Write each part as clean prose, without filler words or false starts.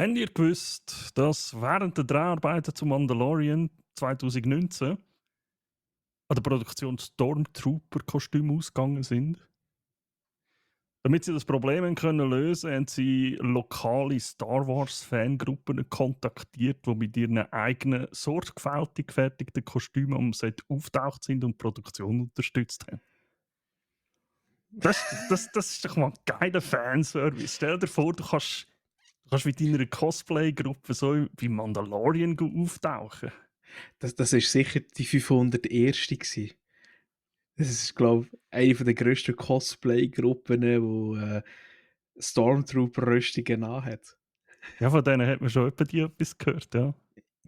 Habt ihr gewusst, dass während der Dreharbeiten zu Mandalorian 2019 an der Produktion Stormtrooper-Kostüme ausgegangen sind? Damit sie das Problem können lösen, haben sie lokale Star Wars-Fangruppen kontaktiert, die mit ihren eigenen sorgfältig gefertigten Kostümen am Set auftaucht sind und die Produktion unterstützt haben. Das ist doch mal ein geiler Fanservice. Stell dir vor, du kannst mit deiner Cosplay-Gruppe so wie Mandalorian auftauchen. Das ist sicher die 501. gewesen. Das ist, glaube ich, eine der grössten Cosplay-Gruppen, die Stormtrooper-Rüstungen anhat. Ja, von denen hat man schon etwas gehört, ja.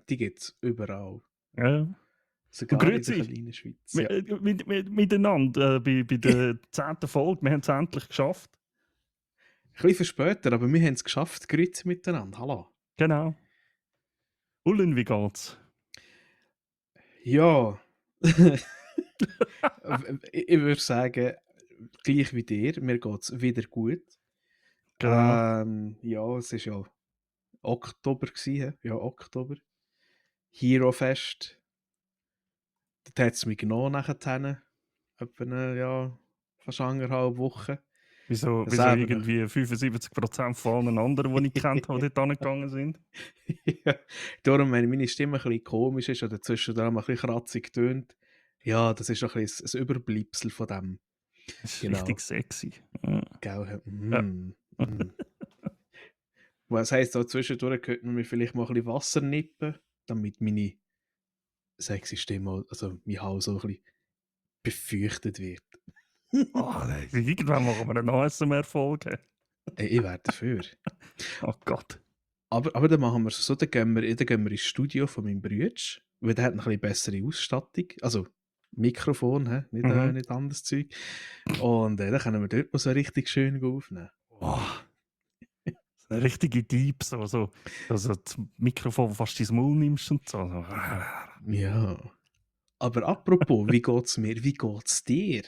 Die gibt es überall. Ja. Und Sogar in der grüezi kleinen Schweiz. Ja. miteinander bei der 10. Folge. Wir haben es endlich geschafft. Ein bisschen später, aber wir haben es geschafft. Grüezi miteinander. Hallo. Genau. Ullen, wie geht's? Ja. Ich würde sagen, gleich wie dir, mir geht es wieder gut. Genau. Ja, es war ja Oktober gewesen, ja, Oktober. Hero Fest. Dort hat es mich genommen nachher. Etwa fast 1,5 Wochen. Wieso Das eben. irgendwie 75% von allen anderen, die ich kennt habe, dort angegangen sind? Ja, darum, wenn meine Stimme ein bisschen komisch ist oder zwischendurch ein bisschen kratzig tönt, ja, das ist noch ein bisschen ein Überbleibsel von dem. Das ist richtig Genau. sexy. Ja. Gell? Ja. Was heisst, auch zwischendurch könnte man mir vielleicht mal ein bisschen Wasser nippen, damit meine sexy Stimme, also mein Hals so ein bisschen befeuchtet wird. Oh, irgendwann machen wir eine ASMR-Folge. Ich wäre dafür. Oh Gott. Aber dann machen wir es so, dann gehen wir ins Studio von meinem Bruder, weil der hat eine bisschen bessere Ausstattung, also Mikrofon, nicht anderes Zeug. Und dann können wir dort mal so richtig schön aufnehmen. Oh, so eine richtige Deep, so das Mikrofon fast ins Maul nimmst und so. Ja. Aber apropos, wie geht's mir? Wie geht's dir?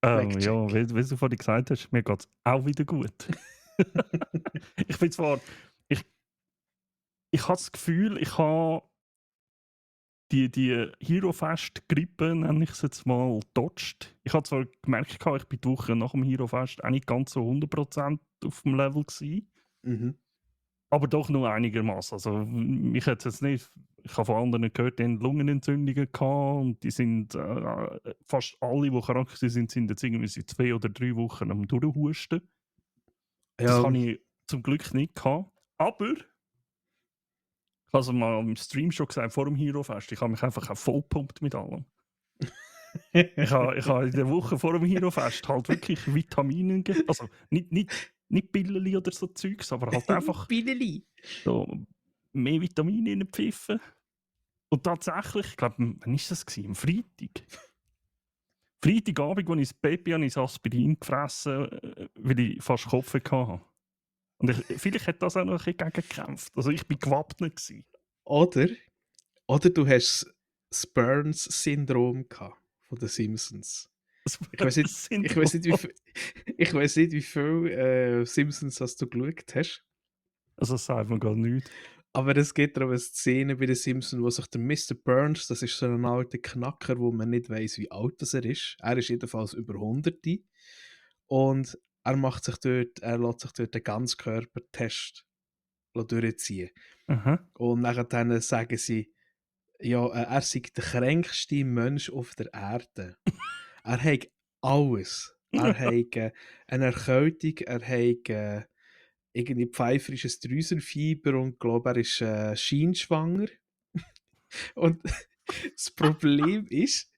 Ja, Fact-check. wie du vorhin gesagt hast, mir geht es auch wieder gut. Ich bin zwar, ich, ich habe das Gefühl, ich habe die Hero Fest Grippe, nenne ich es jetzt mal, dodged. Ich habe zwar gemerkt, ich bin die Woche nach dem Hero Fest auch nicht ganz so 100% auf dem Level gewesen, Mhm. aber doch nur einigermaßen. Also mich hat jetzt nicht, ich habe von anderen gehört, die haben Lungenentzündungen gehabt und die sind fast alle, die krank sind jetzt irgendwie seit 2 oder 3 Wochen am Durchhusten. Das Ja, habe ich zum Glück nicht gehabt. Aber ich habe es mal im Stream schon gesagt, vor dem Hero Fest, ich habe mich einfach auch vollgepumpt mit allem. Ich habe in der Woche vor dem Hero Fest halt wirklich Vitamine gegeben. Also nicht Pillen oder so Zeugs, aber halt einfach Bideli. so mehr Vitamine in den Pfiffen. Und tatsächlich, ich glaube, wann war das? Am Freitag. Freitagabend, als ich ins Bett bin, habe ich das Aspirin gefressen, weil ich fast Kopf hatte. Und vielleicht hat das auch noch ein bisschen gegen gekämpft. Also ich war gewappnet gewesen. Oder du hast das Burns-Syndrom gehabt von den Simpsons. Das Ich weiß nicht, das ich Syndrom. weiß nicht, ich weiß nicht, wie viel Simpsons hast du geschaut hast. Also das sagt mir gar nichts. Aber es gibt auch eine Szene bei den Simpsons, wo sich der Mr. Burns, das ist so ein alter Knacker, wo man nicht weiß, wie alt er ist. Er ist jedenfalls über 100. Und er lässt sich dort den Ganzkörpertest durchziehen. Aha. Und nachher sagen sie, ja, er sei der kränkste Mensch auf der Erde. Er hat alles. Er hat eine Erkältung, er hat irgendwie pfeiferisches Drüsenfieber und glaube, er ist scheinschwanger. Und das Problem ist,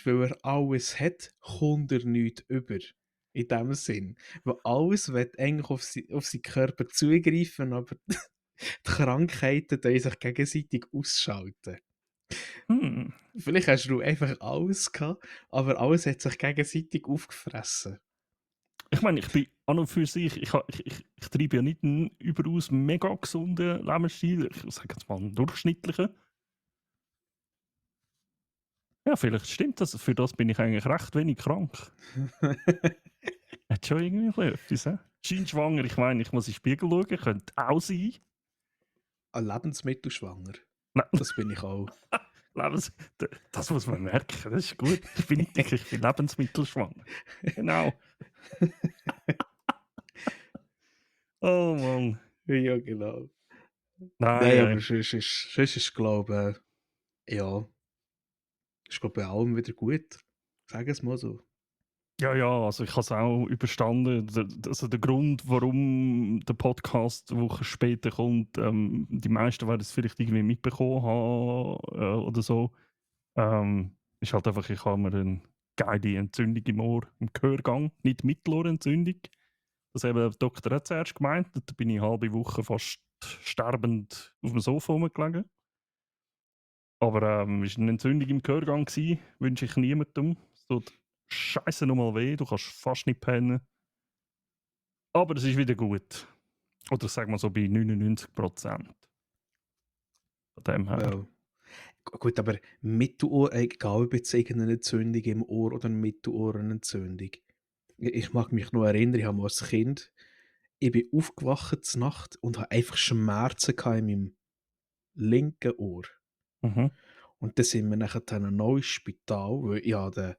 weil er alles hat, kommt er nichts über. In dem Sinn. Weil alles will eigentlich auf seinen Körper zugreifen, aber die Krankheiten die sich gegenseitig ausschalten. Hm. Vielleicht hast du einfach alles gehabt, aber alles hat sich gegenseitig aufgefressen. Ich meine, ich bin an und für sich, ich treibe ja nicht einen überaus mega gesunden Lebensstil. Ich sage jetzt mal einen durchschnittlichen. Ja, vielleicht stimmt das. Für das bin ich eigentlich recht wenig krank. hat schon irgendwie etwas. Scheint schwanger, ich meine, ich muss in den Spiegel schauen, könnte auch sein. Ein Lebensmittelschwanger. Nein, Das bin ich auch. das muss man merken, das ist gut. Ich bin nicht dick, ich bin lebensmittelschwanger. Genau. Oh Mann. Ja, genau. Nein, Nein, aber sonst ist, glaube ja, ist, glaube bei allem wieder gut. Sagen es mal so. ja, also ich habe es auch überstanden. Also der Grund, warum der Podcast eine Woche später kommt, die meisten werden es vielleicht irgendwie mitbekommen haben oder so, ist halt einfach, ich habe mir eine geile Entzündung im Ohr, im Gehörgang, nicht Mittelohrentzündung. Das hat der Doktor auch zuerst gemeint. Da bin ich eine halbe Woche fast sterbend auf dem Sofa rumgelegen. Aber es war eine Entzündung im Gehörgang, wünsche ich niemandem. Es tut scheisse nochmal weh, du kannst fast nicht pennen. Aber es ist wieder gut. Oder sagen wir so bei 99%. Von dem her. Ja. Gut, aber Mittelohr, egal ob jetzt irgendeine Entzündung im Ohr oder eine Mittelohrenentzündung. Ich mag mich noch erinnern, ich habe mal als Kind, ich bin aufgewacht zur Nacht und habe einfach Schmerzen gehabt in meinem linken Ohr. Mhm. Und dann sind wir nachher in ein neues Spital, weil ich hatte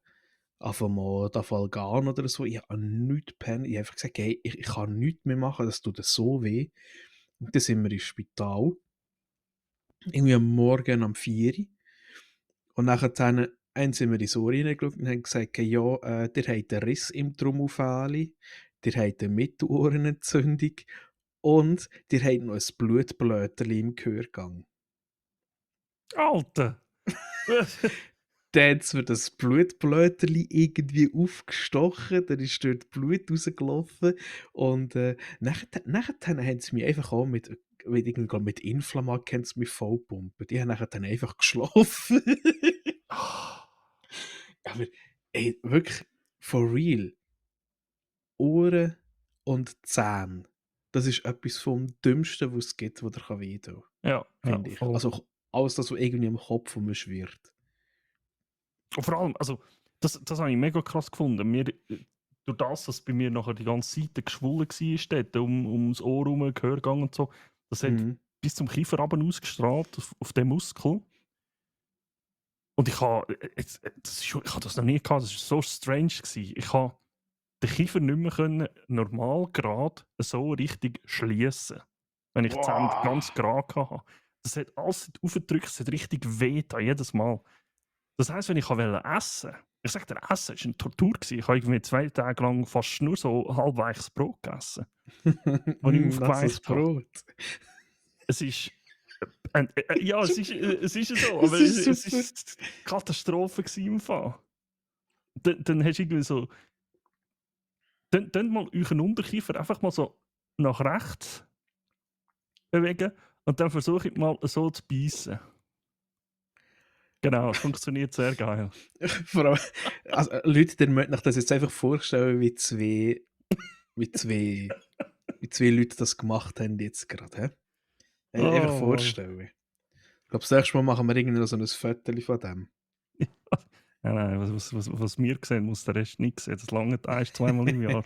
einfach mal Dafalgan oder so, ich habe nichts gepennt, ich habe einfach gesagt, hey, ich kann nichts mehr machen, das tut so weh. Und dann sind wir ins Spital, irgendwie am Morgen um 4 Uhr. Und nachher sind wir ins Ohr reingeschaut und haben gesagt, ja, der hat einen Riss im Trommelfell, der hat eine Mittelohrenentzündung und der hat noch ein Blutblöterchen im Gehörgang. Alter! Dann hat mir das Blutblöterchen irgendwie aufgestochen, dann ist dort Blut rausgelaufen und nachher haben sie mich einfach auch mit Inflammag haben sie mich vollpumpen. Die haben nachher dann einfach geschlafen. Aber ey, wirklich, for real, Ohren und Zähne, das ist etwas vom Dümmsten, was es gibt, was dir wehtun kann, ja, finde ich. voll. Also alles das, was irgendwie im Kopf schwirrt. Und vor allem, also, das habe ich mega krass gefunden. Durch das, dass bei mir nachher die ganze Seite geschwollen war, dort, ums Ohr herum, Gehörgang und so, das hat Mhm. bis zum Kiefer runter ausgestrahlt, auf den Muskel. Und ich habe ich habe das noch nie gehabt, das war so strange gewesen. Ich habe den Kiefer nicht mehr können, normal gerade so richtig schließen, wenn ich die Zähne Wow. ganz gerade hatte. Das hat alles aufgedrückt, es hat richtig weh getan, jedes Mal. Das heisst, wenn ich essen wollte, ich sage dir, Essen war eine Tortur gewesen. Ich habe irgendwie 2 Tage lang fast nur so halbweiches Brot gegessen, das ich Nasses aufgeweicht habe. Brot. Es ist ja, es ist so, Das aber ist es super. ist Katastrophe gewesen im Fall. Dann hast du irgendwie so dann mal euren Unterkiefer einfach mal so nach rechts bewegen und dann versuche ich mal so zu beißen. Genau, es funktioniert sehr geil. Vor allem, also, Leute, ihr müsst euch das jetzt einfach vorstellen, wie zwei, wie zwei Leute das gemacht haben jetzt gerade. Einfach Oh Mann. vorstellen. Ich glaube, das nächste Mal machen wir irgendwie noch so ein Foto von dem. Nein, was wir sehen, muss der Rest nicht sehen. Das lange 1-2 Mal im Jahr.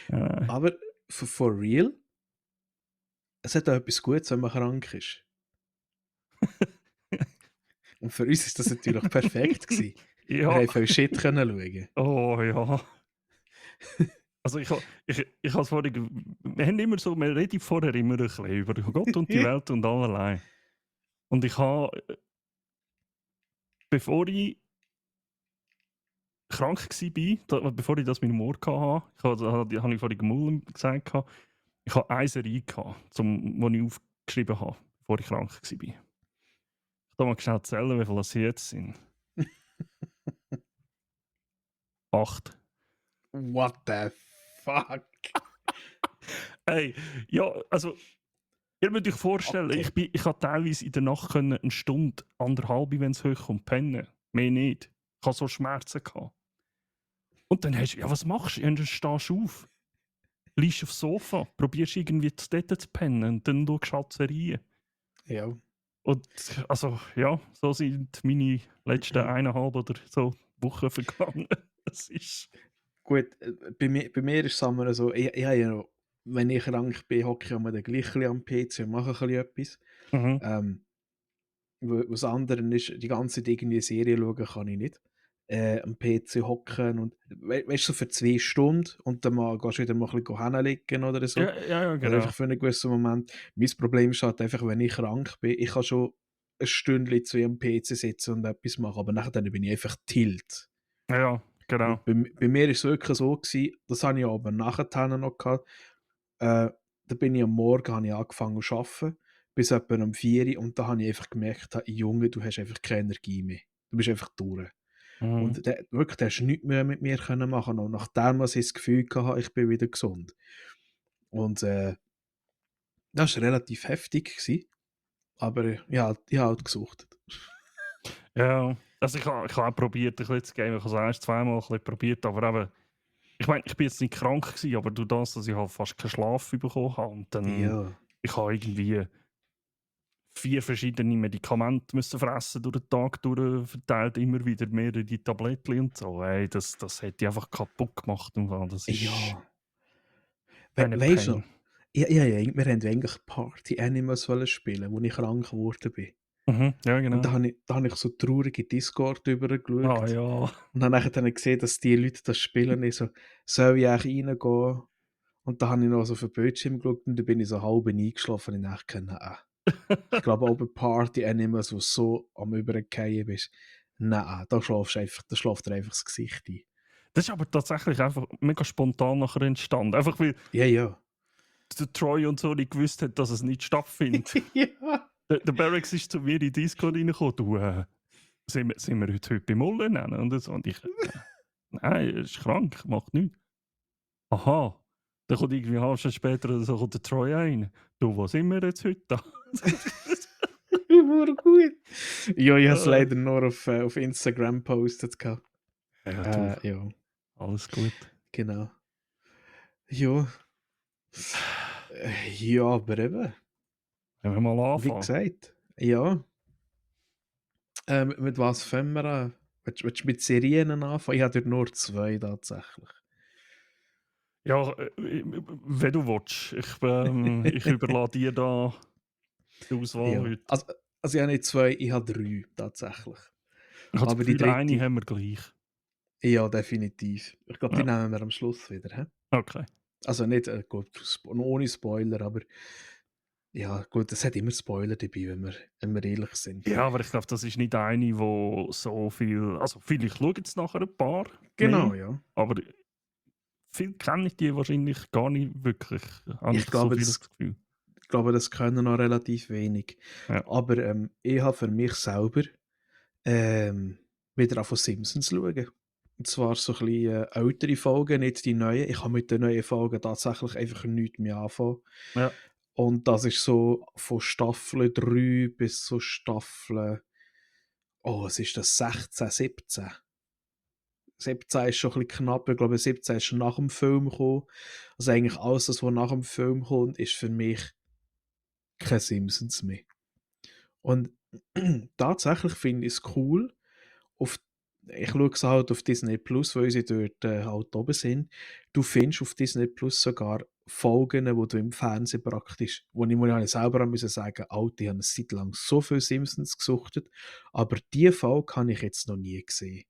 Nein. Aber for real, es hat auch etwas Gutes, wenn man krank ist. Und für uns ist das natürlich perfekt gewesen. Wir Ja. haben viel Shit können schauen. Oh ja. Also ich habe es vorhin, wir reden vorher immer ein bisschen über Gott und die Welt und allerlei. Und ich habe, bevor ich krank war, bevor ich das mit dem Ohr hatte, habe ich vorhin gemullen gesagt, ich hatte eine Serie, die ich aufgeschrieben habe, bevor ich krank war. Ich kann mal schnell zählen, wie viele es jetzt sind. 8. What the fuck? Hey, ja, also, ihr müsst euch vorstellen, Okay. ich konnte teilweise in der Nacht eine Stunde, 1,5, wenn es hochkommt, pennen. Mehr nicht. Ich hatte so Schmerzen gehabt. Und dann hast du, ja, was machst du? Ja, dann stehst du auf, liegst aufs Sofa, probierst irgendwie dort zu pennen und dann schaust du halt Serien. Ja. Und also, ja, so sind meine letzten 1,5 oder so Wochen vergangen. Es ist. Gut, bei mir ist es immer so, ich habe ja noch, wenn ich krank bin, hocke ich immer dann gleich ein bisschen am PC und mache ein bisschen etwas. Mhm. Ähm, was anderes ist, die ganze Zeit irgendwie eine Serie schauen kann ich nicht. Am PC hocken und weißt du, so für 2 Stunden und dann gehst du wieder mal ein bisschen hinlegen oder so. Ja, ja, ja, Oder einfach genau. für einen gewissen Moment. Mein Problem ist halt einfach, wenn ich krank bin, ich kann schon ein Stündchen, 2 am PC sitzen und etwas machen, aber nachher dann bin ich einfach tilt. Ja, ja, genau. Und bei mir war es wirklich so gewesen, das habe ich aber nachher noch gehabt, da bin ich am Morgen habe ich angefangen zu arbeiten, bis etwa um 4 Uhr und da habe ich einfach gemerkt, Junge, du hast einfach keine Energie mehr. Du bist einfach durch. Mhm. Und wirklich, da hast du nichts mehr mit mir können machen. Und nachdem ich das Gefühl hatte, ich bin wieder gesund. Und das war relativ heftig, gewesen, aber ja, ich habe halt gesuchtet. Ja, also ich habe auch probiert, ein bisschen zu gehen. Ich habe es erst zweimal ein bisschen probiert, aber eben, ich meine, ich bin jetzt nicht krank gewesen, aber durch das, dass ich halt fast keinen Schlaf bekommen habe und dann, Ja. ich habe irgendwie 4 verschiedene Medikamente müssen fressen durch den Tag durch, verteilt immer wieder mehrere die Tablettchen und so. Ey, das hat die einfach kaputt gemacht im Fall. Das ist Ja. eine Weißt du Pain. noch? Wir haben eigentlich Party Animals wollen spielen, wo ich krank geworden bin. Mhm, ja, Und genau. da habe ich so traurig in Discord Ah geschaut ja. und habe nachher dann gesehen, dass die Leute das spielen. Ich so, soll ich eigentlich reingehen? Und da habe ich noch so auf den Bildschirm geschaut und dann bin ich so halb eingeschlafen und ich dachte, nein. Ich glaube auch bei Party Animals, wo du so am Übergehen bist, nein, da schläft dir einfach das Gesicht ein. Das ist aber tatsächlich einfach mega spontan nachher entstanden. Einfach weil Ja, ja. der Troy und so nicht gewusst hat, dass es nicht stattfindet. Ja. Der Barracks ist zu mir in die Discord reingekommen. Du, sind wir heute bei Mullen nennen? Und so. Und ich, nein, er ist krank, macht nichts. Aha. Dann kommt irgendwie eine halbe Stunde später oder so kommt der Troy rein. Du, wo sind wir jetzt heute da? War gut. Ja, ich habe es Äh, leider nur auf Instagram gepostet. ja, du, Ja, alles gut. genau. Ja. Ja, aber eben, Wenn wir mal wie anfangen. gesagt, ja. Mit was fangen wir an? Willst du mit Serien anfangen? Ich habe dort nur 2 tatsächlich. Ja, wenn du willst. Ich überlasse dir da die Auswahl Ja, heute. also ich habe nicht 2, ich habe 3 tatsächlich. Ich habe das Aber die Gefühl, eine dritte, haben wir gleich. ja, definitiv. Ich glaube, die Ja, nehmen wir am Schluss wieder. Hä? okay. Also nicht, gut, ohne Spoiler, aber ja, gut, es hat immer Spoiler dabei, wenn wir ehrlich sind. Ja, aber ich glaube, das ist nicht eine, wo so viel. Also, vielleicht schauen jetzt nachher ein paar mehr, Genau, ja. aber viel kenne ich die wahrscheinlich gar nicht wirklich. Habe Ich ich so glaube, viel das Gefühl. das können noch relativ wenig. Ja. Aber ich habe für mich selber wieder von Simpsons schauen. Und zwar so ein bisschen ältere Folgen, nicht die neuen. Ich habe mit den neuen Folgen tatsächlich einfach nichts mehr anfangen. Ja. Und das ist so von Staffel 3 bis zur Staffel, oh, was ist das, 16, 17? 17 ist schon ein bisschen knapp. Ich glaube, 17 ist schon nach dem Film gekommen. Also eigentlich alles, das, was nach dem Film kommt, ist für mich kein Simpsons mehr. Und tatsächlich finde ich es cool. Auf, ich schaue es halt auf Disney Plus, weil sie dort halt oben sind. Du findest auf Disney Plus sogar Folgen, wo du im Fernsehen praktisch, muss ich selber auch müssen sagen, Alter, ich habe eine Zeit lang so viel Simpsons gesuchtet, aber die Folge habe ich jetzt noch nie gesehen.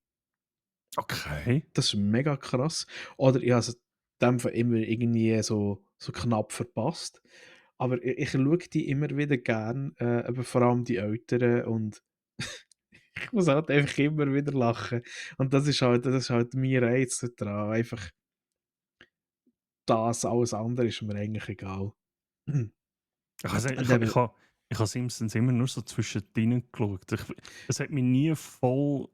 Okay. Das ist mega krass. Oder ich habe es in dem Fall immer irgendwie so knapp verpasst. Aber ich schaue die immer wieder gern, aber vor allem die Älteren und ich muss halt einfach immer wieder lachen. Und das ist halt mein Reiz daran. Einfach das, alles andere ist mir eigentlich egal. Also, Und eben, ich habe Simpsons immer nur so zwischendrin geschaut. Es hat mich nie voll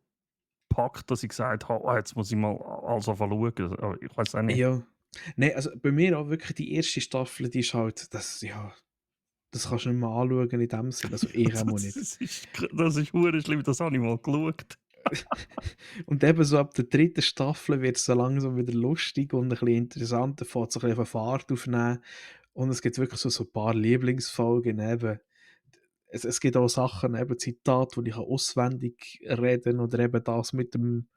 gepackt, dass ich gesagt habe, jetzt muss ich mal alles anfangen schauen. Aber ich weiß auch nicht. ja. Nein, also bei mir auch wirklich die erste Staffel, die ist halt, das kannst du nicht mal anschauen in dem Sinn. Also ich auch Das nicht. ist, das ist hure schlimm, das habe ich mal geschaut. Und eben so ab der dritten Staffel wird es so langsam wieder lustig und ein bisschen interessanter, fängt so ein bisschen auf Fahrt aufnehmen. Und es gibt wirklich so ein paar Lieblingsfolgen. Eben. Es gibt auch Sachen, eben Zitate, die ich auswendig reden kann oder eben das mit dem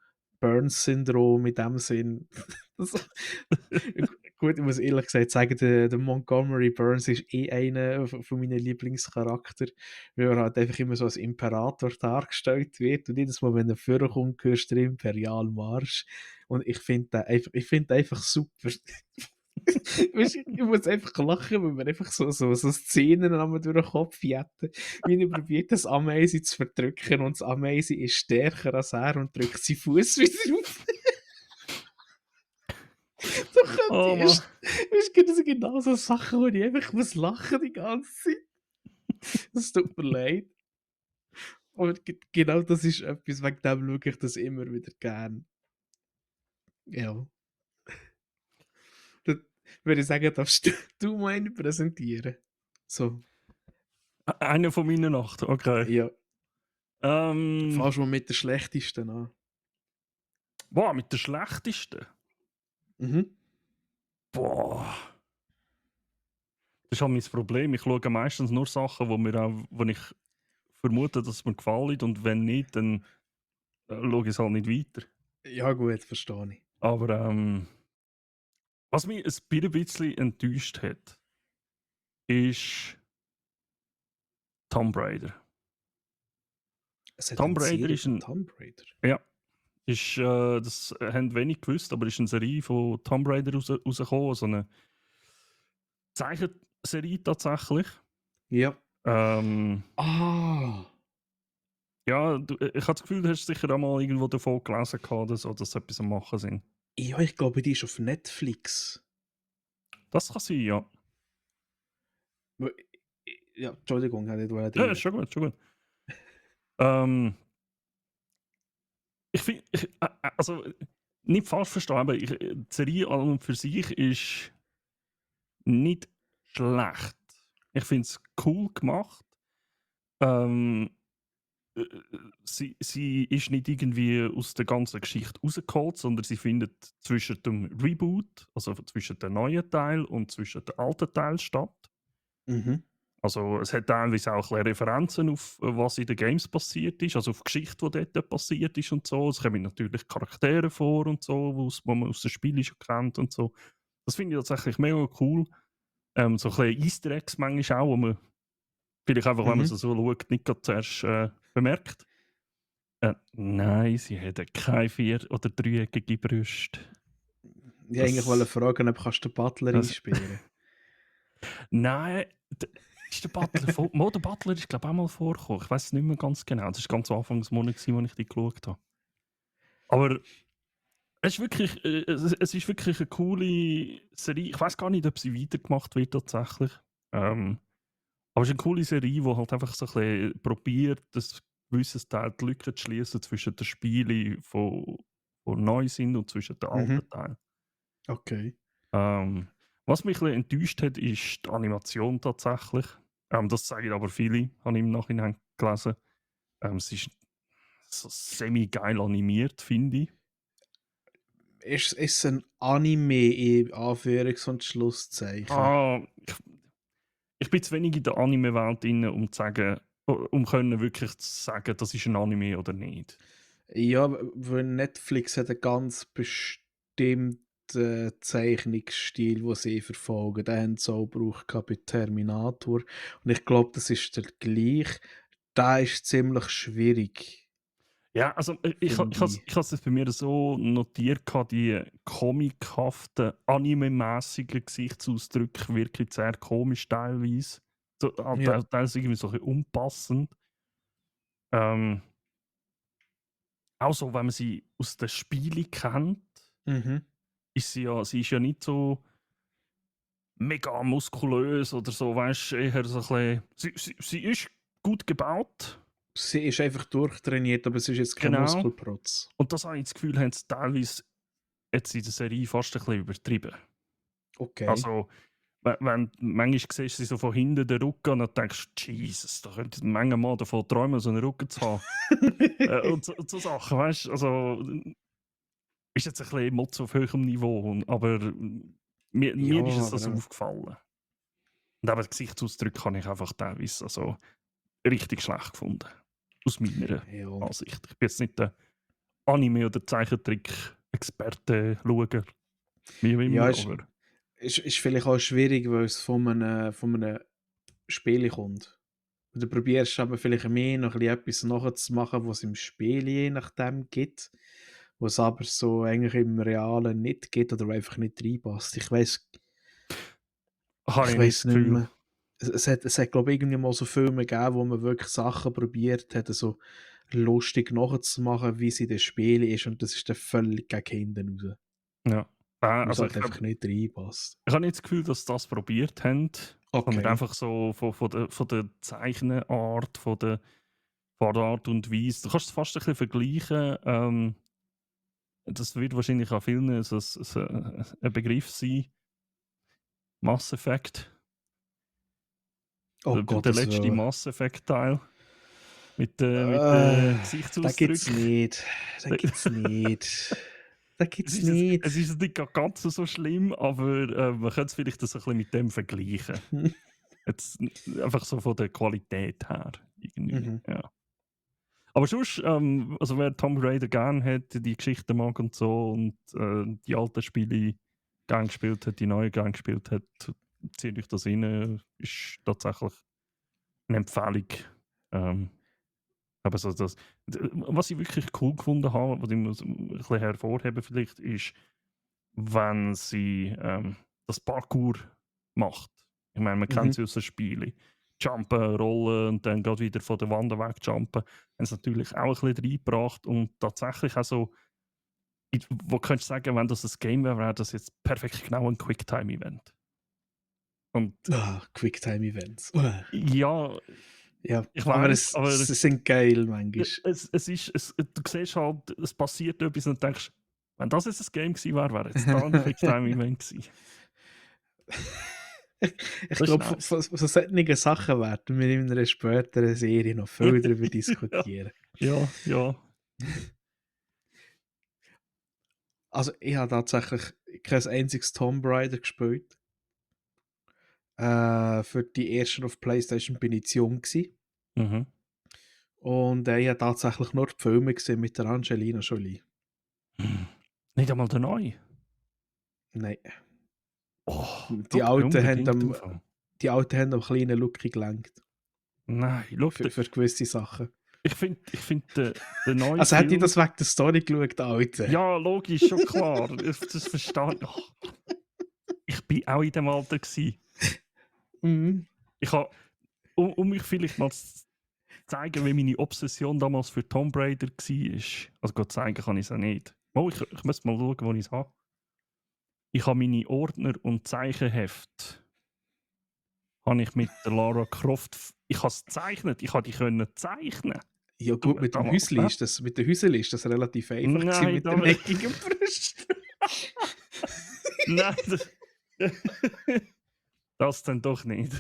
Burns-Syndrom in dem Sinn. Das, gut, ich muss ehrlich gesagt sagen, der Montgomery Burns ist einer von meinen Lieblingscharakter, weil er halt einfach immer so als Imperator dargestellt wird und jedes Mal, wenn er vorkommt, hörst du den Imperialmarsch und ich find den einfach super. Weißt du, ich muss einfach lachen, weil wir einfach so Szenen einmal durch den Kopf jetten, wie er probiert, das Ameisen zu verdrücken und das Ameisen ist stärker als er und drückt seinen Fuß wieder auf. So könnte Oh ich Mann. weißt du, das sind genau so Sachen, wo ich einfach muss lachen die ganze Zeit. Es tut mir leid. Aber genau das ist etwas, wegen dem schaue ich das immer wieder gern. Ja. Dann würde ich sagen, darfst du mal einen präsentieren. So, Einer von meinen 8, okay. ja. Ähm, Fangst mal mit der schlechtesten an. boah, mit der schlechtesten. Mhm. Boah. Das ist halt mein Problem. Ich schaue meistens nur Sachen, wo ich vermute, dass es mir gefallen. Und wenn nicht, dann schaue ich es halt nicht weiter. Ja gut, verstehe ich. Aber was mich ein bisschen enttäuscht hat, ist Tomb Raider. Es hat eine Tomb Raider Serie ist von ein. Tomb Raider. Ja, das haben wenig gewusst, aber ist eine Serie von Tomb Raider rausgekommen. So eine Zeichenserie tatsächlich. Ja. Ähm, Ah! ja, ich habe das Gefühl, du hast sicher auch mal irgendwo davon gelesen oder so, dass sie etwas am Machen sind. Ja, ich glaube, die ist auf Netflix. Das kann sein, ja. Weil- Ja, Entschuldigung, hätte ich Ja, rein. ist schon gut, schon gut. Ähm, ich finde, also nicht falsch verstehen, aber die Serie an und für sich ist nicht schlecht. Ich finde es cool gemacht. Ähm, äh, sie ist nicht irgendwie aus der ganzen Geschichte rausgeholt, sondern sie findet zwischen dem Reboot, also zwischen dem neuen Teil und zwischen dem alten Teil statt. Mhm. Also es hat teilweise auch ein bisschen Referenzen auf was in den Games passiert ist, also auf die Geschichte, die dort passiert ist und so. Es kommen natürlich Charaktere vor und so, wo man aus den Spielen schon kennt und so. Das finde ich tatsächlich mega cool. So ein bisschen Easter Eggs manchmal auch, wo man vielleicht einfach, wenn man Mhm. so schaut, nicht gerade zuerst bemerkt. Nein, sie hat keine 4- oder 3-eckige Brüste. Ich wollte Das, fragen, ob kannst du den Butler das, einspielen. nein, ist der Butler der Butler ist glaube ich auch mal vorgekommen. Ich weiß es nicht mehr ganz genau. Das war ganz Anfang des Monats, als ich die geschaut habe. Aber es ist wirklich eine coole Serie. Ich weiß gar nicht, ob sie weitergemacht wird tatsächlich. Aber es ist eine coole Serie, die halt einfach so ein bisschen probiert, das gewisses Teil die Lücke zu schließen zwischen den Spielen, die neu sind und zwischen den Mhm. alten Teilen. Okay. Was mich ein bisschen enttäuscht hat, ist die Animation tatsächlich. Das sagen aber viele, habe ich im Nachhinein gelesen. Es ist so semi-geil animiert, finde ich. Ist es ein Anime in Anführungs- und Schlusszeichen? Ich bin zu wenig in der Anime-Welt drin, um können wirklich zu sagen, das ist ein Anime oder nicht. Ja, weil Netflix hat einen ganz bestimmten Zeichnungsstil, den sie verfolgen. Den haben sie auch gebraucht bei Terminator. Und ich glaube, das ist der gleich. Der ist ziemlich schwierig, Ja, also finde ich. ich has das bei mir so notiert, die comichaften, anime-mäßigen Gesichtsausdrücke wirklich sehr komisch teilweise. So, Ja. teilweise irgendwie so ein bisschen unpassend. Ähm, auch so, wenn man sie aus den Spielen kennt, Mhm. sie ist ja nicht so mega muskulös oder so, weißt du, eher so ein bisschen, sie ist gut gebaut, Sie ist einfach durchtrainiert, aber es ist jetzt kein genau. Muskelprotz. Und das habe ich das Gefühl, haben sie teilweise jetzt in der Serie fast ein bisschen übertrieben. Okay. Also, wenn manchmal siehst du sie so von hinten den Rücken und dann denkst du, Jesus, da könnte manchmal davon träumen, so einen Rücken zu haben. Und so Sachen, weißt du, also ist jetzt ein bisschen Motto auf höherem Niveau, aber Ja, mir ist es aber also aufgefallen. Und eben Gesichtsausdrücke habe ich einfach teilweise also richtig schlecht gefunden. Aus meiner ja. Ansicht. Ich bin jetzt nicht der Anime- oder Zeichentrick-Experte, Schauer. Wie auch Ja, immer, ist, aber ist vielleicht auch schwierig, weil es von einem Spiel kommt. Und du probierst aber vielleicht mehr noch ein bisschen etwas nachzumachen, was es im Spiel je nachdem gibt, was es aber so eigentlich im Realen nicht gibt oder einfach nicht reinpasst. habe Ich ich nicht weiß das nicht Gefühl. mehr. Es hat glaube ich, irgendwie mal so Filme gegeben, wo man wirklich Sachen probiert hat, so lustig nachzumachen, wie sie in den Spielen ist, und das ist dann völlig gegen hinten raus. Ja. Weil es Also ich halt glaube, einfach nicht reinpasst. ich habe nicht das Gefühl, dass sie das probiert haben, sondern Okay. einfach so von der Zeichenart, von der Art und Weise. Du kannst es fast ein bisschen vergleichen. Das wird wahrscheinlich an vielen ein Begriff sein. Mass Effect. Oh Der Gottes letzte Willen. Mass Effect Teil mit Da gibt's Gesichtsausdrücken. nicht. Da gibt's nicht. Da gibt's Es nicht. ist nicht ganz so schlimm, aber man könnte es vielleicht das ein bisschen mit dem vergleichen. Jetzt einfach so von der Qualität her. Irgendwie, Mhm. ja. Aber sonst, also wer Tomb Raider gerne hat, die Geschichten mag und so und die alten Spiele gern gespielt hat, die neuen gern gespielt hat, zieht euch das rein. Ist tatsächlich eine Empfehlung. Ähm, aber so was ich wirklich cool gefunden habe, was ich muss ein bisschen hervorheben vielleicht, ist, wenn sie das Parkour macht. Ich meine, man kennt Mhm. sie aus den Spielen. Jumpen, rollen und dann gerade wieder von der Wand wegjumpen. Haben sie natürlich auch ein bisschen reingebracht und tatsächlich auch so, wo könntest du sagen, wenn das ein Game wäre, wäre das jetzt perfekt genau ein Quicktime-Event. Und Quicktime-Events. ja, Ja, ich aber weiß, aber sie sind geil manchmal. du siehst halt, es passiert etwas und denkst, wenn das jetzt ein Game gewesen wäre, wäre jetzt da ein Quicktime-Event gewesen. Ich Das ist glaube, nice. von solchen Sachen werden wir in einer späteren Serie noch viel darüber Ja, diskutieren. ja. Also, ich habe tatsächlich kein einziges Tomb Raider gespielt. Für die ersten auf PlayStation bin ich zu jung gewesen. Mhm. Und ich habe tatsächlich nur die Filme gesehen mit der Angelina Jolie. Nicht einmal der neue. Nein. Oh, Die schau dir Alten haben unbedingt am, auf. die Alten haben am kleinen Lucky gelenkt. Nein, schau Für gewisse Sachen. ich find den neuen Also hätte ich Film. das wegen der Story geschaut, Alten. Ja, logisch, schon klar. Das verstehe ich. Oh, ich bin auch in dem Alter gewesen. Mhm. Ich habe, um mich vielleicht mal zu zeigen, wie meine Obsession damals für Tomb Raider war. Also Gott zeigen kann ich es auch nicht. Oh, ich muss mal schauen, wo ich es habe. Ich habe meine Ordner und Zeichenheft habe ich mit der Lara Croft. Ich habe es gezeichnet. Ich habe die können zeichnen. Ja gut, mit dem Damals, Häusli hä? mit den Häusli ist das relativ einfach gewesen, Nein, mit den eckigen Brüsten. nein, das dann doch nicht.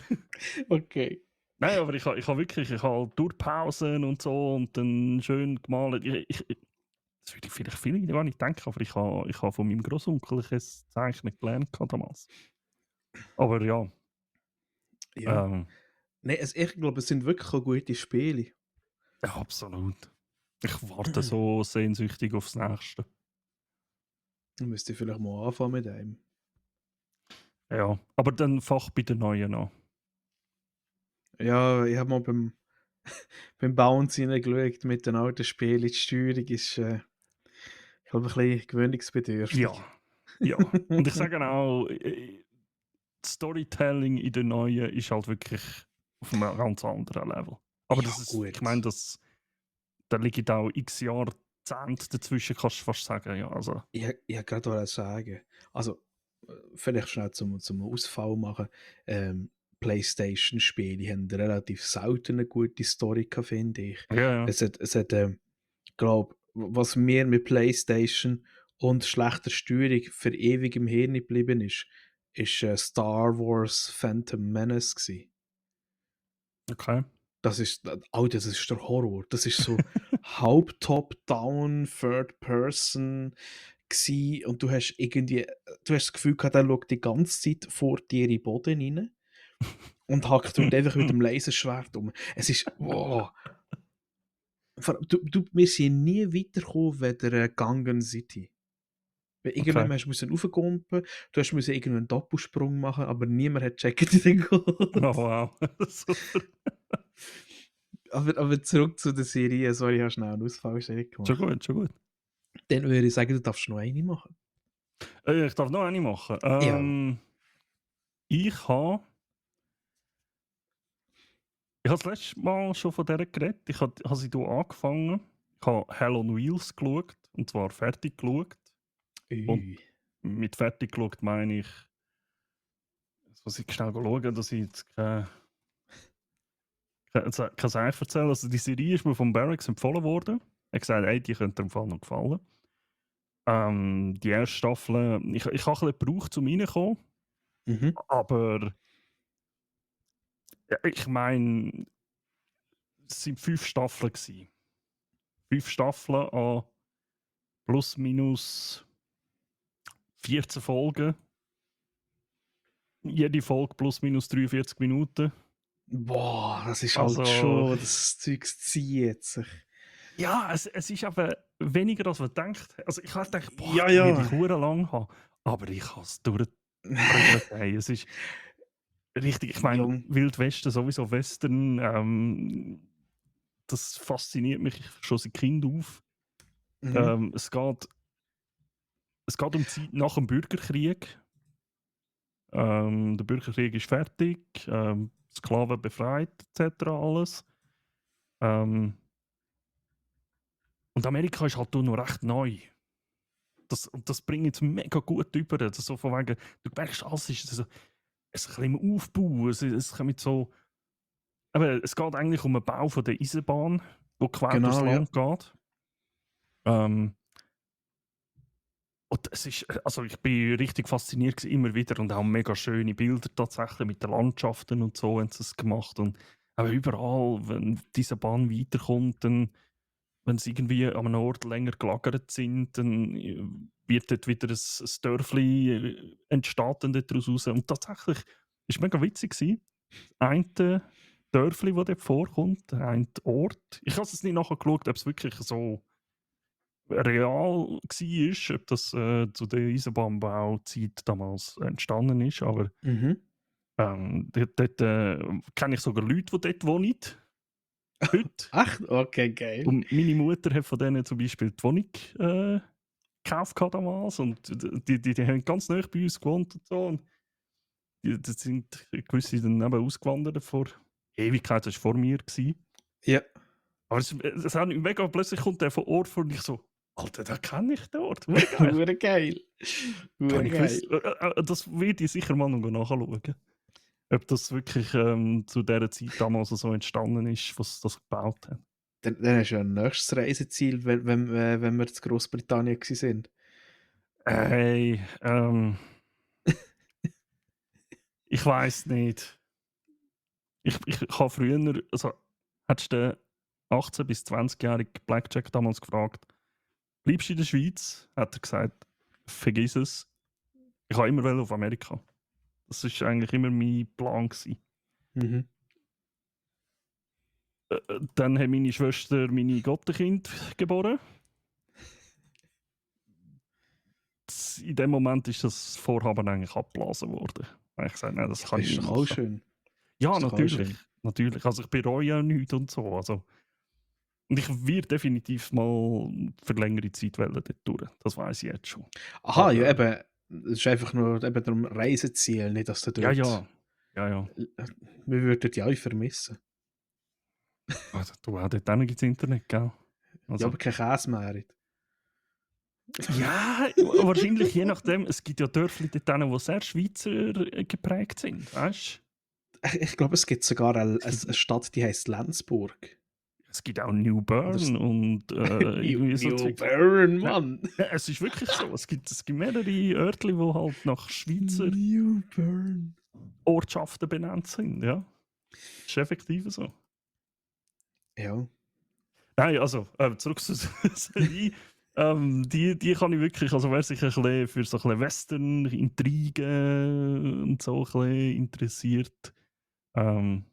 Okay. Nein, aber ich habe halt Durchpausen und so und dann schön gemalt. Das würde ich vielleicht viele gar nicht denken, aber ich habe von meinem Großonkel ein Zeichnen gelernt damals. Aber ja, Ja. ähm, Nein, also ich glaube, es sind wirklich auch gute Spiele. ja, absolut. Ich warte so sehnsüchtig aufs Nächste. Dann müsst ihr vielleicht mal anfangen mit einem. Ja, aber dann fach bei den Neuen an. Ja, ich habe mal beim Bounce reingeschaut mit den alten Spielen. Die Steuerung ist, ich glaube, ein bisschen gewöhnungsbedürftig. Ja, ja. Und ich sage auch, das Storytelling in den Neuen ist halt wirklich auf einem ganz anderen Level. Aber Ja, ich meine, gut. da liegen auch x Jahrzehnte dazwischen, kannst du fast sagen. Ja, also, Ich gerade wollte sagen, also vielleicht schnell zum Ausfall machen. PlayStation-Spiele haben relativ selten eine gute Story gehabt, finde ich. ja, ja. Es hat glaube, was mir mit PlayStation und schlechter Steuerung für ewig im Hirn geblieben ist Star Wars Phantom Menace gewesen. Okay. Alter, das ist der Horror. Das ist so halb Top-Down, Third Person gsi, und du hast das Gefühl gehabt, der schaut die ganze Zeit vor dir in den Boden rein und hackt dort einfach mit dem Laserschwert um. Es ist, wow. Wir sind nie weitergekommen wie der Gangen City. Weil Okay. irgendwann hast du müssen raufgumpen, du hast müssen irgendwie einen Doppelsprung machen, aber niemand hat gecheckt, wie der Oh, geht. wow. Super. Aber zurück zu der Serie. Sorry, ich habe schnell eine Ausfallstelle Schon gemacht. gut, schon gut. Dann würde ich sagen, du darfst noch eine machen. Ich darf noch eine machen. Ja. Ich habe das letzte Mal schon von der geredet. Ich habe sie hier angefangen. Ich habe Hell on Wheels geschaut. Und zwar fertig geschaut. Und Ui. mit fertig geschaut meine ich, jetzt muss ich schnell schauen, dass ich jetzt keine Sache erzähle. Also die Serie ist mir von Barracks empfohlen worden. Er hat gesagt, hey, die könnte im Fall noch gefallen. Die erste Staffel, ich habe ein bisschen gebraucht, um reinzukommen. Mhm. Aber ja, ich meine, es waren 5 Staffeln. 5 Staffeln an plus minus 14 Folgen. Jede Folge plus minus 43 Minuten. Boah, das ist halt Also, schon, das Zeug zieht sich. ja, es ist aber weniger, als man denkt. Also, ich habe gedacht, boah, Ja, die werde ich ja. hure lang haben. Aber ich habe es durchgeprügelt. Hey, es ist richtig, ich meine, Jung. Wildwesten, sowieso Western, das fasziniert mich schon seit Kind auf. Mhm. Ähm, es, geht, es geht um die Zeit nach dem Bürgerkrieg. Der Bürgerkrieg ist fertig, Sklaven befreit, etc. alles. Ähm, und Amerika ist halt noch recht neu. Und das bringt jetzt mega gut über. Also so von wegen, du merkst, alles ist so, ein bisschen im Aufbau. Es kommt so, aber es geht eigentlich um den Bau von der Eisenbahn, wo quer durchs Genau, ja. Land geht. Ähm, und es ist, also ich bin richtig fasziniert gewesen, immer wieder und auch mega schöne Bilder tatsächlich mit den Landschaften und so haben sie es gemacht. Und aber überall, wenn diese Bahn weiterkommt, dann, wenn sie irgendwie an einem Ort länger gelagert sind, dann wird dort wieder ein Dörfli entsteht dann daraus raus. Und tatsächlich ist mega witzig gewesen. Ein Dörfli, das dort vorkommt, ein Ort. Ich habe es nicht nachher geschaut, ob es wirklich so real war, ob das zu der Eisenbahnbauzeit damals entstanden ist. Aber Mhm. dort kenne ich sogar Leute, die dort wohnen. Heute. Ach, okay, geil. Und meine Mutter hat von denen zum Beispiel die Wohnung gekauft gehabt damals. Und die haben ganz nah bei uns gewohnt und so. Und die sind gewisse dann eben ausgewandert vor Ewigkeit, das war vor mir. Gewesen. Ja. Aber es hat mich mega, plötzlich kommt der von Ort vor und ich so, Alter, da kenne ich den Ort. Geil. Hure geil. Habe Hure ich geil. gewusst, das werde ich sicher mal noch nachschauen. Ob das wirklich zu dieser Zeit damals so entstanden ist, was das gebaut hat. Dann hast du ja ein nächstes Reiseziel, wenn wir in Großbritannien sind. Hey, ich weiß nicht. Ich habe früher, also hättest du den 18- bis 20-jährigen Blackjack damals gefragt, bleibst du in der Schweiz? Hat er gesagt, vergiss es. Ich wollte immer auf Amerika. Das war eigentlich immer mein Plan gewesen. Mhm. Dann hat meine Schwester meine Gottenkind geboren. In dem Moment ist das Vorhaben eigentlich abgeblasen worden. Ich habe gesagt, nein, das Ja, kann aber ich ist nicht doch auch machen. schön. Ja, Ist doch auch natürlich. schön. Natürlich. Also ich bereue ja nichts und so. Also, und ich werde definitiv mal für längere Zeit dort durch. Das weiß ich jetzt schon. Aha, ja, Aber eben. Es ist einfach nur eben darum Reiseziel, nicht, dass du ja, dort. ja. Ja, ja. Wir würden die alle vermissen. Also, du, auch dort gibt es Internet, gell? Ja, Also, aber kein Käse mehr. ja, wahrscheinlich je nachdem. Es gibt ja Dörfli dort, die sehr Schweizer geprägt sind, weißt Ich glaube, es gibt sogar eine, du? eine Stadt, die heißt Lenzburg. Es gibt auch New Oder Bern und irgendwie so New Zeugs. Bern, Ja, Mann. ja, es ist wirklich so. Es gibt mehrere Örtli, die halt nach Schweizer New Bern. Ortschaften benannt sind. Ja, ist effektiv so. Ja. Nein, also zurück zur Serie. Die kann ich wirklich, also wer sich ein bisschen für so ein bisschen Western, Intrigen und so ein bisschen interessiert, ähm,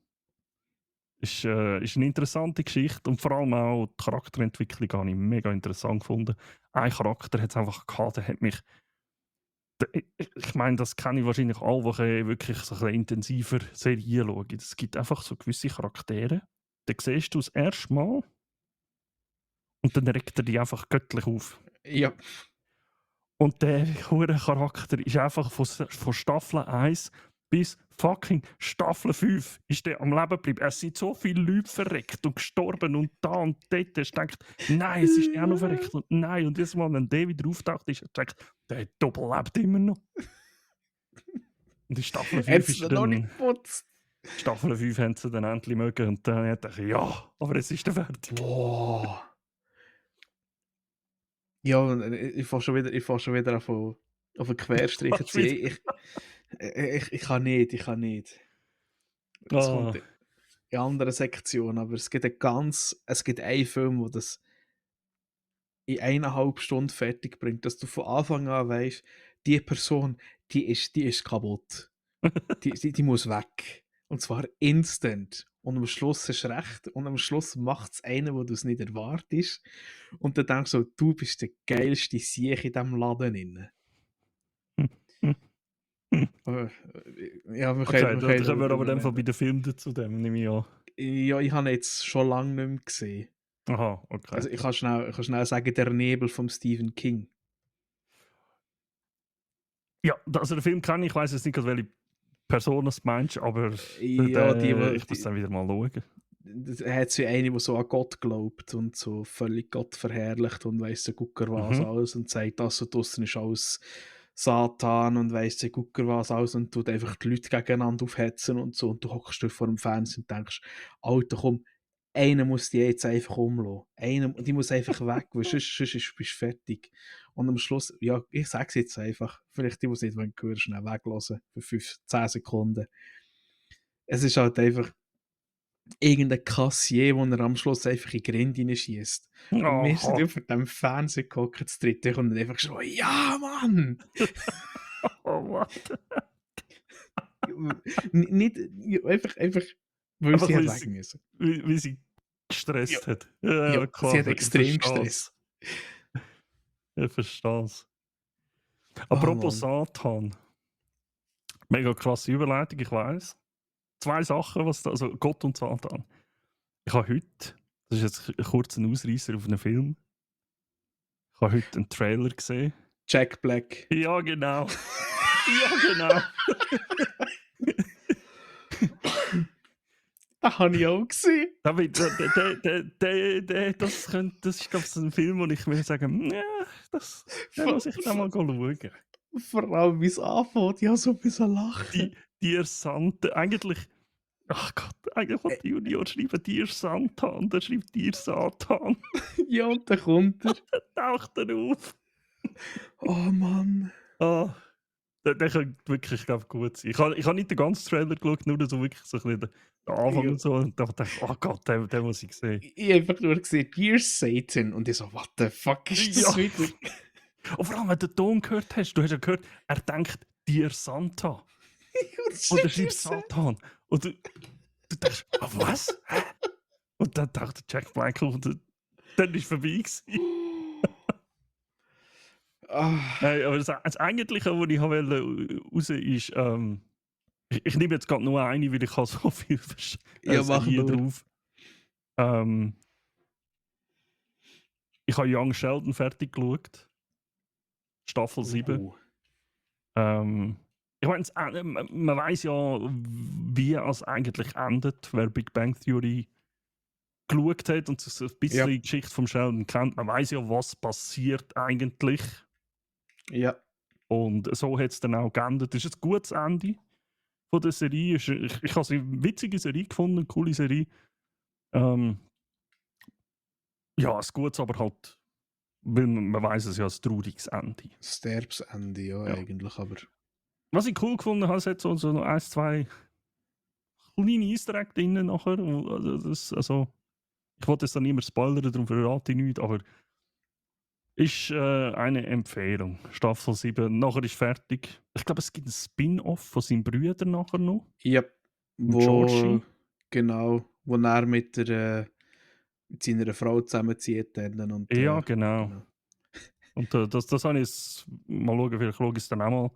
ist eine interessante Geschichte und vor allem auch die Charakterentwicklung habe ich mega interessant gefunden. Ein Charakter hat es einfach gehabt, der hat mich Ich meine, das kenne ich wahrscheinlich alle, die wirklich so ein bisschen intensiver Serien schauen. Es gibt einfach so gewisse Charaktere, die siehst du das erste Mal und dann regt er dich einfach göttlich auf. Ja, Und der hure Charakter ist einfach von Staffel 1 bis fucking Staffel 5 ist der am Leben geblieben. Es sind so viele Leute verreckt und gestorben und da und dort. Hast du gedacht, nein, es ist der auch noch verreckt und nein. Und jedes Mal, wenn der wieder auftaucht, ist er gedacht, der Doppel lebt immer noch. Und in Staffel 5 hat's ist er noch nicht dann, geputzt. Staffel 5 haben sie dann endlich mögen und dann hat er ja, aber es ist der fertig. Boah. Ja, und ich fange schon wieder an auf einen Querstrich zu Fast ziehen. wieder. Ich kann nicht, ich kann nicht. Es kommt Ah, in eine andere Sektion, aber es gibt einen Film, wo das in 1,5 Stunden fertig bringt, dass du von Anfang an weißt, die Person, die ist kaputt. Die muss weg. Und zwar instant. Und am Schluss hast du recht. Und am Schluss macht es einen, wo du es nicht erwartest. Und dann denkst du so, du bist der geilste Sieg in diesem Laden. Drin. hm, hm, hm. Äh, Ja, Okay, wir da können kommen wir aber darüber dann bei reden. den Filmen dazu, dem nehme ich an. Ja, ich habe ihn jetzt schon lange nicht mehr gesehen. Aha, okay. Also ich kann schnell sagen, Der Nebel von Stephen King. Ja, also den Film kenne ich, ich weiß jetzt nicht, gerade, welche Person es meinst, aber Ja, ich muss dann wieder mal schauen. er hat so eine, die so an Gott glaubt und so völlig Gott verherrlicht und weiss der Gucker was Mhm. alles und sagt, das und draussen ist alles Satan und weiss der Gucker was alles und tut einfach die Leute gegeneinander aufhetzen und so und du hockst du vor dem Fernsehen und denkst, Alter, komm, einer muss die jetzt einfach umlassen. Die muss einfach weg, weil sonst bist du fertig. Und am Schluss, ja, ich sag's jetzt einfach, vielleicht die, die es nicht hören wollen, schnell weglassen für 10 Sekunden. Es ist halt einfach irgendein Kassier, wo er am Schluss einfach in die Grinde hineinschießt. Und wir sind Aha. auf dem Fernseher gehockt, das dritte, und einfach so, ja, Mann! Oh, what? Nicht, einfach, weil Einfach sie hat weg müssen. wie sie Ja, gestresst hat. Ja, ja, ja, sie klar, hat ich extrem verstehe gestresst. es. Ich verstehe es. Oh Apropos Mann. Satan, mega krasse Überleitung, ich weiß. Zwei Sachen, also Gott und Satan. Ich habe heute, das ist jetzt kurz ein Ausreißer auf einen Film, ich habe heute einen Trailer gesehen. Jack Black. Ja, genau. Ja, genau. Das habe ich auch gesehen. David, das ist, glaube ich, so ein Film, wo ich mir sage, ja, den Vor, muss ich dann mal schauen. vor allem, wie es anfängt, ich habe so müssen Die, lachen. Dear Santa, eigentlich, ach Gott, eigentlich Äh, wollte Junior schreiben Dear Santa und er schreibt Dear Satan. Ja, und dann kommt er. Dann taucht er auf. Oh Mann. Ah, der könnte wirklich, glaube ich, gut sein. Ich habe nicht den ganzen Trailer geschaut, nur so wirklich so ein bisschen den Anfang Ja. und so. Und da dachte ich, oh Gott, den muss ich sehen. Ich habe einfach nur gesehen, Dear Satan. Und ich so, what the fuck ist das Ja. wieder? Und vor allem, wenn du den Ton gehört hast, du hast ja gehört, er denkt Dear Santa. Und er schreibt Satan. Und du denkst, ah, was? Hä? Und dann taucht der Jack Black auf und dann ist es vorbei gewesen. Ah, Nein, aber das Eigentliche, was ich raus ist, ich nehme jetzt gerade nur eine, weil ich habe so viele ja, mach Serien nur. drauf. Ich habe Young Sheldon fertig geschaut. Staffel 7. Ähm, ich meine, man weiß ja, wie es eigentlich endet, wer Big Bang Theory geschaut hat und so ein bisschen Ja, die Geschichte vom Sheldon kennt. Man weiß ja, was passiert eigentlich. ja. Und so hat es dann auch geendet. Das ist ein gutes Ende von der Serie. Ich habe sie eine witzige Serie gefunden, eine coole Serie. Ja, ein gutes, aber halt, weil man weiß es ja, ein trauriges Ende. Sterbsende, ja, Ja. eigentlich, aber. Was ich cool gefunden habe, es hat so noch ein, zwei kleine Easter Egg drin nachher. Also, ich wollte jetzt dann nicht mehr spoilern, darum verrate ich nichts, aber ist eine Empfehlung. Staffel 7, nachher ist fertig. Ich glaube, es gibt ein Spin-off von seinen Brüdern nachher noch. Ja, Mit wo, Georgie. genau, wo er mit seiner Frau zusammenzieht dann und Ja, genau. genau. Und das habe ich mal schauen, vielleicht schaue ich es dann auch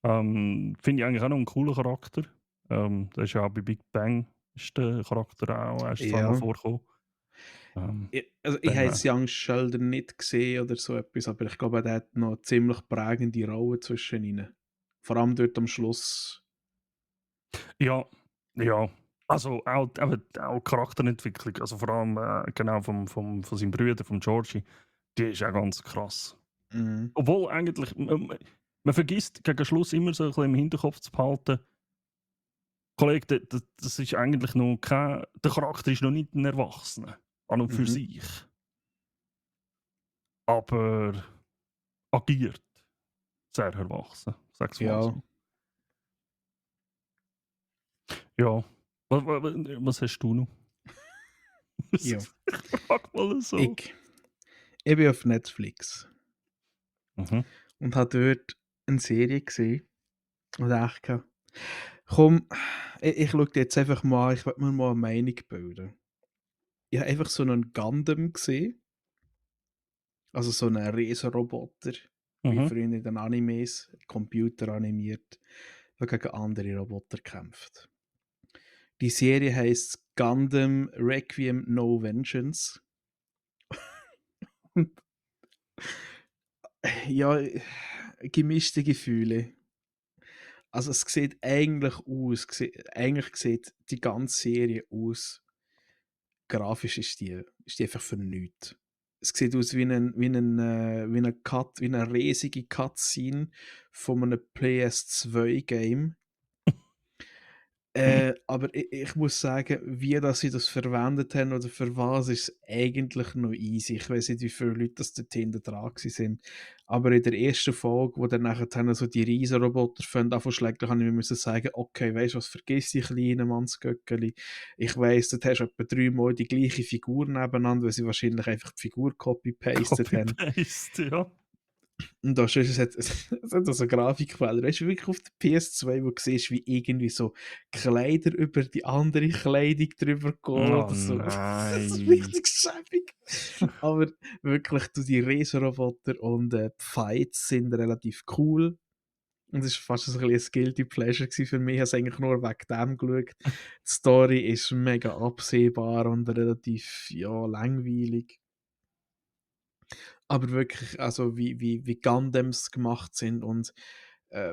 mal. Finde ich eigentlich auch noch einen coolen Charakter. Der ist ja auch bei Big Bang ist der Charakter auch erst zweimal Ja. vorgekommen. Ähm, Also ich dann, habe jetzt Young Sheldon nicht gesehen oder so etwas, aber ich glaube, der hat noch eine ziemlich prägende Rolle zwischen ihnen. Vor allem dort am Schluss. ja, ja. Also auch Charakterentwicklung, also vor allem genau von seinem Bruder, vom Georgie, die ist auch ganz krass. Mhm. Obwohl eigentlich, man vergisst gegen Schluss immer so ein bisschen im Hinterkopf zu behalten, Kollege, das ist eigentlich noch kein, der Charakter ist noch nicht ein Erwachsener an und für Mhm. sich, aber agiert sehr erwachsen, sag's mal Ja, so. Ja. Was hast du noch? ja. Ich frage mal so. Ich, ich bin auf Netflix Mhm. und habe dort eine Serie gesehen und dachte, komm, ich schaue dir jetzt einfach mal an, ich will mir mal eine Meinung bilden. Ich habe einfach so einen Gundam gesehen, also so einen Riesenroboter, wie Mhm. früher in den Animes, computeranimiert, der gegen andere Roboter kämpft. Die Serie heißt Gundam Requiem No Vengeance. Und ja, gemischte Gefühle. Also es sieht eigentlich aus, eigentlich sieht die ganze Serie aus, grafisch ist die einfach für nichts. Es sieht aus wie ein Cut, wie eine riesige Cutscene von einem PS2-Game. Aber ich muss sagen, wie dass sie das verwendet haben oder für was, ist es eigentlich noch easy. Ich weiß nicht, wie viele Leute das dort hinten dran sind. Aber in der ersten Folge, wo dann nachher dann so die Riesenroboter anfangen schlägt, da habe ich mir müssen sagen, okay, weißt du was, vergiss die kleinen Mannsgöckeli. Ich weiss, dort hast du etwa 3-mal die gleiche Figur nebeneinander, weil sie wahrscheinlich einfach die Figur copy-pasted haben. Copy-Paste, ja. Und da ist es hat so Grafikfehler. Weißt du, wirklich auf der PS2, wo du siehst, wie irgendwie so Kleider über die andere Kleidung drüber gehen Oh oder so. Das ist nein. richtig schäbig. Aber wirklich, du, die Riesenroboter und die Fights sind relativ cool. Und es war fast so ein bisschen ein Guilty Pleasure gewesen für mich. Ich habe es eigentlich nur wegen dem geschaut. Die Story ist mega absehbar und relativ, ja, langweilig. Aber wirklich, also wie Gundams gemacht sind und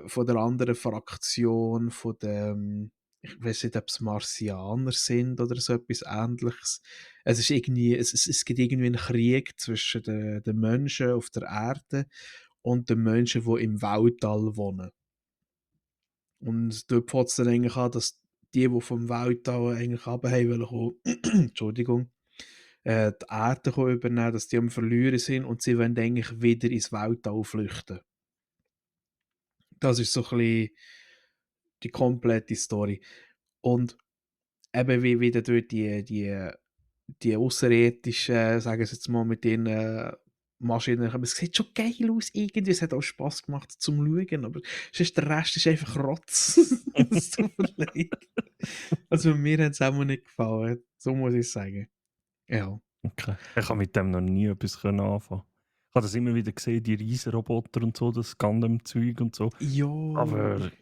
von der anderen Fraktion, von dem, ich weiß nicht, ob es Marsianer sind oder so etwas Ähnliches. Es ist irgendwie, es gibt irgendwie einen Krieg zwischen den Menschen auf der Erde und den Menschen, die im Weltall wohnen. Und dort fängt es dann eigentlich an, dass die vom Weltall eigentlich runter haben wollen, Entschuldigung, die Erde übernehmen, dass die am Verlieren sind und sie wollen eigentlich wieder ins Weltall flüchten. Das ist so ein bisschen die komplette Story. Und eben wie dann dort die Außerirdischen, sagen wir es jetzt mal, mit den Maschinen, aber es sieht schon geil aus irgendwie, es hat auch Spass gemacht zum Schauen, aber sonst der Rest ist einfach Rotz. Es tut mir leid. Also mir hat es auch nicht gefallen, so muss ich sagen. Ja. Okay. Ich habe mit dem noch nie etwas anfangen. Ich habe das immer wieder gesehen, die Riesenroboter und so, das Gundam-Zeug und so. Ja, Aber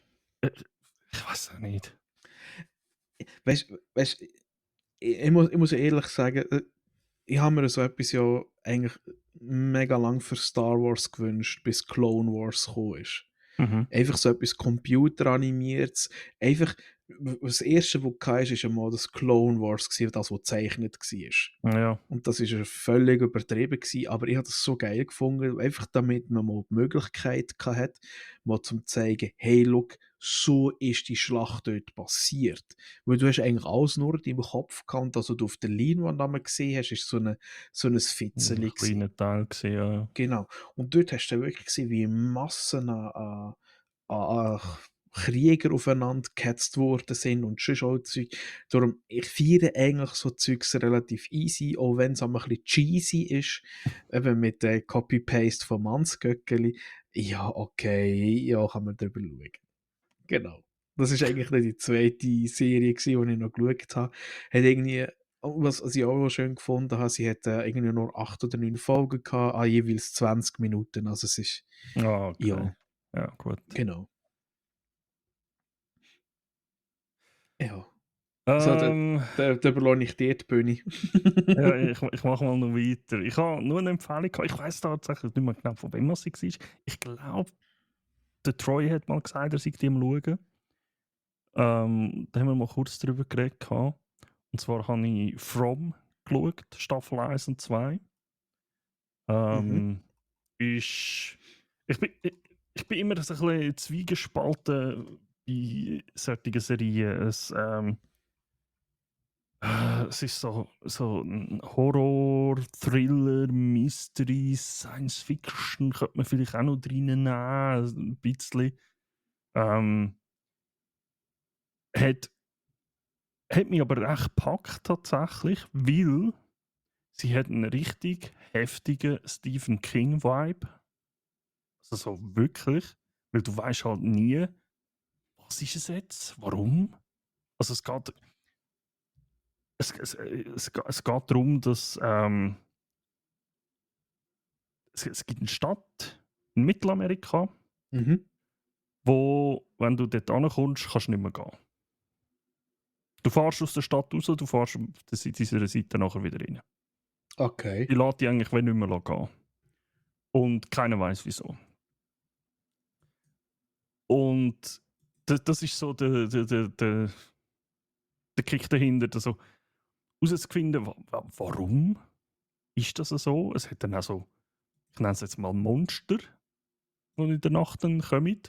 ich weiß auch nicht. weißt, ich muss ehrlich sagen, ich habe mir so etwas ja eigentlich mega lang für Star Wars gewünscht, bis Clone Wars gekommen ist. Mhm. Einfach so etwas computeranimiertes. Einfach, das erste, was du hattest, ist einmal das Clone Wars, gewesen, das, was gezeichnet war. Ja. Und das war ja völlig übertrieben, gewesen, aber ich habe das so geil gefunden, einfach damit man mal die Möglichkeit hatte, mal zum zeigen, hey, look, so ist die Schlacht dort passiert. Weil du hast eigentlich alles nur in deinem Kopf gehabt, also du auf der Leinwand einmal gesehen hast, ist so ein Ein Fitzeli gewesen. kleiner Teil gesehen, ja. Genau. Und dort hast du dann wirklich gesehen, wie Massen an Krieger aufeinander gehetzt worden sind und schon auch Zeug. Darum, ich feiere eigentlich so Zeugs relativ easy, auch wenn es ein bisschen cheesy ist, eben mit Copy-Paste von Mannsgöckeli. Ja, okay, ja, kann man drüber schauen. Genau. Das ist eigentlich dann die zweite Serie gewesen, die ich noch geschaut habe. Hat irgendwie was ich auch noch schön gefunden habe, sie hat irgendwie nur 8 oder 9 Folgen gehabt, jeweils 20 Minuten. Also es ist, Ah, okay. ja, Ja, gut. genau. Ja. So, Ähm, da überlasse ich dir die Bühne. ja, ich mache mal noch weiter. Ich habe nur eine Empfehlung gehabt. Ich weiß tatsächlich nicht mehr genau, von wem sie war. Ich glaube, der Troy hat mal gesagt, er sei die am Schauen. Da haben wir mal kurz drüber geredet. Gehabt. Und zwar habe ich From geschaut, Staffel 1 und 2. Mhm. Ist, ich bin immer so ein bisschen zwiegespalten bei solchen Serien. Es ist so ein Horror, Thriller, Mystery, Science Fiction, könnte man vielleicht auch noch reinnehmen, ein bisschen. Ähm, hat, hat mich aber echt gepackt tatsächlich, weil sie hat einen richtig heftigen Stephen King-Vibe. Also so wirklich, weil du weißt halt nie, was ist es jetzt, warum. Also es geht darum, dass es gibt eine Stadt in Mittelamerika, Mhm. wo, wenn du dort ankommst, kannst du nicht mehr gehen. Du fährst aus der Stadt raus, du fährst auf dieser Seite nachher wieder rein. Okay. Die lässt dich eigentlich nicht mehr gehen. Und keiner weiß wieso. Und das ist so der Kick dahinter, also herauszufinden, warum ist das so. Es hat dann auch so, ich nenne es jetzt mal Monster, die in der Nacht dann kommen.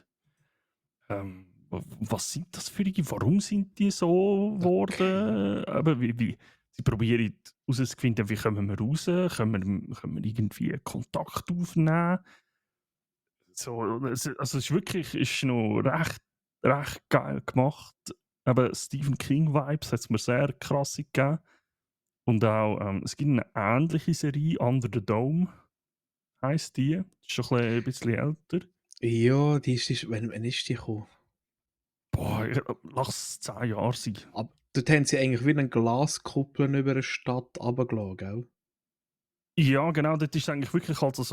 Was sind das für die? Warum sind die so Okay. geworden? Aber sie probieren herauszufinden, wie kommen wir raus? Können wir irgendwie Kontakt aufnehmen? So, also es ist wirklich ist noch recht geil gemacht. Aber Stephen King-Vibes hat es mir sehr krass gegeben. Und auch, es gibt eine ähnliche Serie, Under the Dome heisst die. Ist schon ein bisschen älter. Ja, wann ist die gekommen? Boah, lass es 10 Jahre sein. Aber dort haben sie eigentlich wie eine Glaskuppel über eine Stadt runtergelassen, gell? Ja, genau, das ist eigentlich wirklich halt ja,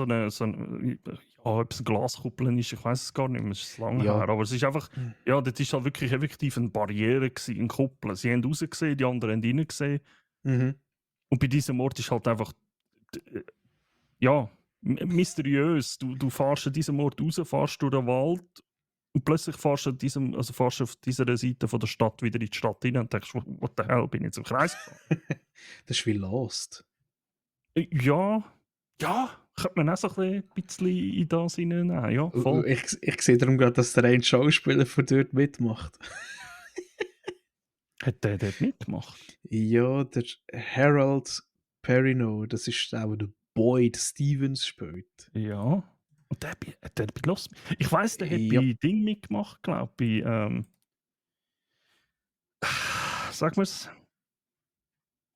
ob es eine Glaskuppel ist, ich weiß es gar nicht mehr, es ist lange her. Ja. Aber es ist einfach, Hm. ja, das ist halt wirklich effektiv eine Barriere gewesen, eine Kuppel. Sie haben rausgesehen, die anderen haben reingesehen. Mhm. Und bei diesem Ort ist halt einfach, ja, mysteriös. Du fährst an diesem Ort raus, fährst durch den Wald und plötzlich fährst du auf dieser Seite von der Stadt wieder in die Stadt rein und denkst, what the hell, bin ich jetzt im Kreis gefahren? Das ist wie Lost. Ja, ja, könnte man auch so ein bisschen in das hineinnehmen. Ja, voll. Ich sehe darum gerade, dass der ein Schauspieler von dort mitmacht. Hat der dort mitgemacht? Ja, der Harold Perrineau, das ist auch der Boyd Stevens spielt. Ja. Und hat der bei Lost. Ich weiss, der hat Ja. bei Ding mitgemacht, glaube ich. Sag mir's.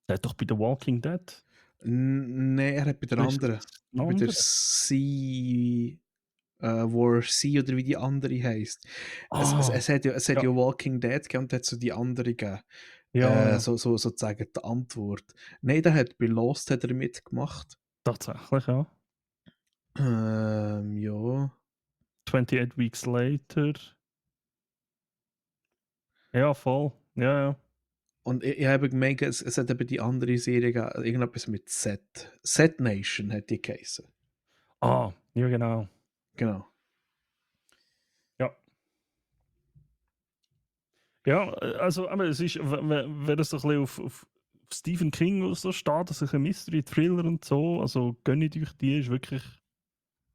Der hat doch bei The Walking Dead. Nein, er hat bei der Oder ist anderen. das ein Bei der anderer? Sea. War Sea oder wie die andere heisst. Ah, Es hat ja, ja Walking Dead gegeben und hat so die andere gegeben. ja, ja. So sozusagen die Antwort. Nein, der hat bei Lost hat er mitgemacht. Tatsächlich, ja. Ja. 28 Weeks Later. Ja, voll. Ja, ja. Und ich habe gemerkt, es hat eben die andere Serie gegeben, irgendetwas mit Set. Set Nation hat die geheißen. Ah, ja, genau. Genau. Ja. Ja, also, aber es ist, wenn es so ein bisschen auf Stephen King oder so steht, also ein Mystery, Thriller und so, also gönnt euch die, ist wirklich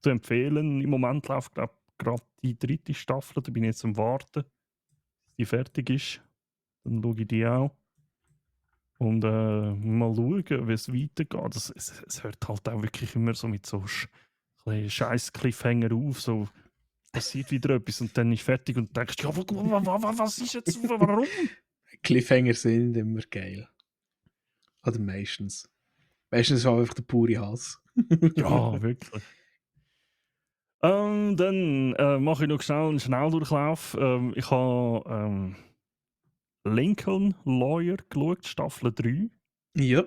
zu empfehlen. Im Moment läuft, glaube ich, gerade die 3. Staffel, da bin ich jetzt am Warten, bis die fertig ist. Dann schaue ich die auch. Und mal schauen, wie es weitergeht. Es hört halt auch wirklich immer so mit so scheiß Cliffhanger auf, so passiert wieder etwas und dann ist fertig und denkst, ja, was ist jetzt, warum? Cliffhanger sind immer geil. Oder meistens. Meistens ist auch einfach der pure Hass. Ja, wirklich. Dann mache ich noch schnell einen Schnelldurchlauf. Ich habe Lincoln Lawyer geschaut, Staffel 3. Ja,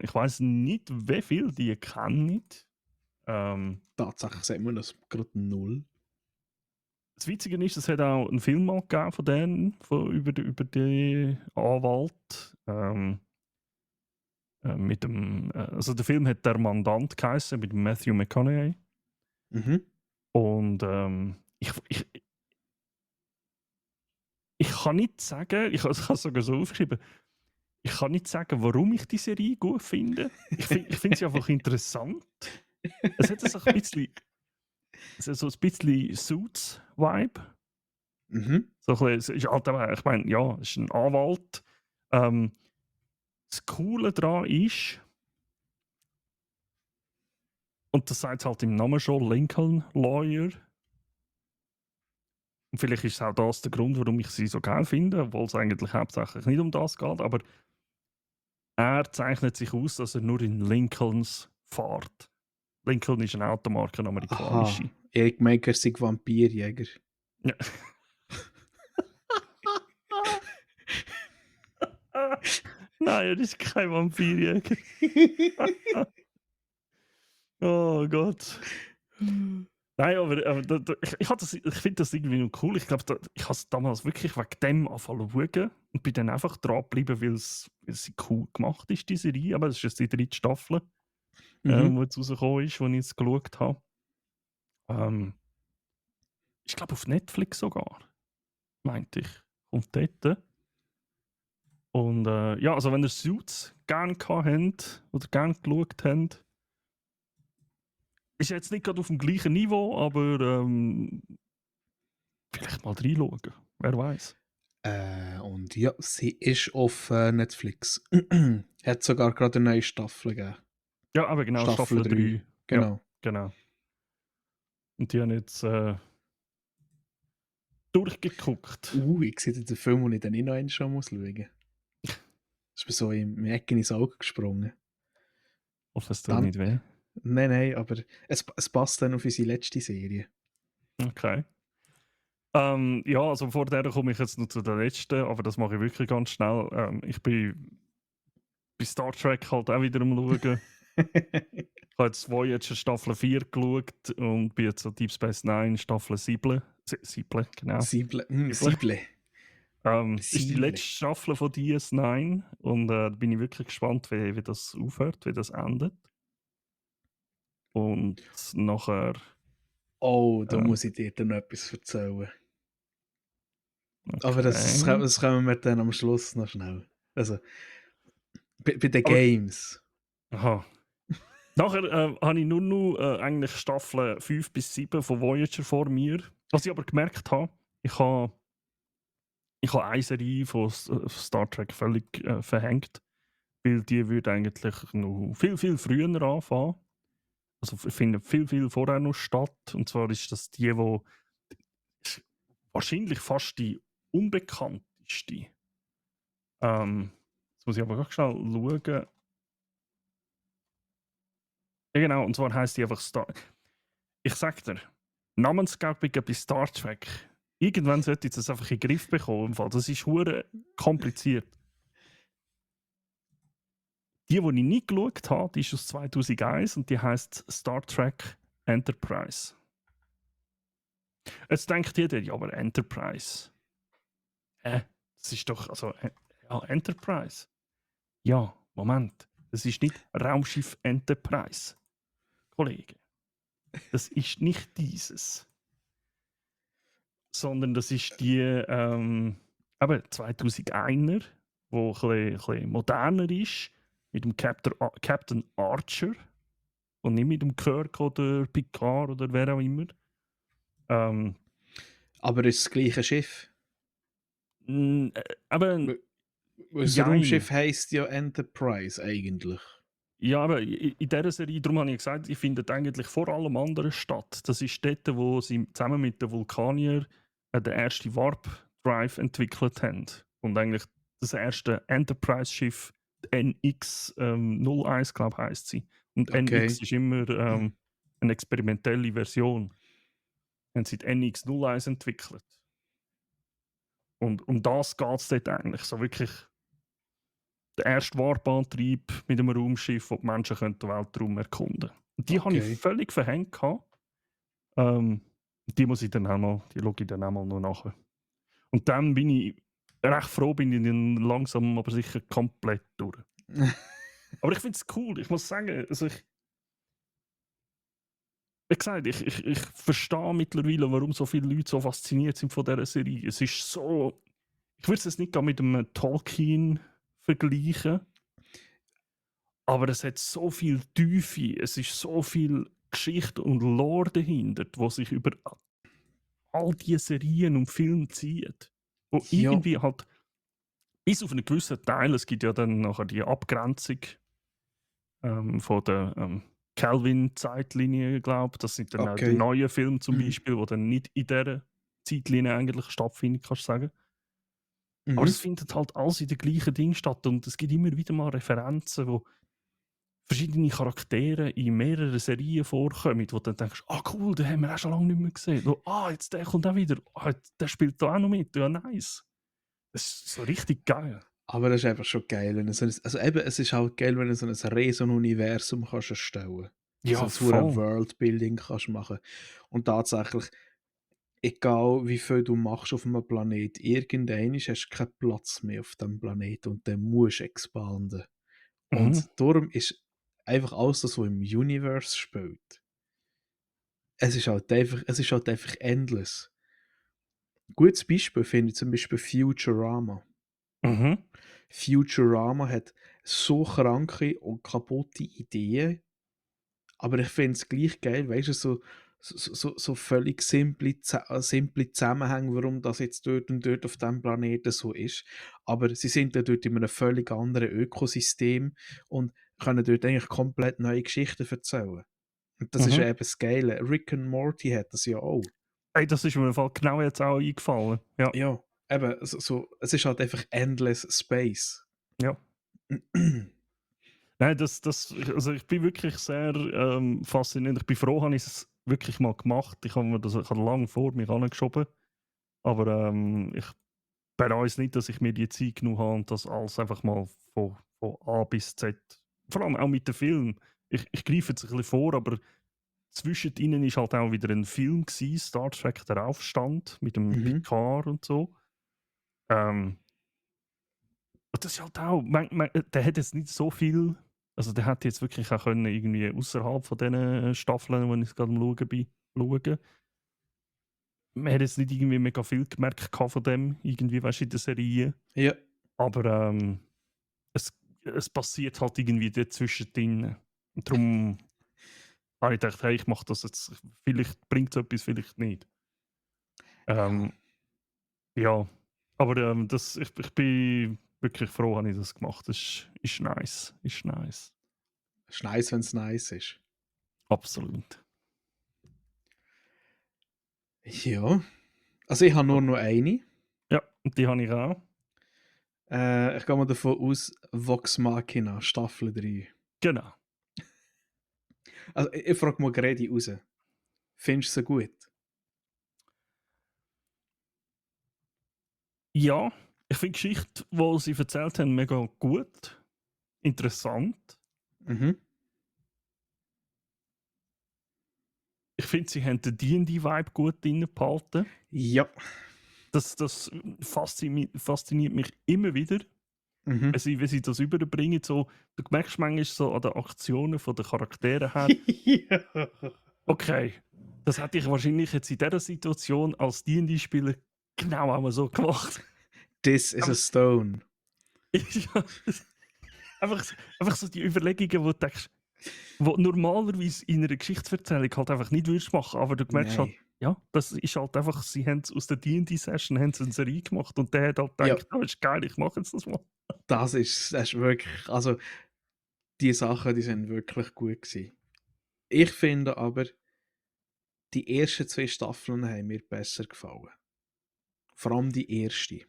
Ich weiß nicht, wie viel die kennen. tatsächlich sagt man das gerade null. Das Witzige ist, es hat auch einen Film mal gegeben von denen, über die Anwalt. Also der Film hat «Der Mandant» geheißen, mit dem Matthew McConaughey. Mhm. Und ich kann nicht sagen, ich habe es sogar so aufgeschrieben, ich kann nicht sagen, warum ich die Serie gut finde. Ich finde sie einfach interessant. Es hat so ein bisschen Suits-Vibe. Mhm. So ein bisschen, es ist halt, ich meine, ja, es ist ein Anwalt. Ähm, Das Coole daran ist, und das sagt halt im Namen schon, Lincoln Lawyer. Und vielleicht ist auch das der Grund, warum ich sie so geil finde, obwohl es eigentlich hauptsächlich nicht um das geht. Aber er zeichnet sich aus, dass er nur in Lincolns fährt. Lincoln ist eine Automarke, eine Aha, amerikanische. Erik Maker sei Vampirjäger. Ja. Nein, er ist kein Vampirjäger. Oh Gott. Nein, aber ich finde das irgendwie noch cool. Ich glaube, ich habe es damals wirklich wegen dem angefangen zu schauen und bin dann einfach dran geblieben, weil sie cool gemacht ist, die Serie. Aber es ist jetzt die 3. Staffel, Mhm. die jetzt rausgekommen ist, die ich jetzt geschaut habe. Ich glaube, auf Netflix sogar, meinte ich. Kommt dort. Und ja, also wenn ihr Suits gerne gehabt habt oder gerne geschaut habt, ist jetzt nicht gerade auf dem gleichen Niveau, aber vielleicht mal reinschauen. Wer weiß. Und ja, sie ist auf Netflix. Hat sogar gerade eine neue Staffel gegeben. Ja, aber genau, Staffel Staffel 3. 3. Ja, Genau. genau. Und die haben jetzt durchgeguckt. Ich sehe den Film, den ich dann nicht noch einmal schauen muss. Das ist mir so im Ecken ins Auge gesprungen. Hoffe, es tut Dann, nicht weh. nein, aber es passt dann auf unsere letzte Serie. Okay. Ja, also vor der komme ich jetzt noch zu der letzten, aber das mache ich wirklich ganz schnell. Ich bin bei Star Trek halt auch wieder am Schauen. Ich habe jetzt Voyager Staffel 4 geschaut und bin jetzt so Deep Space Nine Staffel 7. 7, genau. Sieben. Sible. Ist die letzte Staffel von DS9 und da bin ich wirklich gespannt, wie das aufhört, wie das endet. Und nachher. Oh, da muss ich dir dann noch etwas erzählen. Aber das Okay. kommen wir dann am Schluss noch schnell. Also, bei den Aber, Games. aha. Nachher habe ich nur noch eigentlich Staffeln 5 bis 7 von Voyager vor mir. Was ich aber gemerkt habe, ich habe eine Serie von Star Trek völlig verhängt, weil die würde eigentlich noch viel, viel früher anfangen. Also findet viel, viel vorher noch statt. Und zwar ist das die wahrscheinlich fast die unbekannteste. Jetzt muss ich aber ganz schnell schauen. Ja, genau, und zwar heisst die einfach Star. Ich sag dir, Namensgebungen bei Star Trek. Irgendwann sollte ich das einfach in den Griff bekommen. Im Fall. Das ist hure kompliziert. Die ich nicht geschaut habe, die ist aus 2001 und die heißt Star Trek Enterprise. Jetzt denkt jeder, ja, aber Enterprise. Das ist doch, also, ja, Enterprise. Ja, Moment. Das ist nicht Raumschiff Enterprise. Kollege. Das ist nicht dieses. Sondern das ist die eben 2001er, wo ein bisschen moderner ist, mit dem Captain Archer und nicht mit dem Kirk oder Picard oder wer auch immer. Aber ist das gleiche Schiff? Aber Weil das jein. Raumschiff heisst ja Enterprise eigentlich. Ja, aber in dieser Serie, darum habe ich gesagt, ich finde eigentlich vor allem anderen statt. Das ist dort, wo sie zusammen mit den Vulkaniern den ersten Warp Drive entwickelt haben. Und eigentlich das erste Enterprise-Schiff, NX-01, glaube ich, heisst sie. Und Okay. NX ist immer eine experimentelle Version. Haben sie die NX-01 entwickelt. Und um das geht es dort eigentlich. So wirklich der erste Warp-Antrieb mit einem Raumschiff, wo die Menschen können den Weltraum erkunden können. Und die habe ich Okay. völlig verhängt gehabt. Die muss ich dann auch mal, die schaue ich dann auch mal noch nachher. Und dann bin ich recht froh, bin ich dann langsam aber sicher komplett durch. Aber ich finde es cool, ich muss sagen, also wie gesagt, ich verstehe mittlerweile, warum so viele Leute so fasziniert sind von dieser Serie. Es ist so, ich würde es jetzt nicht gar mit einem Tolkien vergleichen, aber es hat so viel Tiefe, es ist so viel Geschichte und Lore dahinter, wo sich über all diese Serien und Filme zieht. Wo Ja, irgendwie halt, bis auf einen gewissen Teil, es gibt ja dann nachher die Abgrenzung von der Kelvin-Zeitlinie, glaube ich. Das sind dann auch die okay. neuen Filme zum Mhm. Beispiel, die dann nicht in dieser Zeitlinie eigentlich stattfinden, kannst du sagen. Aber Mhm. es findet halt alles in den gleichen Dingen statt und es gibt immer wieder mal Referenzen, wo verschiedene Charaktere in mehreren Serien vorkommen, wo du dann denkst, ah cool, den haben wir auch schon lange nicht mehr gesehen. So, jetzt der kommt auch wieder. Der spielt da auch noch mit. Ja, nice. Das ist so richtig geil. Aber das ist einfach schon geil, wenn du so ein, also eben, es ist halt geil, wenn du so ein Riesen-Universum kannst erstellen. So Ja, ein hure voll. Worldbuilding kannst machen. Und tatsächlich, egal wie viel du machst auf einem Planet, irgendwann hast du keinen Platz mehr auf dem Planet und dann musst du expanden. Mhm. Und darum ist einfach alles das, was im Universe spielt. Es ist halt einfach endless. Gutes Beispiel finde ich zum Beispiel Futurama. Mhm. Futurama hat so kranke und kaputte Ideen, aber ich finde es gleich geil, weißt du, so völlig simple Zusammenhänge, warum das jetzt dort und dort auf diesem Planeten so ist. Aber sie sind dann dort in einem völlig anderen Ökosystem und können dort eigentlich komplett neue Geschichten erzählen. Und das ist Mhm. eben das Geile. Rick and Morty hat das ja auch. Hey, das ist mir im Fall genau jetzt auch eingefallen. Ja, Ja, eben, es ist halt einfach endless space. ja. Nein, also ich bin wirklich sehr fasziniert. Ich bin froh, habe ich es wirklich mal gemacht. Ich habe lange vor mir angeschoben. Aber ich bereue es nicht, dass ich mir die Zeit genommen habe und das alles einfach mal von A bis Z. Vor allem auch mit dem Film. Ich greife jetzt ein bisschen vor, aber zwischen ihnen ist halt auch wieder ein Film gewesen, Star Trek Der Aufstand mit dem Mhm. Picard und so. Ähm, und das ist halt auch, der hat jetzt nicht so viel, also der hätte jetzt wirklich auch können, irgendwie außerhalb von diesen Staffeln, wo ich gerade am Schauen bin, schauen. Man hat jetzt nicht irgendwie mega viel gemerkt von dem, irgendwie, weißt du, in der Serie. Ja. Aber es, es passiert halt irgendwie dort zwischendrin. Und darum habe ich gedacht, hey, ich mache das jetzt, vielleicht bringt es etwas, vielleicht nicht. Ja. Ähm, ja, aber ich bin wirklich froh, habe ich das gemacht. Das ist nice. Ist nice. Ist nice, wenn es nice ist. Absolut. Ja. Also ich habe nur noch eine. Ja, und die habe ich auch. Ich gehe mal davon aus, Vox Machina, Staffel 3. Genau. Also ich frage mal gerade raus. Findest du sie gut? Ja, ich finde die Geschichte, die sie erzählt haben, mega gut. Interessant. Mhm. Ich finde, sie haben den D&D-Vibe gut drin behalten. Ja. Das fasziniert mich immer wieder, Mhm. wenn sie das überbringen. So, du merkst manchmal so an den Aktionen der Charaktere her, Ja. okay, das hätte ich wahrscheinlich jetzt in dieser Situation als D&D-Spieler genau einmal so gemacht. This is a Aber, stone. ja, einfach so die Überlegungen, wo du denkst, wo normalerweise in einer Geschichtserzählung halt einfach nicht würdest machen, aber du merkst halt, Nein. ja, das ist halt einfach, sie haben aus der D&D-Session eine Serie gemacht und der hat halt Ja, gedacht, das ist geil, ich mache jetzt das mal. das ist wirklich, also die Sachen, die sind wirklich gut gewesen. Ich finde aber, die ersten zwei Staffeln haben mir besser gefallen. Vor allem die erste.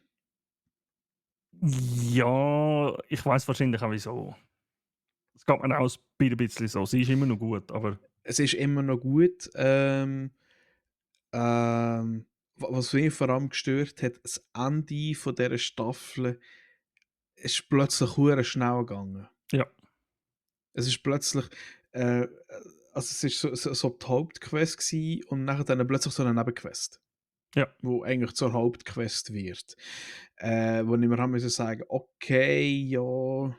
Ja, ich weiß wahrscheinlich auch wieso. Es geht mir auch ein bisschen so. Sie ist immer noch gut, aber Es ist immer noch gut. Was mich vor allem gestört hat, das Ende von dieser Staffel es ist plötzlich hure schnell gegangen. Ja. Es ist plötzlich, äh, also es ist so die Hauptquest gsi und nachher dann plötzlich so 'ne Nebenquest, Ja. wo eigentlich zur Hauptquest wird. Wo ich mir habe müssen sagen: „Okay, ja,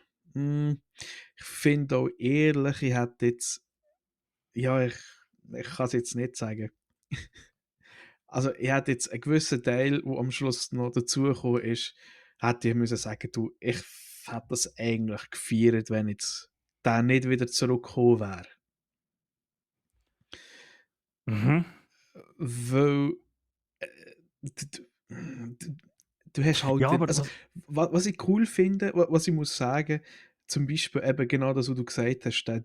ich finde auch ehrlich, ich hätte jetzt ja, ich kann's jetzt nicht sagen.“ Also, ich hätte jetzt einen gewissen Teil, wo am Schluss noch dazugekommen ist, hätte ich müssen sagen: „Du, ich hätte das eigentlich gefeiert, wenn jetzt der nicht wieder zurückgekommen wäre.“ Mhm. Weil, äh, d d d du hast halt Ja, wieder aber also, was ich cool finde, was ich muss sagen, zum Beispiel eben genau das, was du gesagt hast, der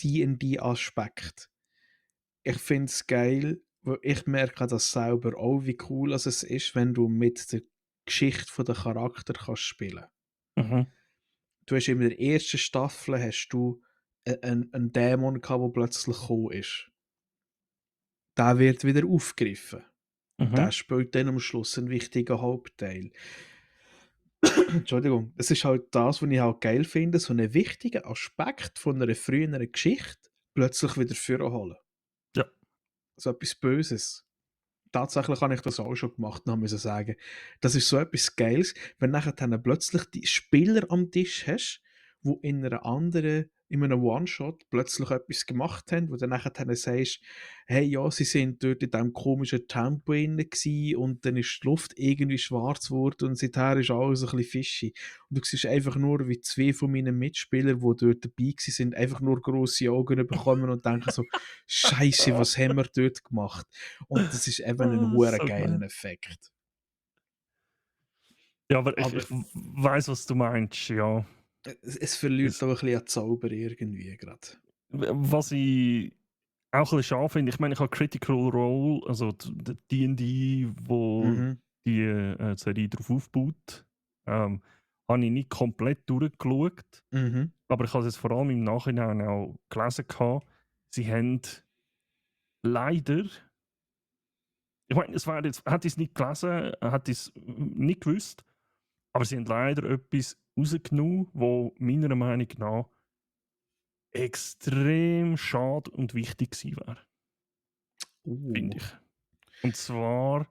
D&D-Aspekt. Ich finde es geil, weil ich merke das selber auch, wie cool es ist, wenn du mit der Geschichte von der Charakter kannst spielen. mhm. Du hast in der ersten Staffel hast du 'n Dämon gehabt, der plötzlich gekommen ist. Der wird wieder aufgegriffen. Mhm. Der spielt dann am Schluss einen wichtigen Hauptteil. Entschuldigung. Es ist halt das, was ich halt geil finde, so einen wichtigen Aspekt von einer früheren Geschichte plötzlich wieder vorholen. Ja. So etwas Böses. Tatsächlich habe ich das auch schon gemacht und habe müssen sagen, das ist so etwas Geiles, wenn nachher dann plötzlich die Spieler am Tisch hast, wo in einer anderen in einem One-Shot plötzlich etwas gemacht haben, wo du nachher dann sagst: „Hey, ja, sie sind dort in diesem komischen Tempo inne gsi und dann ist die Luft irgendwie schwarz geworden und seither ist alles ein bisschen fishy.“ Und du siehst einfach nur, wie 2 von meinen Mitspielern, die dort dabei gsi sind, einfach nur grosse Augen bekommen und denken so: „Scheisse, was haben wir dort gemacht?“ Und das ist eben ein hure So geilen geil. Effekt. Ja, aber ich Aber weiß, was du meinst, ja. es verliert Es auch ein bisschen an Zauber irgendwie gerade. was ich auch ein bisschen schade finde, ich meine, ich habe Critical Role, also D&D, wo Mhm, die, Serie drauf aufbaut, habe ich nicht komplett durchgeschaut, mhm, aber ich habe es jetzt vor allem im Nachhinein auch gelesen gehabt. Sie haben leider, ich meine, es wäre jetzt hätte ich's nicht gelesen, hätte ich's nicht gewusst, aber sie haben leider etwas rausgenommen, wo meiner Meinung nach extrem schade und wichtig gewesen wäre, uh, finde ich. Und zwar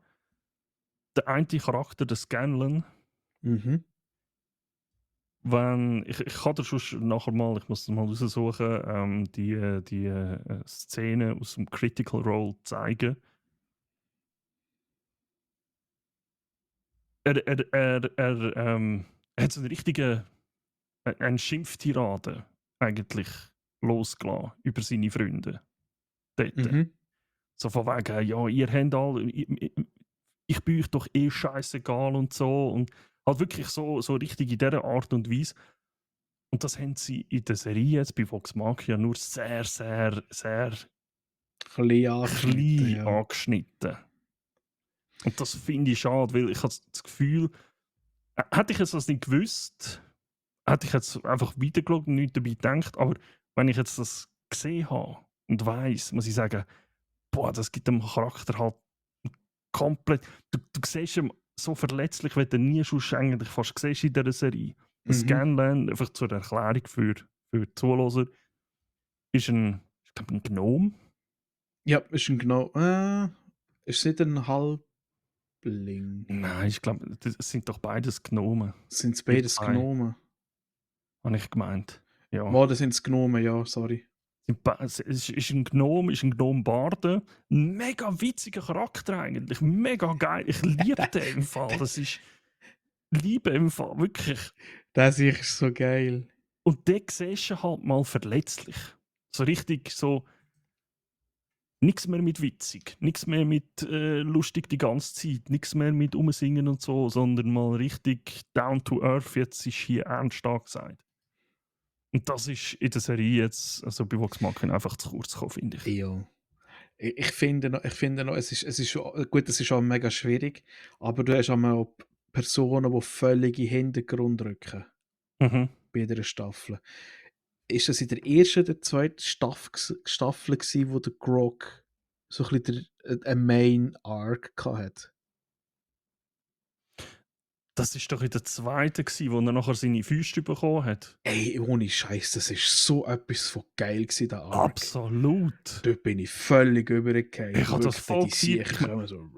der eine Charakter, der Scanlan, mhm, wenn ich kann dir sonst nachher mal, ich muss das mal raussuchen, die Szene aus dem Critical Role zeigen. Er hat so 'n richtigen einen Schimpftirade eigentlich losgelassen über seine Freunde dort. mhm, So von wegen: „Ja, ihr habt alle ich bin euch doch eh scheißegal“ und so, und halt wirklich so richtig in dieser Art und Weise. Und das haben sie in der Serie jetzt bei Vox Machina nur sehr, sehr, sehr klein angeschnitten, klein ja. angeschnitten. Und das finde ich schade, weil ich habe das Gefühl, hätte ich jetzt das nicht gewusst, hätte ich jetzt einfach weitergeschaut und nichts dabei gedacht. Aber wenn ich jetzt das gesehen habe und weiss, muss ich sagen, boah, das gibt dem Charakter halt komplett. Du siehst ihn so verletzlich, wie du nie sonst eigentlich fast siehst in dieser Serie. Der Mhm. Scanlan, einfach zur Erklärung für die Zuhörer, ist ich glaube, ein Gnome. Ja, ist 'n ist nicht 'n Halbling? Nein, ich glaube, es sind doch beides Gnomen. Sind's Die beides zwei, Gnomen? habe ich gemeint. Ja. Wow, dann sind's Gnomen, ja, sorry. Es ist ein Gnome, ist ein Gnome-Barde. Mega witziger Charakter eigentlich. Mega geil. Ich liebe Der den im Fall. der Das ist Liebe im Fall, wirklich. der sicher ist so geil. Und den siehst du halt mal verletzlich. So richtig so, nichts mehr mit witzig, nichts mehr mit lustig die ganze Zeit, nichts mehr mit Umsingen und so, sondern mal richtig down to earth. Jetzt ist hier ernst gesagt. Und das ist in der Serie jetzt, also bei Vox Machina, einfach zu kurz gekommen, finde ich. Ja. Ich finde noch, es ist schon gut, es ist auch mega schwierig, aber du hast einmal auch Personen, die völlig in den Hintergrund rücken Mhm. bei jeder Staffel. Ist das in der ersten oder zweiten Staffel gsi, wo der Grog so ein bisschen 'n Main Arc hatte? Das ist doch in der zweiten gsi, wo er nachher seine Füße bekommen hat. Ey, ohne Scheiß, das ist so etwas von geil gewesen, der Arc. Absolut. Dort bin ich völlig Ich übergefallen. habe das Wirklich, wenn voll die gefeiert. Siechen kommen, so.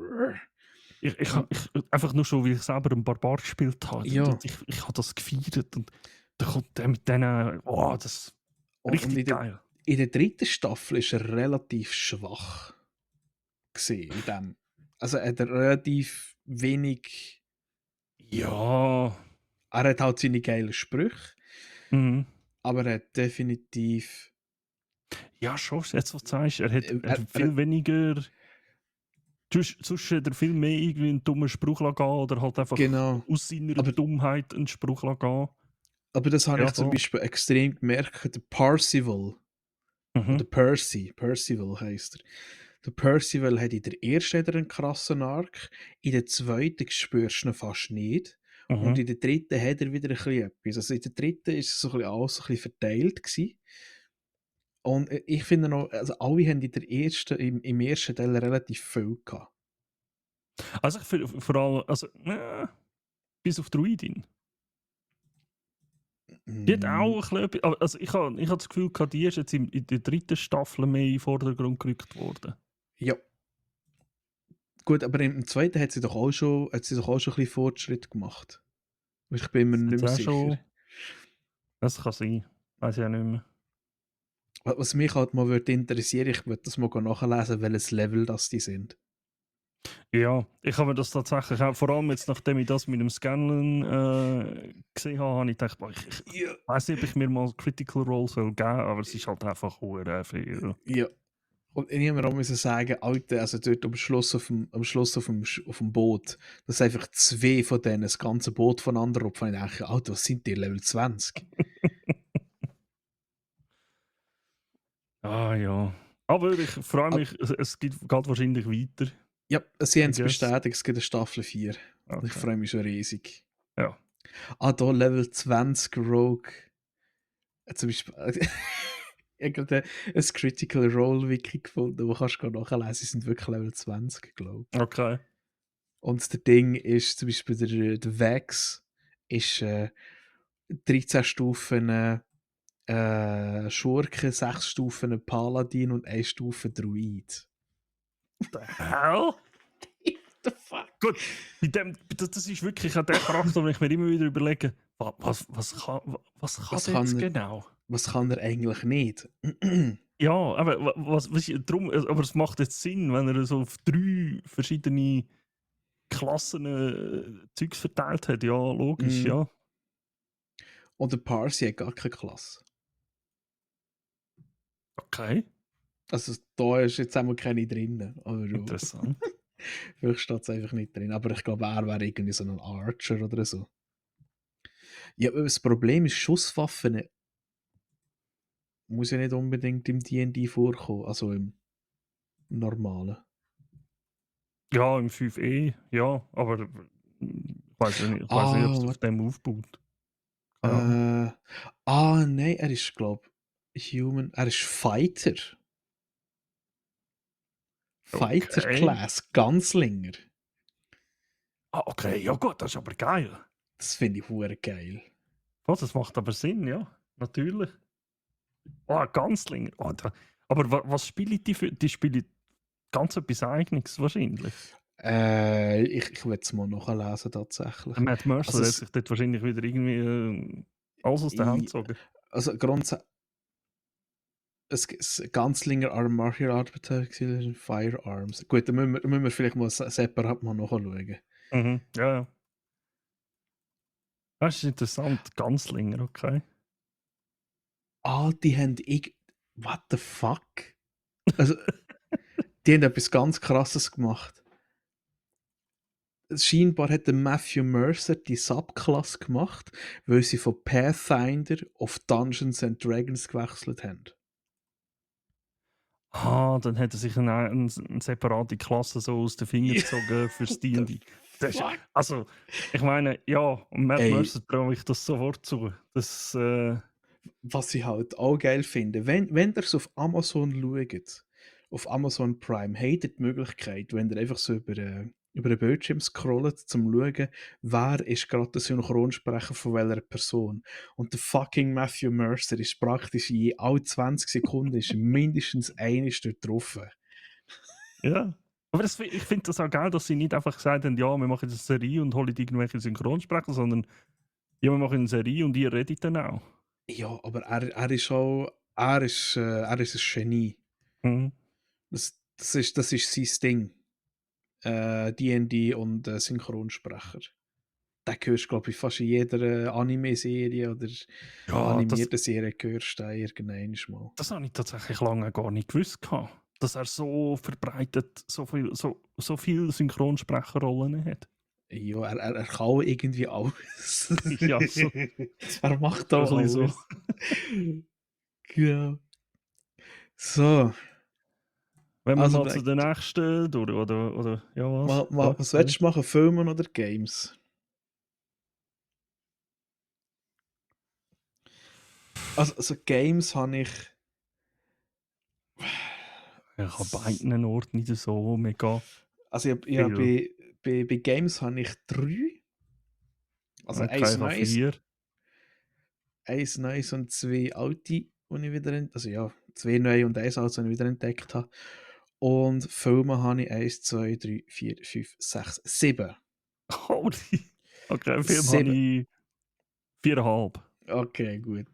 Und Einfach nur schon, weil ich selber einen Barbar gespielt habe. ja, Ich habe das gefeiert. Und da kommt der mit denen. Oh, das und richtig geil. in der dritten Staffel ist er relativ schwach gesehen in dem. Also er hat relativ wenig. Ja. Er hat halt seine geilen Sprüche, Mhm. aber er hat definitiv. Ja, schon. Jetzt, was du sagst, er hat Er, viel weniger. Sonst hat er viel mehr irgendwie einen dummen Spruch gehen oder halt einfach genau. aus seiner Aber, Dummheit einen Spruch gehen. aber das habe Ja, ich zum voll. Beispiel extrem gemerkt. Der Parzival, Mhm. oder Percival heisst er. Der Percival hat in der ersten hat er einen krassen Arc, in der zweiten spürst du ihn fast nicht. Und Mhm. in der dritten hat er wieder ein bisschen etwas. Also in der dritten ist es so ein bisschen alles so ein bisschen verteilt gewesen. Und ich finde noch, also alle haben im ersten Teil relativ viel gehabt. Also ich finde vor allem, also, bis auf Druidin. Die hat Mm, auch ein bisschen, also ich habe das Gefühl gehabt, die ist jetzt in der dritten Staffel mehr in den Vordergrund gerückt worden. ja, gut, aber im zweiten hat sie doch auch schon ein bisschen Fortschritt gemacht. Ich bin mir Das nicht jetzt mehr auch sicher. schon, das kann sein, weiß ich auch nicht mehr. Was mich halt mal würde interessieren, ich würde das mal nachlesen, welches Level das die sind. Ja, ich habe mir das tatsächlich auch, vor allem jetzt nachdem ich das mit dem Scanlan gesehen habe, habe ich gedacht, boah, ich Ja. weiß nicht, ob ich mir mal Critical Role soll geben, aber es ist halt einfach hure viel. Ja. Und ich habe mir auch müssen sagen, Alter, also dort am Schluss auf dem Boot, dass einfach zwei von denen das ganze Boot voneinander rupfen. Ich denke, Alter, was sind die, Level 20? Ah ja. Aber ich freue Ah, mich, geht wahrscheinlich weiter, ja, sie haben I es guess. bestätigt, es gibt eine Staffel 4. Ich Okay. freue mich schon riesig. Ja. Da Level 20 Rogue. Zum Beispiel, ich habe gerade ein Critical Role Wiki gefunden, wo kannst du nachlesen, sie sind wirklich Level 20, glaube ich. Okay. Und der Ding ist zum Beispiel der Vex ist 13 Stufen Schurke, 6 Stufen Paladin und 1 Stufe Druid. The hell? What the fuck? Gut, das ist wirklich an der Charakter, wenn ich mir immer wieder überlege, was kann Was der jetzt kann er, genau? was kann er eigentlich nicht? Ja, aber drum, aber es macht jetzt Sinn, wenn er so auf 3 verschiedene Klassen Zeugs verteilt hat. Ja, logisch, Mm. ja. Und der Parsi hat gar keine Klasse. Okay, Also da ist jetzt einmal keine drin. Aber interessant. vielleicht steht es einfach nicht drin. Aber ich glaube, er wäre irgendwie so ein Archer oder so. Ja, aber das Problem ist, Schusswaffen muss ja nicht unbedingt im D&D vorkommen. Also im normalen. Ja, im 5e, ja, aber ich weiß nicht, ob es auf What? dem aufbaut. Keine Ahnung. Nein, er ist, glaube ich, Human. Er ist Fighter. Fighter Okay. Class, Gunslinger. Ah, okay, ja gut, das ist aber geil. Das finde ich hure geil. Was, das macht aber Sinn, ja. Natürlich. Oh, Ganzlinger. Oh, aber was spielen die für? Die spielen ganz etwas Eigenes wahrscheinlich. Ich will es mal nachlesen tatsächlich. Der Matt Also, Mercer hat sich dort wahrscheinlich wieder irgendwie alles aus der Hand i- gezogen. also grundsätzlich, Gunslinger are martial art in firearms. Gut, dann müssen wir vielleicht mal separat mal nachschauen. Mhm. Ja, ja. Das ist interessant. Ganzlinger, okay. Die haben what the fuck? Also, die haben etwas ganz Krasses gemacht. Scheinbar hat der Matthew Mercer die Subklasse gemacht, weil sie von Pathfinder auf Dungeons and Dragons gewechselt haben. Dann hat er sich eine separate Klasse so aus den Fingern gezogen fürs What the D&D. Das ist, fuck? also, ich meine, ja, und Matt Ey, Mercer traue ich das sofort zu. Das, was ich halt auch geil finde, wenn ihr es auf Amazon schaut, auf Amazon Prime, habt ihr die Möglichkeit, wenn ihr einfach so über über den Bildschirm scrollen, um zu schauen, wer ist gerade der Synchronsprecher von welcher Person. Und der fucking Matthew Mercer ist praktisch alle 20 Sekunden ist mindestens einer dort drauf. Ja. Aber ich finde das auch geil, dass sie nicht einfach gesagt haben, ja, wir machen eine Serie und holen irgendwelche Synchronsprecher, sondern ja, wir machen eine Serie und ihr redet dann auch. Ja, aber er ist auch, er ist ein Genie. Mhm. Das ist sein Ding. D&D und Synchronsprecher. Den hörst du, glaube ich, fast in jeder Anime-Serie oder Ja, animierten Serie hörst du den irgendwann mal. das habe ich tatsächlich lange gar nicht gewusst, dass er so verbreitet so viele Synchronsprecherrollen hat. Ja, er kann irgendwie alles. Ja, so Er macht ein auch bisschen so. alles. Genau. So, Wenn wir also mal zu der nächsten durch, oder ja, was? was willst du machen? Filmen oder Games? Also Games habe ich. Ich habe beiden Orten nicht so mega Also ja, viel. bei Games habe ich 3. Also Okay, ich habe 4. eins Neues und 2 alte, die ich wieder also ja, 2 neue und 1 altes, die ich wieder entdeckt habe. Und Filme habe ich 1, 2, 3, 4, 5, 6, 7. Holy. Okay, Film habe 7. ich 4,5. Okay, gut.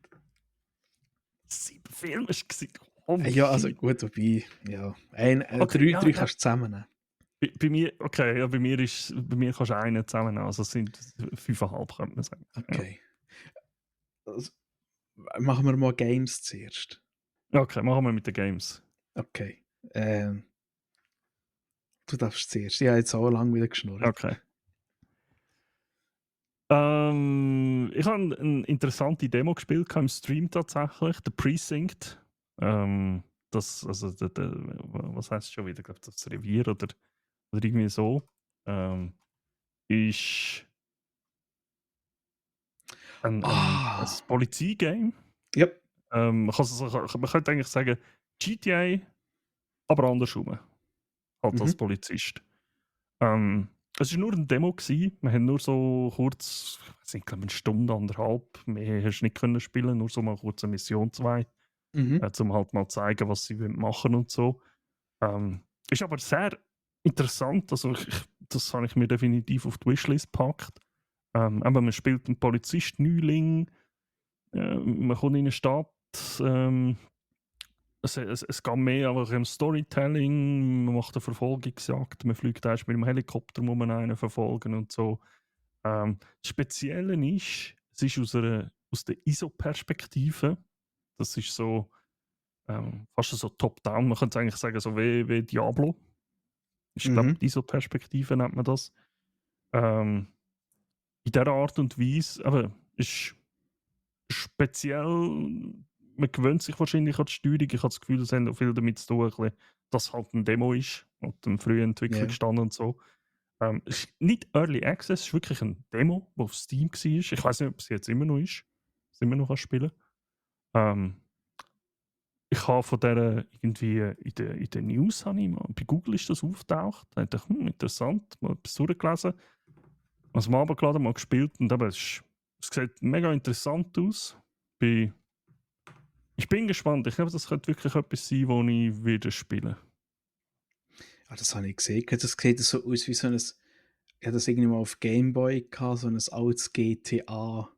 7 Filme hast du gesehen? Holy Ja, also shit. gut, wobei, ja, Okay, drei, ja, drei ja. kannst du zusammennehmen. Bei mir, okay, ja, bei mir kannst du einen zusammen, also es sind 5,5, könnte man sagen. Okay. Also, machen wir mal Games zuerst. Ja. Okay, machen wir mit den Games. Okay. Du darfst zuerst. Ich habe jetzt auch lange wieder geschnurrt. Okay. Ich habe eine interessante Demo gespielt im Stream tatsächlich, The Precinct. Also was heißt schon wieder? Ich glaube, das Revier oder irgendwie so. Ist ein Ah! Polizeigame. Ja. Man könnte eigentlich sagen GTA, aber andersrum. Halt als Mhm. Polizist. Es war nur eine Demo. Wir haben nur so kurz, ich weiß nicht, glaube eine Stunde, anderthalb, mehr hast du nicht können spielen, nur so mal kurz eine Mission 2, Mhm. um halt mal zu zeigen, was sie machen und so. Ist aber sehr interessant, also das habe ich mir definitiv auf die Wishlist gepackt. Aber man spielt einen Polizist-Neuling, man kommt in eine Stadt, es geht mehr einfach um Storytelling, man macht eine Verfolgungsjagd, man fliegt erst mit dem Helikopter, muss man einen verfolgen und so. Das Spezielle ist, es ist aus der ISO-Perspektive. Das ist so fast so top-down, man könnte eigentlich sagen, so wie Diablo. Ich glaube, Mhm. die ISO-Perspektive nennt man das. In dieser Art und Weise, aber ist speziell, man gewöhnt sich wahrscheinlich an die Steuerung. Ich habe das Gefühl, es hat auch viel damit zu tun, dass es halt eine Demo ist und eine frühe Entwicklung Ja. stand und so. Es ist nicht Early Access, es ist wirklich eine Demo, die auf Steam war. Ich weiß nicht, ob es jetzt immer noch ist. Es immer noch spielen kann. Ich habe von der irgendwie in der News, habe ich mal, bei Google ist das aufgetaucht. Da dachte ich, interessant, mal etwas durchgelesen. Also mal runtergeladen, mal gespielt und eben, es sieht mega interessant aus. Ich bin gespannt. Ich glaube, das könnte wirklich etwas sein, wo ich wieder spiele. Ah, das habe ich gesehen. Das sieht so aus wie so ein. Ich hatte das irgendwie mal auf Gameboy gehabt, so ein altes GTA.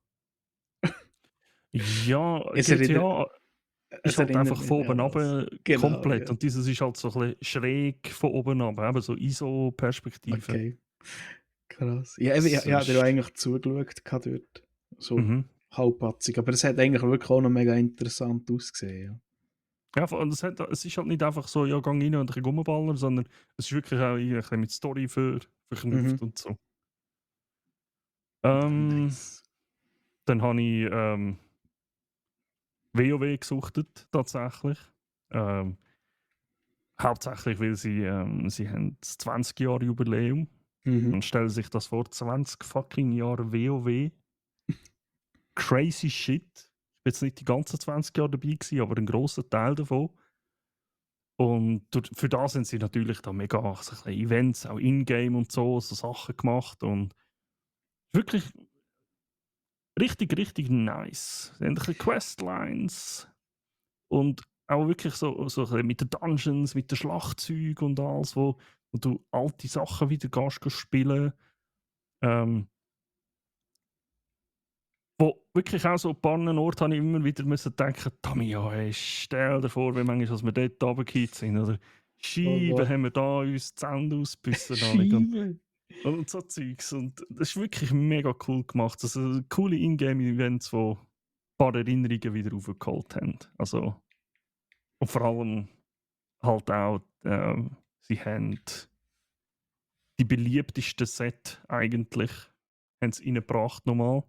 Ja, Es erinnert, GTA ist es halt erinnert einfach mich von an oben das. runter Genau, komplett ja. und dieses ist halt so ein bisschen schräg von oben runter, eben so ISO-Perspektive. Okay, krass. Ja, eben, Das ja, der hat ist, eigentlich zugeschaut gehabt dort. So mhm. halbpatzig. Aber es hat eigentlich wirklich auch noch mega interessant ausgesehen. Ja, und es ist halt nicht einfach so, ja, gang rein und ein bisschen rumballern, sondern es ist wirklich auch ein bisschen mit Story Ja. verknüpft Mhm. und so. Ähm, Nice. Dann habe ich WoW gesuchtet, tatsächlich. Ähm, Hauptsächlich, weil sie haben das 20-Jahre-Jubiläum Mhm. und stellen sich das vor, 20 fucking Jahre WoW. Crazy shit. Ich bin jetzt nicht die ganzen 20 Jahre dabei gewesen, aber einen grossen Teil davon. Und für das haben sie natürlich da mega so ein bisschen Events, auch in-game und so Sachen gemacht. Und wirklich richtig, richtig nice. Sie haben ein bisschen Questlines und auch wirklich so ein bisschen mit den Dungeons, mit den Schlachtzeugen und alles, wo du alte Sachen wieder gehst spielen. Ähm, wo wirklich auch so ein paar Orte habe ich immer wieder müssen denken, Tamiya, hey, stell dir vor, wie manchmal, als wir dort runtergefallen sind. Oder Oh Scheiben Gott. haben wir da uns die Zähne ausgebissen. alle. Scheibe. Und so Zeugs. Und das ist wirklich mega cool gemacht. Also coole Ingame-Events, die ein paar Erinnerungen wieder aufgeholt haben. Also, und vor allem halt auch, sie haben die beliebtesten Set eigentlich haben sie reingebracht nochmal.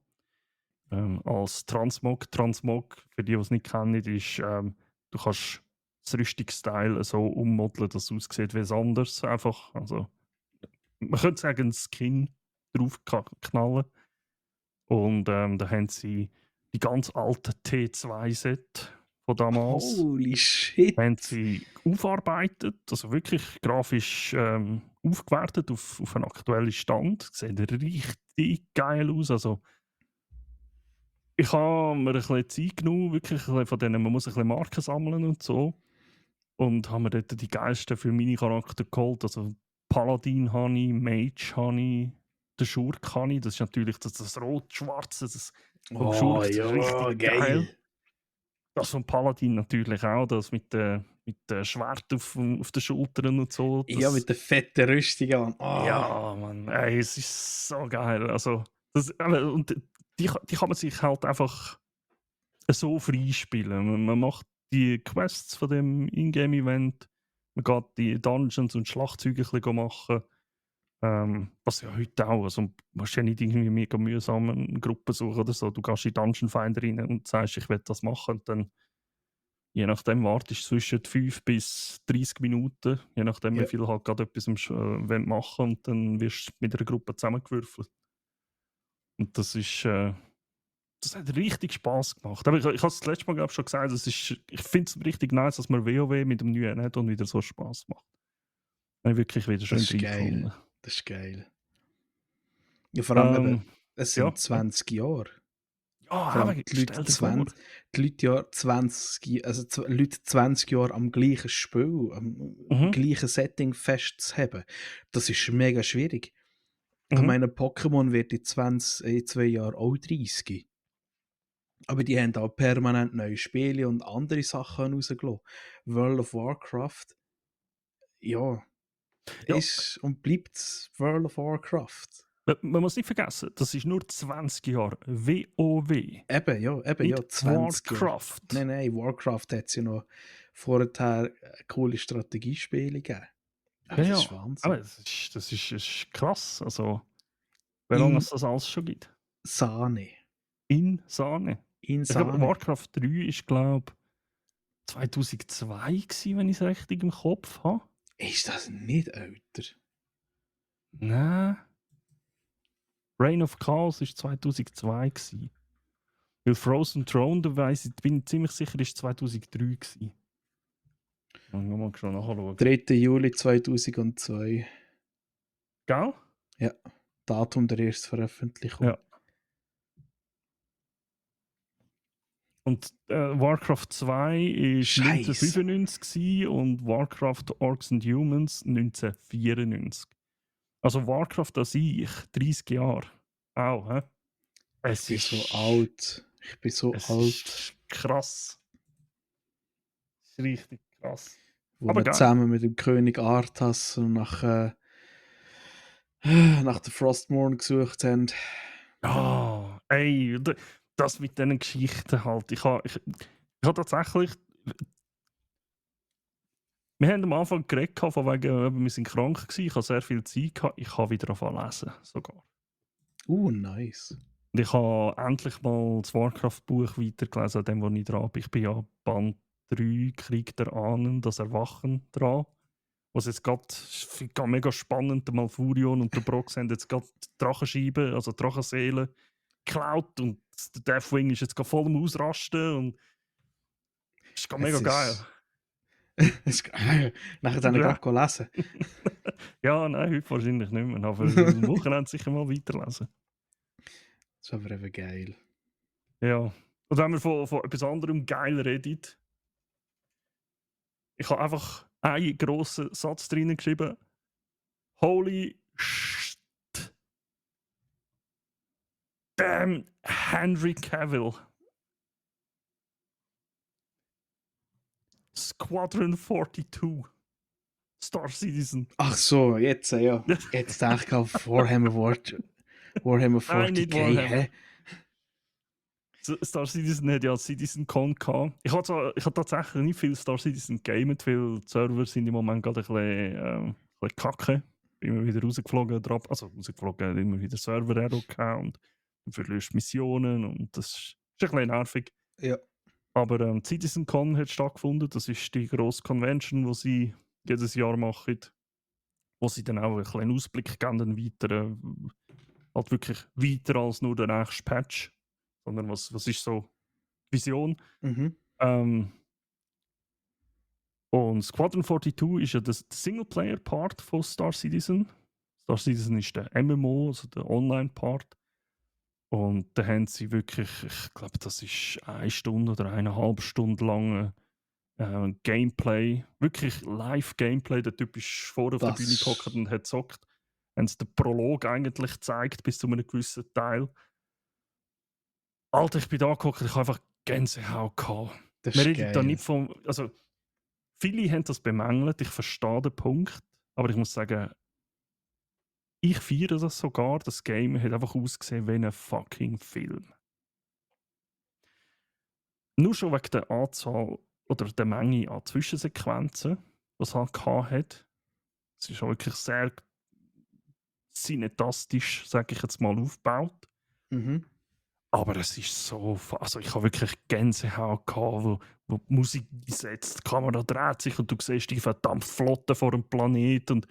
Als Transmog. Transmog, für die es nicht kennen, ist, du kannst das Rüstungsteil so ummodeln, dass es aussieht wie es anders. Einfach, also, man könnte sagen, einen Skin drauf knallen. Und da haben sie die ganz alten T2-Set von damals Holy shit. haben sie aufarbeitet, also wirklich grafisch aufgewertet auf einen aktuellen Stand. Sieht richtig geil aus. Also, ich habe mir ein bisschen Zeit genommen, wirklich ein bisschen von denen, man muss ein bisschen Marken sammeln und so. Und habe mir dort die geilsten für meine Charakter geholt. Also Paladin habe ich, Mage habe ich, den Schurk habe ich. Das ist natürlich das Rot-Schwarze das vom Oh Schurk, das ist ja, richtig geil. geil. Das vom Paladin natürlich auch, das mit Schwert auf den Schultern und so. Ja, mit der fetten Rüstung an. Oh. Ja, Mann, ey, es ist so geil. Also, und die kann man sich halt einfach so freispielen. Man macht die Quests von dem Ingame-Event, man geht die Dungeons und Schlachtzeuge ein bisschen machen. Was ja heute auch, also du musst ja nicht irgendwie mega mühsam eine Gruppe suchen oder so. Du gehst in Dungeon Finder rein und sagst, ich will das machen. Und dann, je nachdem, wartest du zwischen 5 bis 30 Minuten, je nachdem, wie Ja. viel halt gerade etwas wollen machen und dann wirst du mit einer Gruppe zusammengewürfelt. Und das hat richtig Spaß gemacht. Aber ich habe es das letzte Mal glaub, schon gesagt, ich finde es richtig nice, dass man WoW mit dem neuen hat und wieder so Spaß macht. Habe ich wirklich wieder Das schön ist geil. reingefunden. Das ist geil. Ja, vor allem eben, Ähm, es ja, sind ja. 20 Jahre. Ja, Vor allem aber stell dir vor. Die Leute ja 20, also Leute 20 Jahre am gleichen Spiel, am Mhm, gleichen Setting festzuhalten. Das ist mega schwierig. Ich mhm. meine, Pokémon wird in 2 Jahren auch 30. Aber die haben auch permanent neue Spiele und andere Sachen rausgelassen. World of Warcraft, ja, Ja, ist und bleibt World of Warcraft. man muss nicht vergessen, das ist nur 20 Jahre WoW, Eben, nicht ja, 20 Jahre. Warcraft. Nein, Warcraft hat es ja noch vorher coole Strategiespiele gegeben. Aber Ja, das ist ja. Aber Wahnsinn. das ist krass. Also, wie lange In es das alles schon gibt. Sahne. In Sahne. In Ich glaube, Sahne. Warcraft 3 ist, glaube 2002 gsi, wenn ich es richtig im Kopf habe. Ist das nicht älter? Nein. Reign of Chaos war 2002 gsi. Weil Frozen Throne, da bin ich ziemlich sicher, ist 2003 gsi. Ich mal schon nachschauen. 3. Juli 2002. Gell? Ja, Datum der Erstveröffentlichung. Ja. Und Warcraft 2 ist Scheiße. 1995 gsi und Warcraft Orcs and Humans 1994. Also Warcraft an sich, 30 Jahre. Auch, hä? Ich Es bin so ist. alt. Ich bin so Es alt. ist krass. Es ist richtig krass. Wo Aber wir geil. zusammen mit dem König Arthas nach der Frostmourne gesucht haben. Ja, ey, das mit diesen Geschichten halt. Ich habe tatsächlich. Wir haben am Anfang geredet, von wegen, wir sind krank gewesen, ich habe sehr viel Zeit gehabt, ich habe wieder angefangen lesen, sogar. Nice. Und ich habe endlich mal das Warcraft-Buch weitergelesen, an dem, wo ich dran bin. Ich bin ja Band 3, Krieg der Ahnen, das Erwachen dran. Was jetzt gerade, mega spannend, der Malfurion und der Brox haben jetzt gerade Drachenscheiben, also Drachenseelen, geklaut und der Deathwing ist jetzt gerade voll am Ausrasten und ist gerade mega Es geil. ist, Nachher dann Ja. gerade lesen. Ja, nein, heute wahrscheinlich nicht mehr, aber am Wochenende sicher mal weiterlesen. Das ist aber eben geil. Ja. Und wenn wir von etwas anderem geil reden, ich habe einfach einen grossen Satz drinnen geschrieben. Holy shit. Damn Henry Cavill. Squadron 42. Star Citizen. Ach so, jetzt, ja. Jetzt dachte ich auf Warhammer Nein, 40k, nicht Warhammer. hä? Star Citizen hat ja Citizen Con gehabt. Ich habe tatsächlich nicht viel Star Citizen gamet, weil die Server sind im Moment gerade ein bisschen kacke. Immer wieder rausgeflogen, immer wieder Server-Error gehabt und du verlierst Missionen und das ist ein bisschen nervig. Ja. Aber Citizen Con hat stattgefunden. Das ist die grosse Convention, die sie jedes Jahr machen, wo sie dann auch einen kleinen Ausblick geben, einen weiteren, halt wirklich weiter als nur der nächste Patch, sondern was ist so die Vision. Mhm. Und Squadron 42 ist ja der Singleplayer-Part von Star Citizen. Star Citizen ist der MMO, also der Online-Part. Und da haben sie wirklich, ich glaube, das ist 1 Stunde oder 1,5 Stunde lang Gameplay, wirklich Live-Gameplay. Der Typ ist vorne auf der Bühne Das gehockt und hat gezockt. Haben sie den Prolog eigentlich gezeigt, bis zu einem gewissen Teil. Alter, ich bin da gehockt, ich habe einfach Gänsehaut gehabt. das Wir ist reden da geil. nicht von. Also, viele haben das bemängelt, ich verstehe den Punkt, aber ich muss sagen, ich feiere das sogar. Das Game hat einfach ausgesehen wie ein fucking Film. Nur schon wegen der Anzahl oder der Menge an Zwischensequenzen, die es halt hat. Es ist auch wirklich sehr cineastisch, sage ich jetzt mal, aufgebaut. Mhm. Aber es ist so. Also, ich habe wirklich Gänsehaut gehabt, wo die Musik einsetzt, die Kamera dreht sich und du siehst die verdammt Flotte vor dem Planeten.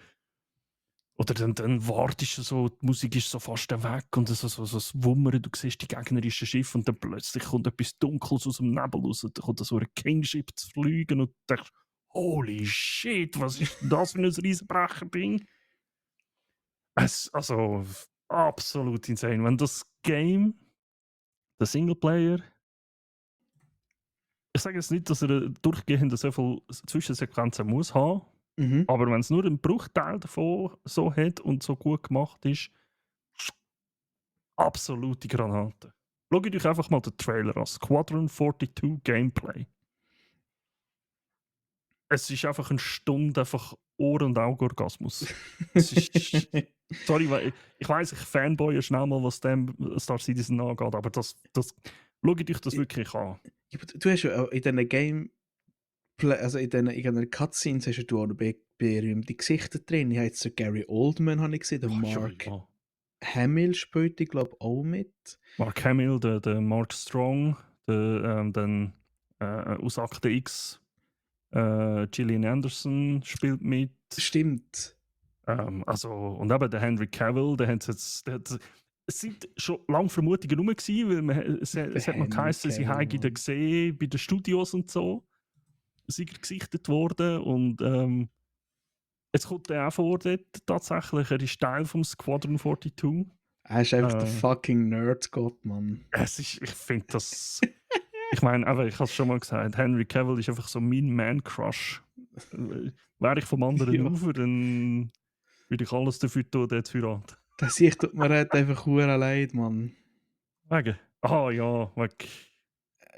Oder dann wartest du so, die Musik ist so fast weg und so das Wummern, du siehst die gegnerischen Schiffe und dann plötzlich kommt etwas Dunkles aus dem Nebel raus. Dann kommt so ein Kingship zu fliegen und du denkst, holy shit, was ist denn das für ein Riesenbrecher-Ding? Also, absolut insane. Wenn das Game, der Singleplayer, ich sage jetzt nicht, dass er durchgehend so viele Zwischensequenzen muss haben, Mhm. aber wenn es nur ein Bruchteil davon so hat und so gut gemacht ist, absolute Granate. Schaut euch einfach mal den Trailer an. Squadron 42 Gameplay. Es ist einfach eine Stunde einfach Ohr- und Augeorgasmus. Es ist. Sorry, weil ich weiss, ich fanboye schnell mal, was dem Star Citizen angeht, aber schaut euch das wirklich an. Ja, aber du hast ja auch in diesen also in diesen Cutscenes hast du auch noch berühmte Gesichter drin. Ich habe jetzt so Gary Oldman habe ich gesehen, der Oh, Mark ja. Hamill spielt, ich glaube, auch mit. Mark Hamill, der Mark Strong, dann aus Akte X, Gillian Anderson spielt mit. Stimmt. Und eben der Henry Cavill, es sind schon lange Vermutungen rum gewesen, weil es hat mal Henry geheißen, sie Cavill, hätten ihn Mann. gesehen bei den Studios und so. Sind er gesichtet worden und jetzt kommt er auch vor dort tatsächlich. Er ist Teil vom Squadron 42. Er ist einfach der Äh, fucking Nerd-Gott, Mann. ich finde das. Ich meine, ich habe es schon mal gesagt, Henry Cavill ist einfach so mein Man-Crush. Wäre ich vom anderen Ja. Ufer, dann würde ich alles dafür tun, den zu heiraten. Das Sicht tut mir halt einfach hure leid, Mann. Wegen? Ah ja, wegen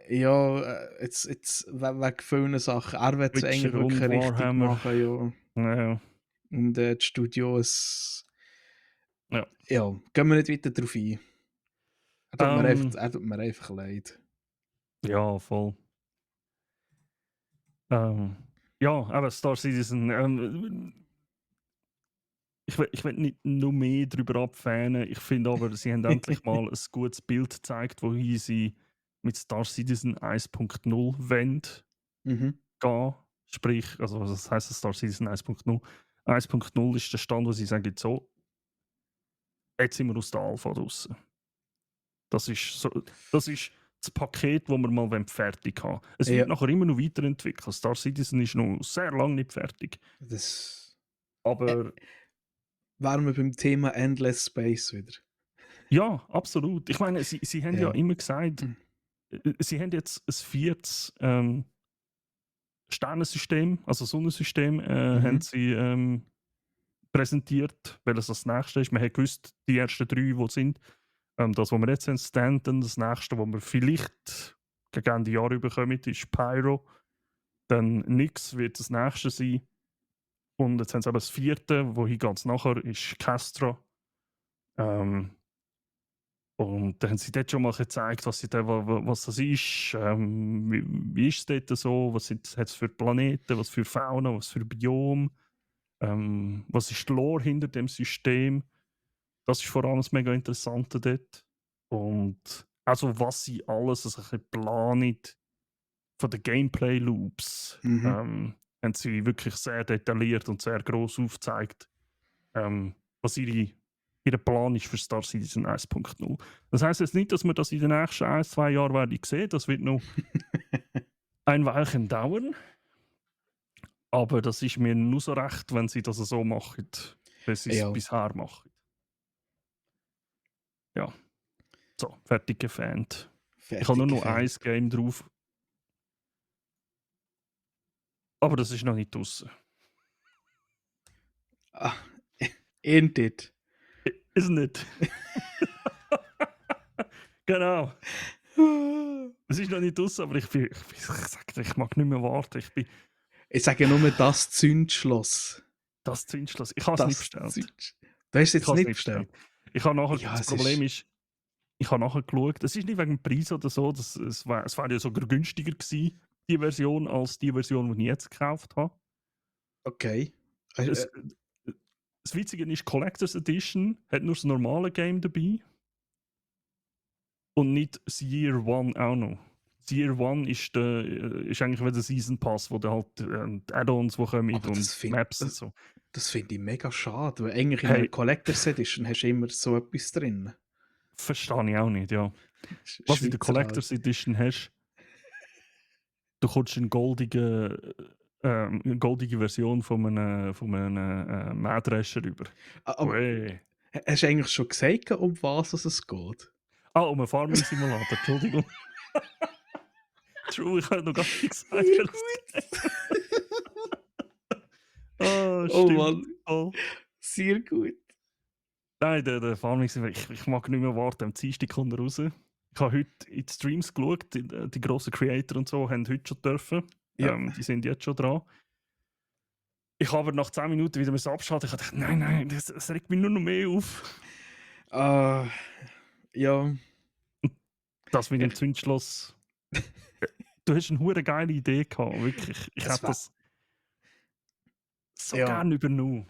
Ja, jetzt wegen vielen Sachen. Er wird es eigentlich Witcher und wirklich richtig Warhammer. machen, ja. Ja, Und die Studios, ja. ja, gehen wir nicht weiter drauf ein. Ähm, Er tut mir einfach leid. ja, voll. Ja, aber Star Citizen. Ich will nicht noch mehr darüber abfähnen. Ich finde aber, sie haben endlich mal ein gutes Bild gezeigt, wohin sie mit Star Citizen 1.0 wollen Mhm. gehen. Sprich, also was heisst Star Citizen 1.0? 1.0 ist der Stand, wo sie sagen, so, jetzt sind wir aus der Alpha draussen. Das ist das Paket, das wir mal fertig haben wollen. Es Ja, wird nachher immer noch weiterentwickelt. Star Citizen ist noch sehr lange nicht fertig. das Aber wären wir beim Thema Endless Space wieder. ja, absolut. Ich meine, sie haben ja Ja. immer gesagt, Mhm. sie haben jetzt ein viertes Sternensystem, also Sonnensystem, haben sie präsentiert, weil es das nächste ist. Man hat gewusst, die ersten drei, die sind, das, was wir jetzt haben, Stanton, das nächste, was wir vielleicht gegen Ende Jahr bekommen, ist Pyro. Dann Nix wird das nächste sein. Und jetzt haben sie aber das vierte, wohin ganz nachher, ist Castra. Ähm, und dann haben sie dort schon mal gezeigt, was das ist. Wie ist es dort so? Was hat es für Planeten, was für Fauna, was für Biom? Was ist die Lore hinter dem System? Das ist vor allem das mega Interessante dort. Und also was sie alles also ein bisschen planen von den Gameplay-Loops, Mhm. haben sie wirklich sehr detailliert und sehr gross aufgezeigt, was ihr Plan ist für Star Citizen 1.0. Das heisst jetzt nicht, dass wir das in den nächsten 1-2 Jahren werden sehen. Das wird noch ein Weilchen dauern. Aber das ist mir nur so recht, wenn sie das so machen, wie sie es Ja, bisher machen. Ja, so, fertig gefans. Ich habe nur noch ein fertig. Game drauf. Aber das ist noch nicht draussen. Ah, ain't it? Ist nicht. Genau. Es ist noch nicht draussen, aber ich sag dir, ich mag nicht mehr warten. Ich sage nur das Zündschloss. Das Zündschloss. Ich habe es nicht Das bestellt. Zündschloss. Du hast es Ich jetzt habe es nicht nicht bestellt? bestellt. Ich habe nachher, Ja, das es Problem ist... ist, ich habe nachher geschaut, es ist nicht wegen dem Preis oder so, es war ja sogar günstiger gewesen, die Version, als die Version, die ich jetzt gekauft habe. Okay. Es, das Witzige ist, Collector's Edition hat nur das normale Game dabei und nicht das Year One auch noch. Das Year One ist eigentlich wie der Season Pass, wo da halt die Add-ons, die kommen Aber und Maps und so. das finde ich mega schade, weil eigentlich in einer Hey, Collector's Edition hast du immer so etwas drin. verstehe ich auch nicht, ja. Was in der Schweizer halt. Collector's Edition hast, du kommst eine goldige Version von einem Mähdrescher über. Aber Ui. hast du eigentlich schon gesagt, um was es geht? Ah, um einen Farming Simulator, Entschuldigung. True, ich habe noch gar nicht gesagt, Sehr welches gut. Ah, Oh stimmt. Mann, Voll. sehr gut. Nein, der Farming Simulator, ich mag nicht mehr warten, am Dienstag kommt er raus. Ich habe heute in die Streams geschaut, die grossen Creator und so haben heute schon dürfen. Ja. Die sind jetzt schon dran. Ich habe aber nach 10 Minuten wieder abschalten. Ich dachte, nein, das regt mich nur noch mehr auf. Ja. Das mit dem Ich, Zündschloss. Du hast eine hure geile Idee gehabt, wirklich. Ich es hätte war, das so ja. gerne übernommen.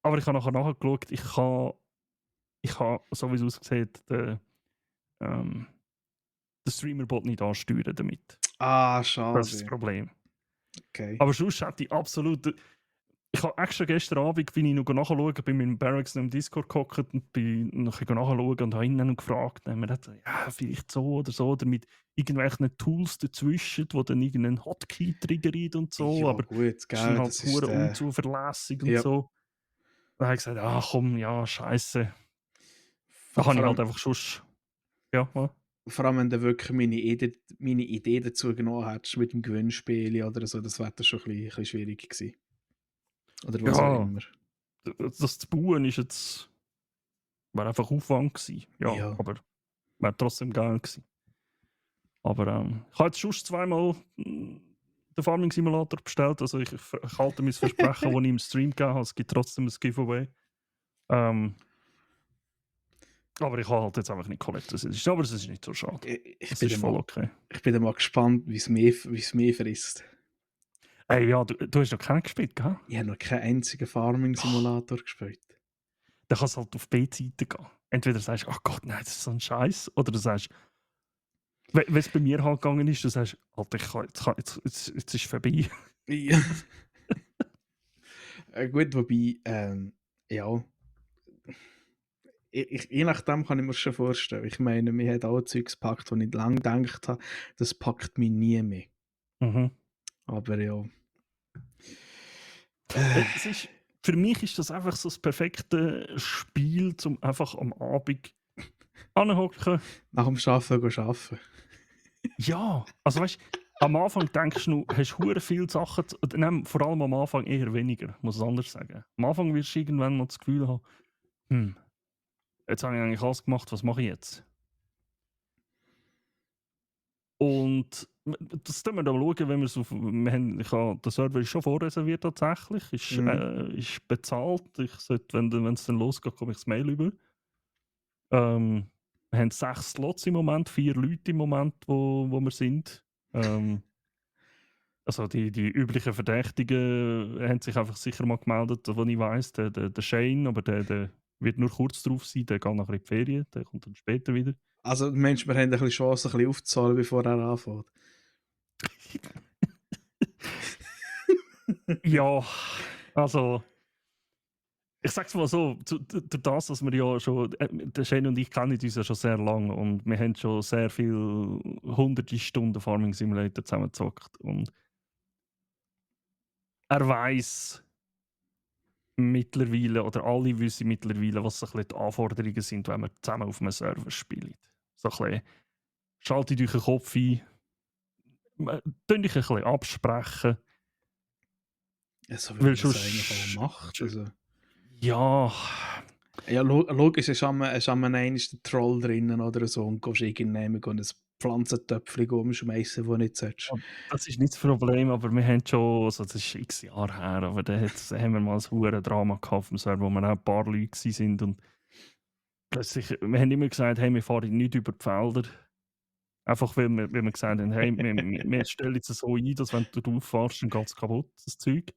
Aber ich habe nachher geschaut, ich kann, so wie es aussieht, den Streamer-Bot nicht ansteuern damit. Das ist das Schade. Problem. Okay. Aber sonst hätte ich absolut... Ich habe extra gestern Abend bin ich noch nachschauen, bei meinem Barracks im Discord gehockt und bin noch nachschauen und habe ihn dann gefragt. Dann haben wir gedacht, ja, vielleicht so oder mit irgendwelchen Tools dazwischen, die dann irgendeinen Hotkey triggern und so, Ja, aber gut, das ist dann gell, halt das ist hure der. unzuverlässig und Ja. so. Dann habe ich gesagt, ah komm, ja, scheiße. Da Vor habe ich halt allem, einfach schon... Ja, ja. vor allem, wenn du wirklich meine Idee dazu genommen hättest mit dem Gewinnspiel oder so, das wäre schon ein bisschen schwierig gewesen. Oder was auch Ja, immer. das zu bauen ist jetzt... Wäre einfach Aufwand gewesen. Ja, Ja. aber wäre trotzdem geil gewesen. Aber ich habe jetzt schon zweimal den Farming Simulator bestellt. Also ich halte mein Versprechen, das ich im Stream gegeben habe. Es gibt trotzdem ein Giveaway. Aber ich habe halt jetzt einfach nicht Collectors Edition. Aber es ist nicht so schade. Ich Es bin ist dann voll mal, okay. ich bin dann mal gespannt, wie es mehr frisst. Hey, ja, du hast noch keinen gespielt, gell? Ich habe noch keinen einzigen Farming-Simulator gespielt. Dann kannst du halt auf B-Seite gehen. Entweder sagst du, ach Gott, nein, das ist so ein Scheiß. Oder du sagst, wenn es bei mir halt gegangen ist, du sagst, Alter, jetzt ist es vorbei. Ja. Gut, wobei, ja, Je nachdem kann ich mir schon vorstellen. Ich meine, mir hat auch Zeugs gepackt, wo ich lange gedacht habe, das packt mich nie mehr. Mhm. Aber ja. Es ist, für mich ist das einfach so das perfekte Spiel, um einfach am Abend anhocken. Nach dem Arbeiten arbeiten. Ja, also weißt du, am Anfang denkst du, hast hure viele Sachen, nein, vor allem am Anfang eher weniger, muss ich anders sagen. Am Anfang wirst du irgendwann mal das Gefühl haben, jetzt habe ich eigentlich alles gemacht, was mache ich jetzt? Und das können wir dann schauen, wenn wir es auf. Der Server ist schon vorreserviert tatsächlich, Mhm. ist bezahlt. Ich sollte, wenn es dann losgeht, komme ich das Mail über. Wir haben 6 Slots im Moment, 4 Leute im Moment, wo wir sind. Also die üblichen Verdächtigen haben sich einfach sicher mal gemeldet, wo ich weiss, der Shane, aber der wird nur kurz drauf sein, der geht nachher in die Ferien, der kommt dann später wieder. Also, Mensch, wir haben ein bisschen Chance, ein bisschen aufzuzahlen, bevor er anfängt. Ja, also ich sag's mal so, durch das, dass wir ja schon, der Shane und ich kennen uns ja schon sehr lange und wir haben schon sehr viele hunderte Stunden Farming Simulator zusammengezockt und er weiss mittlerweile, oder alle wissen mittlerweile, was so ein bisschen die Anforderungen sind, wenn wir zusammen auf einem Server spielen. So ein bisschen, schaltet euch den Kopf ein, tun euch ein bisschen absprechen, Ja, so wie weil man das eigentlich auch sonst, macht. Also, ja, ja, logisch ist einmal der Troll drinnen oder so und gehst irgendwann ein Pflanzentöpfchen umschmeißen, wo nicht sollst. das ist nicht das Problem, aber wir haben schon, also das ist x Jahre her, aber da haben wir mal ein hure Drama gehabt auf dem Server, wo wir auch ein paar Leute sind und plötzlich, wir haben immer gesagt, hey, wir fahren nicht über die Felder. Einfach weil wir gesagt haben, hey, wir stellen jetzt so ein, dass wenn du drauf fährst, dann geht es kaputt, das Zeug.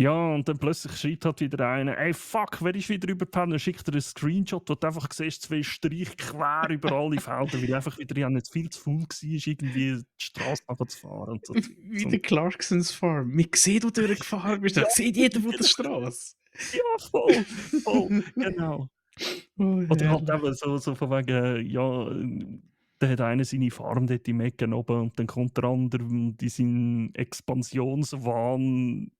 Ja, und dann plötzlich schreibt halt wieder einer, ey, fuck, wer ist wieder übergefahren? Dann schickt er einen Screenshot, wo du einfach siehst, 2 Streiche quer über alle Felder, weil einfach wieder ja nicht viel zu faul war, irgendwie die Straße runterzufahren und so Zeug. Wie der Und Clarksons Farm. Man sieht, wo du durchgefahren bist. ja, Da sieht jeder von der Straße. ja, voll, voll, genau. Oh, Oder halt herrlich. eben so von wegen, ja, da hat einer seine Farm dort im Ecken oben und dann kommt der andere und in seinen Expansionswahn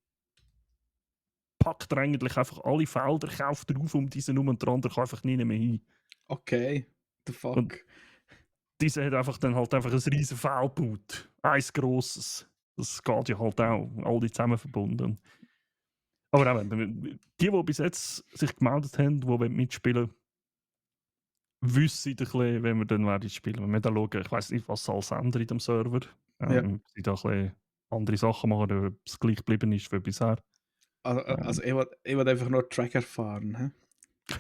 packt er eigentlich einfach alle Felder, kauft drauf um diesen herum und der andere kann einfach nie mehr hin. Okay, the Und fuck. dieser hat einfach dann halt einfach ein riesen Feld gebaut. Eins grosses. Das geht ja halt auch, alle zusammen verbunden. Aber eben, die bis jetzt sich gemeldet haben, die mitspielen wollen, wissen ein bisschen, wenn wir dann werden spielen. Wenn wir dann schauen, ich weiss nicht, was alles ändert in dem Server. Ja. Sie da ein bisschen andere Sachen machen, oder ob es gleich geblieben ist wie bisher. Also ich will einfach nur Tracker fahren. He?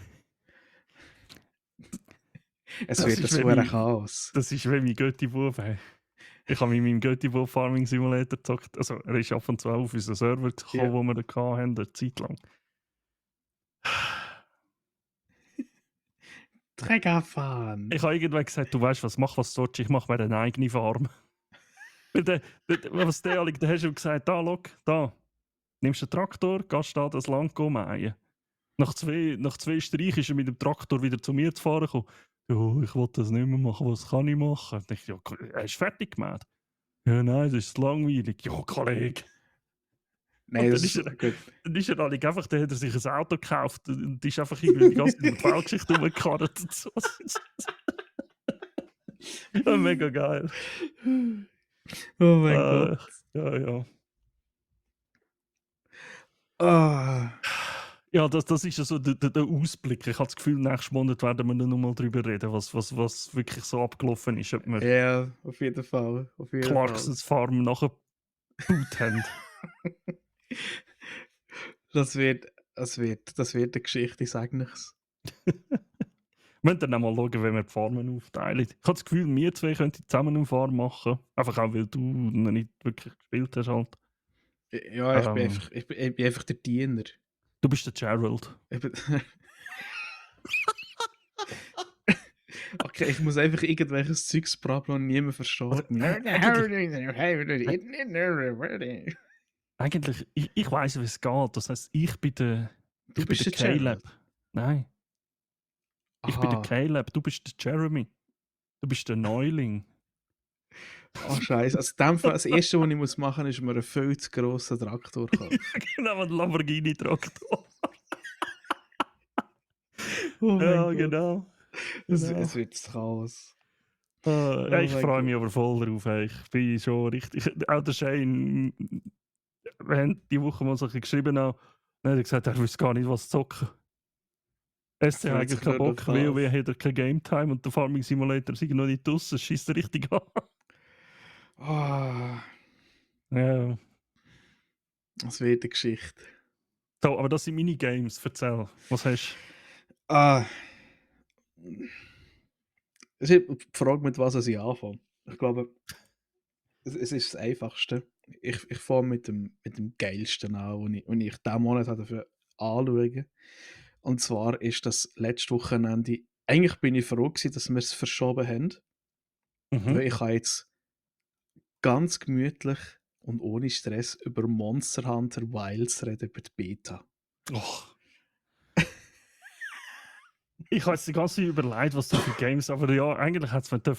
Es Das wird ist ein wie hoher mein, Chaos. das ist wie mein Götti-Bub. Ich habe mit meinem Götti-Bub Farming Simulator gezockt. Also er ist ab und zu auf unseren Server gekommen, Ja. wo wir da hatten, eine Zeit lang. Tracker fahren. Ich habe irgendwann gesagt, du weißt was, mach was du willst, ich mache mir eine eigene Farm. Weil was der liegt, da hast du gesagt, da, schau, da, nimmst den Traktor, gehst da das Land mähen. Nach zwei Streichen ist er mit dem Traktor wieder zu mir zu fahren gekommen. Ja, ich will das nicht mehr machen, was kann ich machen? Ich dachte, ja, er ist fertig gemacht. Ja, nein, das ist langweilig. Ja, Kollege. Nein, Und das ist gut. dann ist er eigentlich einfach, dann hat er sich ein Auto gekauft und ist einfach irgendwie die ganze Zeit über die Weltgeschichte rumgekarrt und so. Ja, mega geil. Oh mein Gott. Ja, ja. Ah. Ja, das ist ja so der Ausblick. Ich habe das Gefühl, nächsten Monat werden wir noch mal darüber reden, was wirklich so abgelaufen ist. Ob wir Ja, auf jeden Fall. Auf jeden Fall. Clarksons Farm nachgebaut haben. Das wird eine Geschichte, ich sage nichts. Wir müssen dann auch mal schauen, wenn wir die Farmen aufteilen. Ich habe das Gefühl, wir zwei könnten zusammen eine Farm machen. Einfach auch, weil du noch nicht wirklich gespielt hast. Halt. Ja, ich bin einfach der Diener. Du bist der Gerald. Ich bin okay, ich muss einfach irgendwelches Zeugs brabbeln und niemand Also, versteht eigentlich, ich weiss, wie es geht. Das heisst, ich bin Du der bist der Caleb. Gerald. Nein. Ich bin der Aha. Caleb, du bist der Jeremy. Du bist der Neuling. Oh, Scheiße. Also, in dem Fall, das Erste, was ich machen muss, ist mir einen viel zu grossen Traktor kaufen. Genau, ein Lamborghini-Traktor. Oh mein Ja, Gott. genau. Es Genau. wird das Chaos. Ja, Oh ich mein freue Gott. mich aber voll drauf. Ey. Ich bin schon richtig. Auch der Shane, wir haben die Woche mal so ein bisschen geschrieben, auch, dann hat er gesagt, er wüsste gar nicht, was zocken. Er SC hat freut eigentlich sich keinen nicht Bock, auf WoW das. hat er kein Game Time und der Farming Simulator ist noch nicht draussen, schießt er richtig an. Ah, Ja. das wird eine Geschichte. So, aber das sind Minigames, erzähl. Was hast Ah, es ist die Frage, mit was ich anfange. Ich glaube, es ist das Einfachste. Ich fange mit dem Geilsten an, was ich diesen Monat dafür anschauen. Und zwar ist das letzte Wochenende. Eigentlich bin ich froh gewesen, dass wir es verschoben haben, du? Mhm. weil ich kann jetzt ganz gemütlich und ohne Stress über Monster Hunter Wilds reden, über die Beta. Och. Ich habe jetzt die ganze Zeit überlegt, was du für Games, aber ja, eigentlich hat es mir Ja.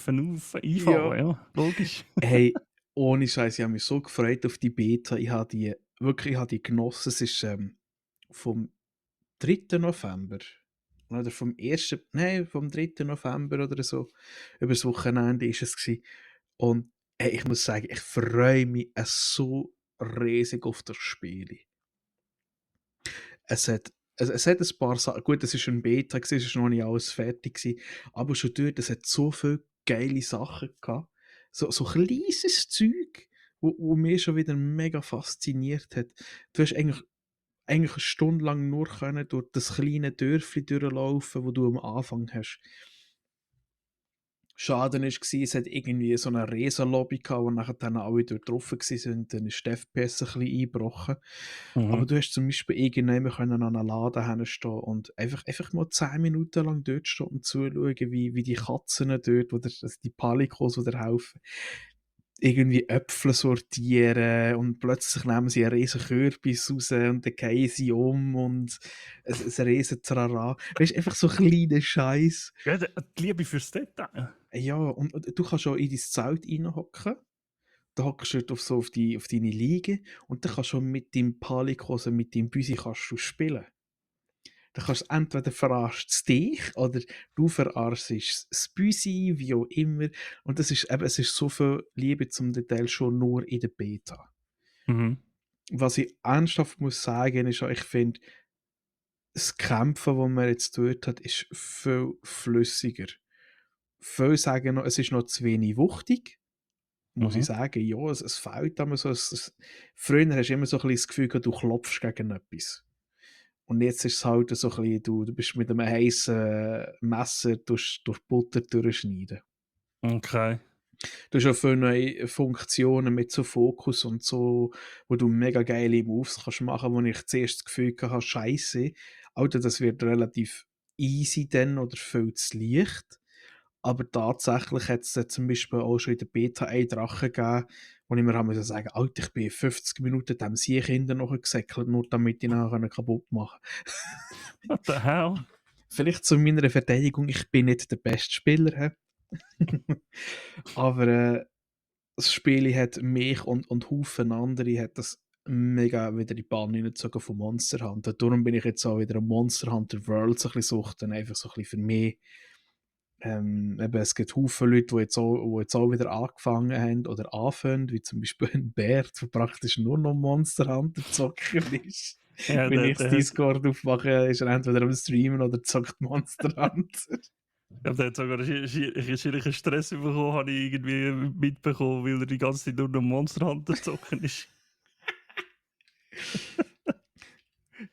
einfallen, ja, logisch. Hey, ohne Scheiß, ich habe mich so gefreut auf die Beta. Ich habe die genossen. Es ist vom 3. November oder vom 1. Nein, vom 3. November oder so. Über das Wochenende ist es gewesen. Und hey, ich muss sagen, ich freue mich so riesig auf das Spiel. Es hat ein paar Sachen, gut, es war ein Beta, gewesen, es war noch nicht alles fertig, gewesen, aber schon dort, es hat so viele geile Sachen gehabt. So kleines Zeug, wo mich schon wieder mega fasziniert hat. Du hast eigentlich eine Stunde lang nur können durch das kleine Dörfli durchlaufen, wo du am Anfang hast. Schade war, es hat irgendwie so eine Riesenlobby gehabt, wo nachher dann alle dort drauf waren, dann ist die FPS ein bisschen eingebrochen. Aber Mhm. du hast zum Beispiel irgendjemand können an einem Laden hinstehen und einfach mal 10 Minuten lang dort stehen und zuschauen, wie die Katzen dort, also die Palikos, die dir helfen, irgendwie Äpfel sortieren und plötzlich nehmen sie einen riesen Kürbis raus und dann fallen sie um und ein riesen Trara. Weißt du, einfach so kleine Scheiß. Ja, die Liebe fürs Detail. Ja, und du kannst auch in dein Zelt reinhocken. Da hockst du dort auf deine Liege und dann kannst du schon mit deinem Paliko, also mit deinem Büsi kannst du spielen. Dann kannst du entweder verarscht es dich oder du verarschst das Büsi, wie auch immer. Und das ist eben, es ist so viel Liebe zum Detail schon nur in der Beta. Mhm. Was ich ernsthaft muss sagen, ist auch, ich finde, das Kämpfen, das man jetzt dort hat, ist viel flüssiger. Viele sagen noch, es ist noch zu wenig wuchtig. Muss ich Mhm. sagen, ja, es fehlt immer so. Früher hast du immer so ein bisschen das Gefühl gehabt, du klopfst gegen etwas. Und jetzt ist es halt so ein bisschen, du bist mit einem heißen Messer durch Butter durchschneiden. Okay. Du hast auch viele neue Funktionen mit so Fokus und so, wo du mega geile Moves kannst machen, wo ich zuerst das Gefühl hatte, Scheiße, Alter, das wird relativ easy dann oder viel zu leicht. Aber tatsächlich hat es zum Beispiel auch schon in der Beta einen Drachen gegeben, wo ich mir haben müssen sagen, Alter, ich bin 50 Minuten dem Sieg hinten noch gesäckelt, nur damit ich nachher kaputt machen. What the hell? Vielleicht zu meiner Verteidigung, ich bin nicht der beste Spieler, aber das Spiel hat mich und Haufen andere hat das mega wieder in die Bahn hineingezogen von Monster Hunter. Darum bin ich jetzt auch wieder am Monster Hunter World so ein bisschen suchten, einfach so ein bisschen für mich. Eben, es gibt Haufen Leute, die jetzt auch wieder angefangen haben oder anfangen, wie zum Beispiel ein Bert, der praktisch nur noch Monster Hunter zocken ist. Ja, Wenn der, ich das der, hat, Discord aufmache, ist er entweder am Streamen oder zockt Monster Hunter. der hat sogar einen Stress bekommen, habe ich irgendwie mitbekommen, weil er die ganze Zeit nur noch Monster Hunter zocken ist.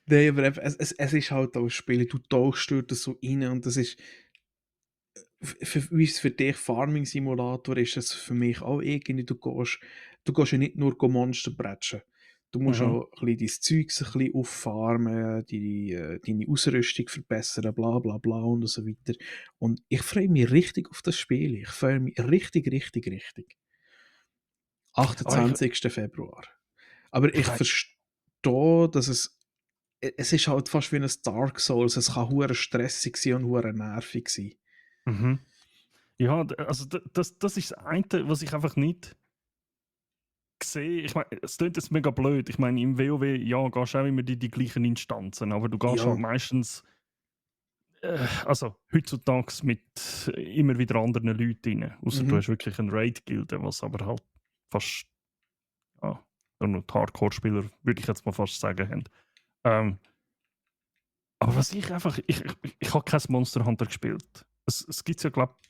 Nein, aber eben, es ist halt auch ein Spiel, du tauchst dort so rein und das ist, wie es für dich Farming Simulator ist, es für mich auch irgendwie, du gehst ja nicht nur Monster bretschen. Du musst Mhm. auch ein bisschen dein Zeugs ein bisschen auffarmen, deine Ausrüstung verbessern, bla bla bla und so weiter. Und ich freue mich richtig auf das Spiel. Ich freue mich richtig, richtig, richtig. Aber 28. Februar. Aber ich ich weiß, verstehe, dass es es ist halt fast wie ein Dark Souls. Es kann hure stressig sein und hure nervig sein. Mhm. Ja, also das ist das eine, was ich einfach nicht sehe. Ich meine, es klingt jetzt mega blöd. Ich meine, im WoW, ja, gehst du auch immer die gleichen Instanzen, aber du gehst halt Ja. meistens, also heutzutage mit immer wieder anderen Leuten rein. Außer du Mhm. hast wirklich eine Raid-Gilde, was aber halt fast, ja, nur die Hardcore-Spieler, würde ich jetzt mal fast sagen, haben. Ähm, aber was ich einfach, ich habe kein Monster Hunter gespielt. Es gibt ja, glaube ich,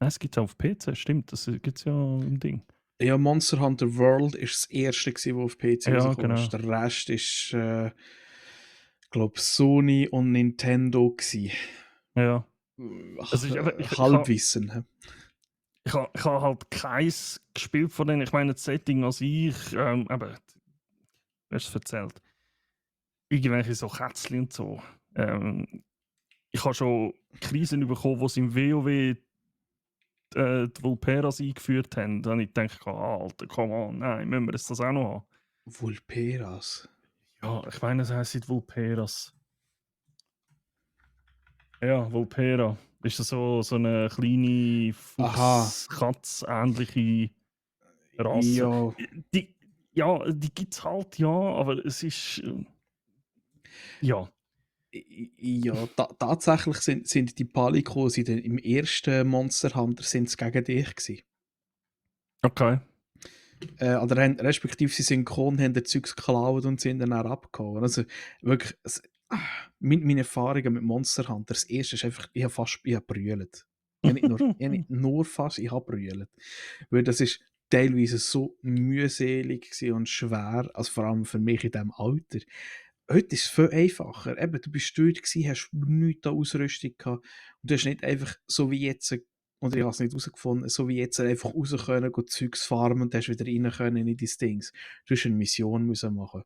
es gibt ja auf PC, stimmt, das gibt es ja im Ding. Ja, Monster Hunter World ist das erste, das auf PC Ja, rausgekommen ist. genau. Der Rest ist, glaube Sony und Nintendo gsi. Ja. Ach, Also Halbwissen. Hä? ich ha halt keins gespielt von denen. Ich meine, das Setting an sich, eben, du hast es erzählt, irgendwelche so Kätzchen und so. Ich habe schon Krisen bekommen, wo sie im WoW die Vulperas eingeführt haben. Da habe ich gedacht, Alter, come on, nein, müssen wir das auch noch haben? Vulperas. Ja, ich meine, es heisst Vulperas. Ja, Vulpera. Ist das so eine kleine Aha. Fuchs-Katz-ähnliche Rasse? Ja, Die, ja, die gibt es halt, ja, aber es ist. Ja. ja, tatsächlich sind die Palikos im ersten Monster Hunter sind's gegen dich gewesen. Okay. Oder respektive sie synchron haben das Zeugs geklaut und sind dann auch abgehauen. Also wirklich, meine Erfahrungen mit Monster Hunter, das erste ist einfach, ich habe brüllt. Ich habe nicht nur fast, ich habe brüllt. Weil das ist teilweise so mühselig gewesen und schwer, also vor allem für mich in diesem Alter. Heute ist es viel einfacher. Eben, du bist dort gewesen, hast nichts an Ausrüstung gehabt und du hast nicht einfach so wie jetzt, oder ich habe es nicht herausgefunden, so wie jetzt einfach raus können, go Zeugs farmen und hast wieder rein können in dein Dings. Du hast eine Mission müssen machen.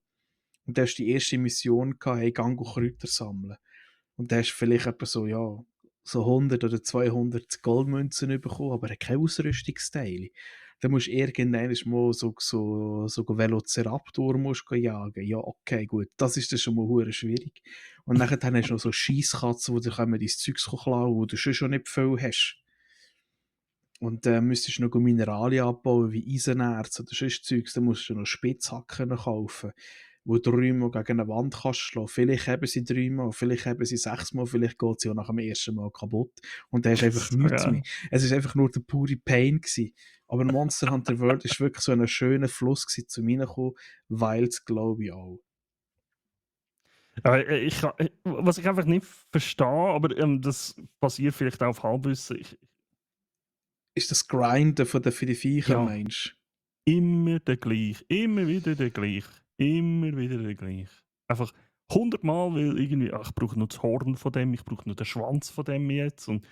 Und du hast die erste Mission gehabt, hey, gang go Kräuter sammeln. Und da hast du vielleicht etwa so, ja, so 100 oder 200 Goldmünzen bekommen, aber er hat keine Ausrüstungsteile. Dann musst du irgendwann mal so Velociraptor musst du jagen. Ja, okay, gut. Das ist dann schon mal hure schwierig. Und nachher dann hast du noch so Scheisskatzen, die dir dein Zeugs klauen, wo du schon nicht viel hast. Und müsstest noch Mineralien abbauen, wie Eisenerz oder sonst Zeugs. Dann musst du noch Spitzhacken kaufen, wo du 3-mal gegen eine Wand kannst schlagen. Vielleicht haben sie 3-mal, vielleicht haben sie 6-mal, vielleicht geht sie auch nach dem ersten Mal kaputt. Und dann hast du einfach So nichts mehr. geil. Es war einfach nur der pure Pain gewesen. Aber Monster Hunter World war wirklich so ein schöner Fluss gewesen, zu mir kommen, weil es, glaube ich, auch. Aber was ich einfach nicht verstehe, aber das basiert vielleicht auch auf Halbwissen. Ist das Grinden für die Viecher, Ja, meinst immer der gleich. Immer wieder der gleich. Immer wieder der gleich. Einfach 100 Mal, weil irgendwie, ach, ich brauche nur das Horn von dem, ich brauche nur den Schwanz von dem jetzt und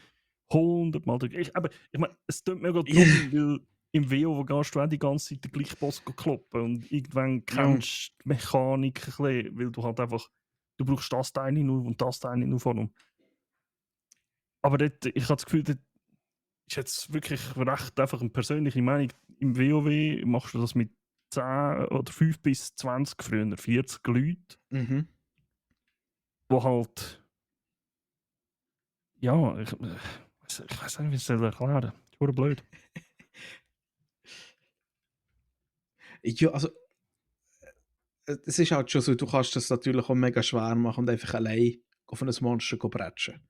100 Mal der gleich. Aber ich meine, es tut mega du? Ja, dumm, weil im WoW gehst du auch die ganze Zeit den gleichen Boss kloppen und irgendwann ja. kennst du die Mechanik ein bisschen, weil du halt einfach, du brauchst das Teil nur und das Teil nur von ihm. Aber dort, ich habe das Gefühl, dort ist jetzt wirklich recht einfach eine persönliche Meinung. Im WoW machst du das mit 10 oder 5 bis 20, früher 40 Leuten, Mhm. die halt, ja, ich weiß nicht, wie ich es erklären soll. Das ist blöd. Ja, also es ist halt schon so, du kannst das natürlich auch mega schwer machen und einfach allein auf ein Monster bretschen.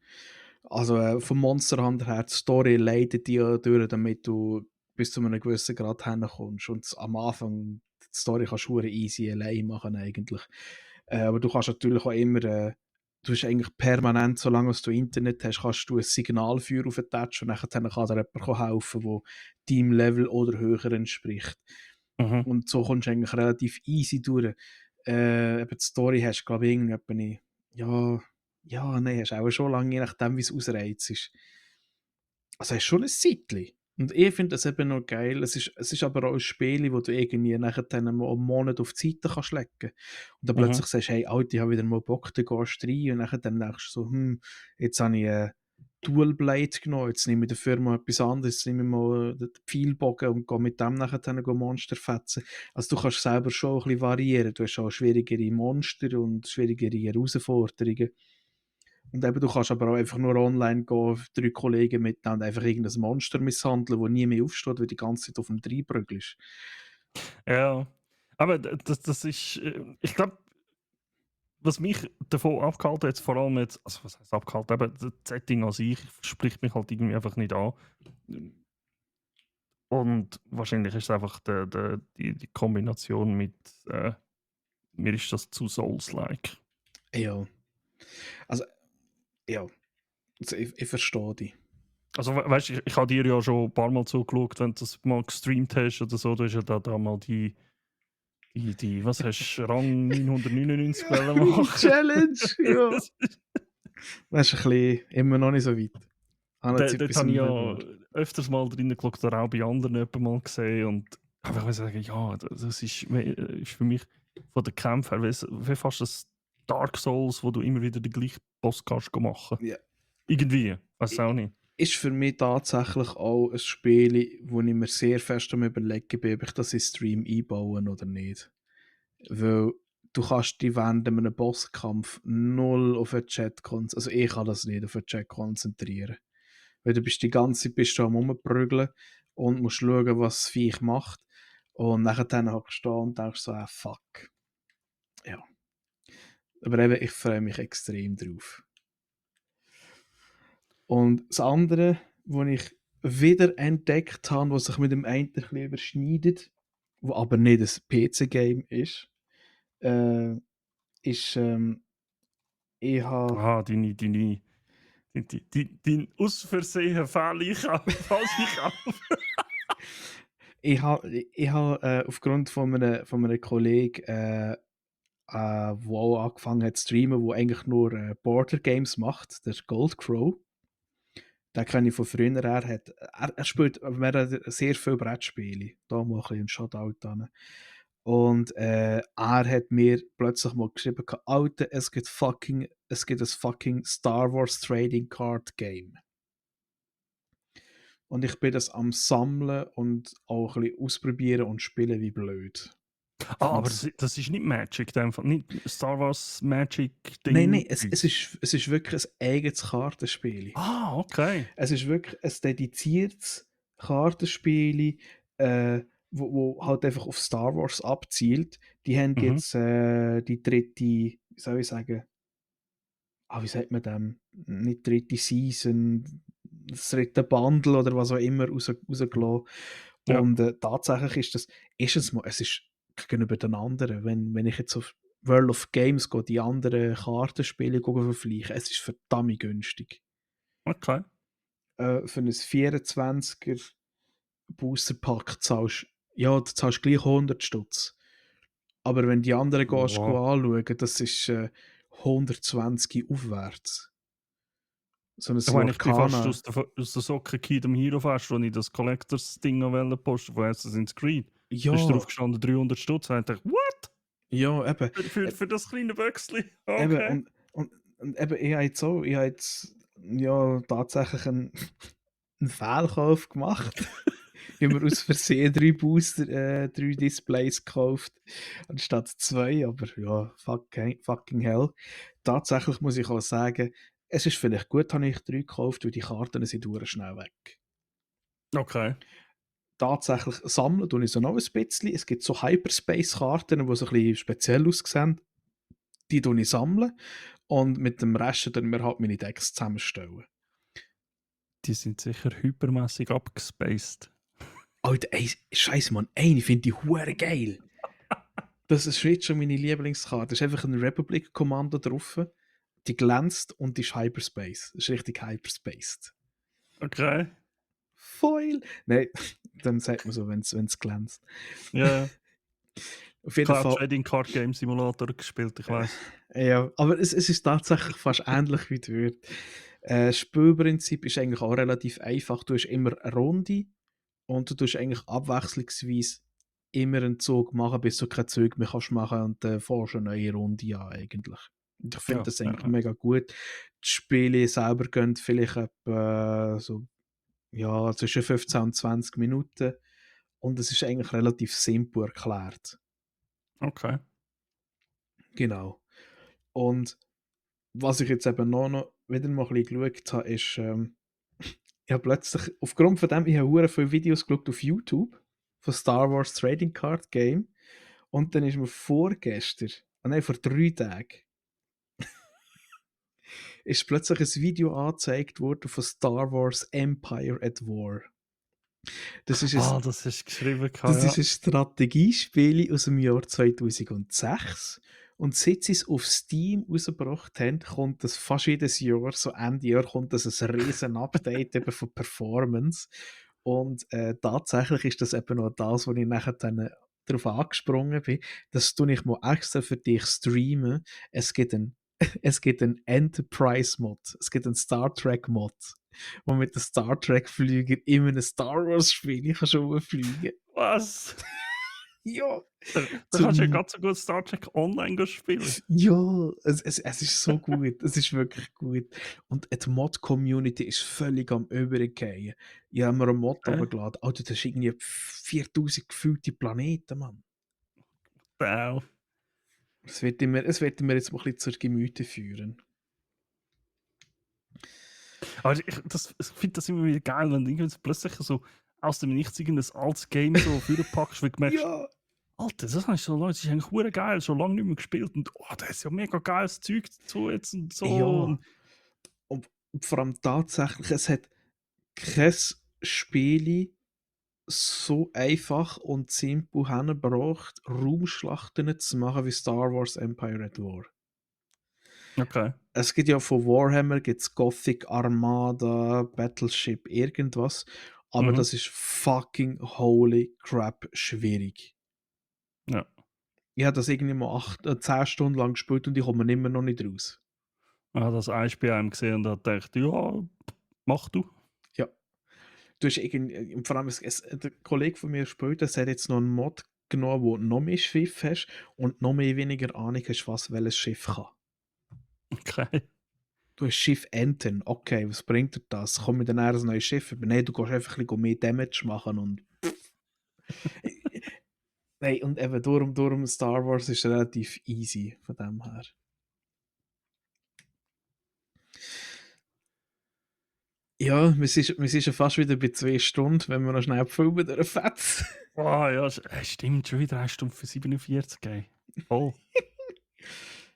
Also vom Monster Hunter her, die Story leitet dich ja durch, damit du bis zu einem gewissen Grad hinkommst. Und am Anfang, die Story kannst du easy allein machen eigentlich. Aber du kannst natürlich auch immer, du hast eigentlich permanent, solange du Internet hast, kannst du ein Signalfeuer auftatschen und dann kann dir jemand helfen, der deinem Level oder höher entspricht. Mhm. Und so kommst du eigentlich relativ easy durch. Eben die Story hast du, glaube ich, irgendwie ja, ja, nein, hast auch schon lange, je nachdem, wie es ausreizt ist. Also hast schon ein Zeitchen. Und ich finde das eben noch geil. Es ist aber auch ein Spiel, wo du irgendwie nachher dann mal einen Monat auf die Seite kannst legen. Und dann Mhm. plötzlich sagst du, hey, Alter, ich habe wieder mal Bock, dann gehst du rein. Und nachher dann denkst du so, jetzt habe ich Dual Blade genommen, jetzt nehme ich dafür mal etwas anderes, jetzt nehme ich mal den Pfeilbogen und gehe mit dem nachher dann Monster fetzen. Also du kannst selber schon ein bisschen variieren, du hast auch schwierigere Monster und schwierigere Herausforderungen. Und eben, du kannst aber auch einfach nur online gehen, 3 Kollegen miteinander einfach irgendein Monster misshandeln, das nie mehr aufsteht, weil die ganze Zeit auf dem Dreibrügelst. Ja. Aber das ist, ich glaube, was mich davon abgehalten hat, vor allem jetzt, also was heißt abgehalten, aber das Setting an sich spricht mich halt irgendwie einfach nicht an. Und wahrscheinlich ist es einfach die Kombination mit, mir ist das zu Souls-like. Ja, also, ja, also ich verstehe dich. Also weißt du, ich habe dir ja schon ein paar Mal zugeschaut, wenn du das mal gestreamt hast oder so, du hast ja da mal was hast du, Rang 999 Ja, machen. Challenge, ja. Das ist ein bisschen immer noch nicht so weit. Habe jetzt Dort etwas habe ich im ja Februar. öfters mal drinnen geschaut oder auch bei anderen jemanden mal gesehen und einfach mal sagen, ja, das ist für mich von den Kämpfen her wie fast das Dark Souls, wo du immer wieder den gleichen Boss kannst machen. Ja. Irgendwie, weiß I- auch nicht. Ist für mich tatsächlich auch ein Spiel, wo ich mir sehr fest am überlegen bin, ob ich das in Stream einbauen oder nicht. Weil du kannst dich während einem Bosskampf null auf den Chat konzentrieren. Also ich kann das nicht auf den Chat konzentrieren. Weil du bist die ganze Zeit bist du am Rumprügeln und musst schauen, was das Viech macht. Und nachher hockst du da und denkst so, fuck. Ja. Aber eben, ich freue mich extrem drauf. Und das andere, was ich wieder entdeckt habe, was sich mit dem einen ein bisschen überschneidet, wo aber nicht ein PC-Game äh, ist, ich habe Ah, dein aus Versehen falsche Kauf. aufgrund von einem Kollegen, der auch angefangen hat zu streamen, der eigentlich nur Border Games macht, der Goldcrow. Den kenne ich von früher. Er spielt sehr viele Brettspiele. Da mal ein bisschen einen Shoutout an. Und er hat mir plötzlich mal geschrieben, Alter, es gibt ein fucking Star Wars Trading Card Game. Und ich bin das am Sammeln und auch ein bisschen ausprobieren und spielen wie blöd. Ah, aber Und das ist nicht Magic, einfach nicht Star Wars nein, Magic-Ding. es ist wirklich ein eigenes Kartenspiel. Ah, okay. Es ist wirklich ein dediziertes Kartenspiel, wo halt einfach auf Star Wars abzielt. Die haben Mhm. jetzt die dritte, wie soll ich sagen, wie sagt man dem? Nicht dritte Season, das dritte Bundle oder was auch immer rausgelassen. Ja. Und tatsächlich es ist gegenüber den anderen, wenn ich jetzt auf World of Games gehe, die anderen Kartenspiele vergleiche, es ist verdammt günstig. Okay. Für ein 24er Booster-Pack du zahlst gleich 100 Stutz. Aber wenn die anderen Wow. anschauen, das ist 120 aufwärts. So ein Ich meine, ich bin fast Lorcana. aus der Socke gekippt am Hero fast, als ich das Collectors-Ding posten von Assassin's Creed. Da ist Ja, drauf gestanden 300 Stutz. Und ich dachte, what? ja, eben. Für das kleine Böckchen? Eben, Okay. und eben, ich habe jetzt ja tatsächlich einen Fehlkauf gemacht. Ich habe mir aus Versehen 3 Displays gekauft, anstatt 2, aber ja, fucking hell. Tatsächlich muss ich auch sagen, es ist vielleicht gut, dass ich 3 gekauft, weil die Karten sind schnell weg. Okay. Tatsächlich sammeln tue ich so noch ein bisschen. Es gibt so Hyperspace-Karten, die so ein bisschen speziell aussehen. Die tue ich sammeln und mit dem Rest dann wir halt meine Decks zusammenstellen. Die sind sicher hypermäßig abgespaced. Alter, ey, scheiße, Mann, eine finde ich hure geil. Das ist jetzt schon meine Lieblingskarte. Da ist einfach ein Republic-Kommando drauf. Die glänzt und die ist Hyperspace. Das ist richtig Hyperspaced. Okay. Foil! Nein, dann sagt man so, wenn es glänzt. Ja. Auf Ich jeden habe auch Fall, Trading Card Game Simulator gespielt, ich weiß. ja, aber es ist tatsächlich fast ähnlich wie dort. Das Spielprinzip ist eigentlich auch relativ einfach. Du hast immer eine Runde und du tust eigentlich abwechslungsweise immer einen Zug machen, bis du keinen Zug mehr kannst machen und dann fährst du eine neue Runde an eigentlich. Und ich finde Ja, das ja, eigentlich ja. mega gut. Die Spiele selber gehen vielleicht etwa so, ja, zwischen 15 und 20 Minuten. Und es ist eigentlich relativ simpel erklärt. Okay. Genau. Und was ich jetzt eben noch wieder mal ein bisschen geschaut habe, ist, ich habe plötzlich, aufgrund von dem, ich habe hure viele Videos geschaut auf YouTube von Star Wars Trading Card Game. Und dann ist mir vorgestern, nein, vor 3 Tagen, ist plötzlich ein Video angezeigt worden von Star Wars Empire at War. Das ist ein, Das hast du geschrieben, das ist ja. ein Strategiespiel aus dem Jahr 2006. Und seit sie es auf Steam rausgebracht haben, kommt das fast jedes Jahr, so Ende Jahr, kommt das ein riesen Update eben von Performance. Und tatsächlich ist das eben noch das, wo ich nachher dann darauf angesprungen bin. Das tue ich mal extra für dich streamen. Es gibt ein es gibt einen Enterprise-Mod, es gibt einen Star Trek-Mod, wo mit den Star Trek-Flüger in einem Star Wars-Spiel kannst du rumfliegen. Was? Ja, Da kannst du ja zum, ganz so gut Star Trek online spielen. ja, es ist so gut, es ist wirklich gut. Und die Mod-Community ist völlig am Übergehen. Ich habe mir einen Mod Okay. runtergeladen, Alter, das ist irgendwie 4000 gefüllte Planeten, Mann. Wow. Es wird mir jetzt mal ein bisschen zur Gemüte führen. Aber ich finde das immer wieder geil, wenn du irgendwie plötzlich so aus dem Nichts irgendein altes Game so vorpackst, weil du merkst, Ja, Alter, das habe ich schon Leute, das ist eigentlich hure geil, schon lange nicht mehr gespielt und da ist ja mega geiles Zeug dazu jetzt und so. ja. Und, Und vor allem tatsächlich, es hat kein Spiel so einfach und simpel hingebracht, Raumschlachten zu machen wie Star Wars Empire at War. okay. Es gibt ja von Warhammer gibt's Gothic Armada, Battleship, irgendwas. Aber Mhm. das ist fucking holy crap schwierig. Ja. Ich habe das irgendwie mal 10 Stunden lang gespielt und ich komme immer noch nicht raus. Ich habe das ein Spiel einem gesehen und habe gedacht, ja, mach du. Ja. Du hast irgendwie, und vor allem, der Kollege von mir spielt, das hat jetzt noch einen Mod genommen, wo noch mehr Schiff hast und noch mehr weniger Ahnung hast, was welches Schiff kann. Okay. Du hast Schiff Enten, okay, was bringt dir das? Komm mit dann ein neues Schiff? Aber nein, du kannst einfach ein bisschen mehr Damage machen und nein, und eben darum Star Wars ist relativ easy von dem her. Ja, wir sind schon fast wieder bei 2 Stunden, wenn wir noch schnell filmen dürfen. Ja, stimmt, schon wieder 1 Stunde für 47, ey. Voll.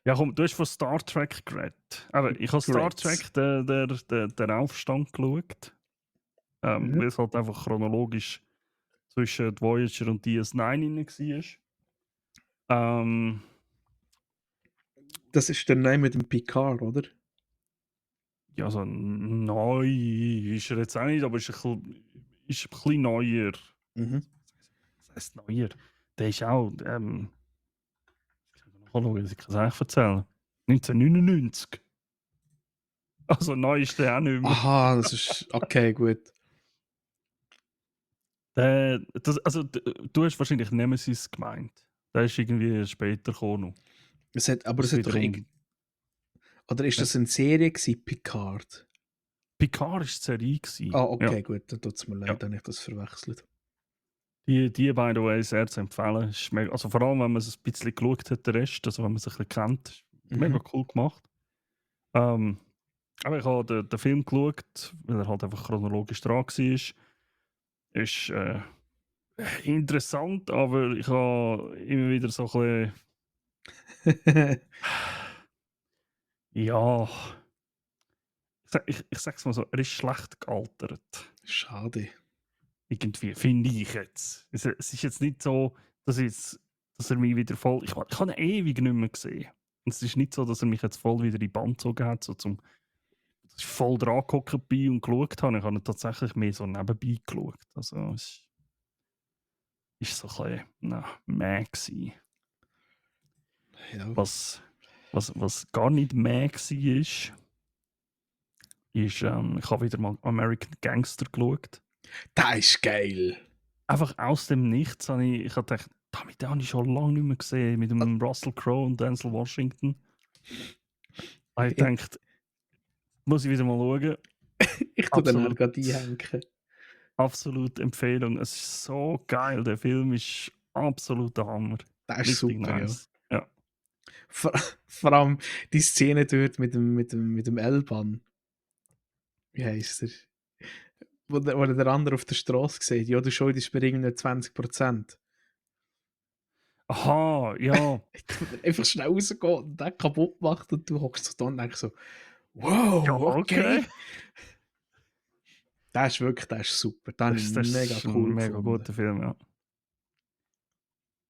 Ja, komm, du hast von Star Trek geredet. Aber ich habe Star Great. Trek, den Aufstand geschaut. Mhm. Weil es halt einfach chronologisch zwischen Voyager und DS9 war. Das ist der Name mit dem Picard, oder? Ja, so neu ist er jetzt auch nicht, aber ist ein bisschen neuer. Mhm. Was heisst neuer? Der ist auch, hallo, ich kann es eigentlich erzählen. 1999. Also neu ist der auch nicht mehr. Aha, das ist okay, gut. Du hast wahrscheinlich Nemesis gemeint. Der ist irgendwie später gekommen. Aber Das es ist hat doch wiederum. oder ist Ja. das eine Serie gewesen, Picard? Picard war die Serie. Ah, Ja. okay, gut, dann tut es mir Ja. leid, habe ich das verwechselt. Die by the way, sehr zu empfehlen. Ist mega, also vor allem, wenn man es ein bisschen geschaut hat, der Rest, also wenn man es ein bisschen kennt, ist mega Mhm. cool gemacht. Aber ich habe den Film geschaut, weil er halt einfach chronologisch dran war. Ist interessant, aber ich habe immer wieder so ein bisschen. Ja, ich sag's mal so, er ist schlecht gealtert. Schade. Irgendwie, finde ich jetzt. Es ist jetzt nicht so, dass er mich wieder voll. Ich habe ihn ewig nicht mehr gesehen. Und es ist nicht so, dass er mich jetzt voll wieder in die Band gezogen hat, so dass ich voll dran gehockt bin und geschaut habe. Ich habe ihn tatsächlich mehr so nebenbei geschaut. Also es ist so ein bisschen, mäh gewesen. Ja. Was gar nicht mäh war, ist, ich habe wieder mal American Gangster geschaut. Das ist geil. Einfach aus dem Nichts habe ich hab gedacht, damit habe ich schon lange nicht mehr gesehen, mit dem Russell Crowe und Denzel Washington. Ich denke, muss ich wieder mal schauen. Ich tue den Absolut, gerade einhängen. absolut Empfehlung. Es ist so geil. Der Film ist absoluter Hammer. Der ist Richtig super, ja. nice. Ja. Vor, vor allem die Szene dort mit dem L-Bahn. Wie heisst er? Wo der andere auf der Straße sieht, ja, du schuldest mir irgendwie 20%. Aha, ja. Wo der einfach schnell rausgeht und den kaputt macht und du hockst so da und denkst so, Ja, wow, okay. okay. Der ist super. Den habe ich Das mega ist ein cool mega gefunden. guter Film, ja.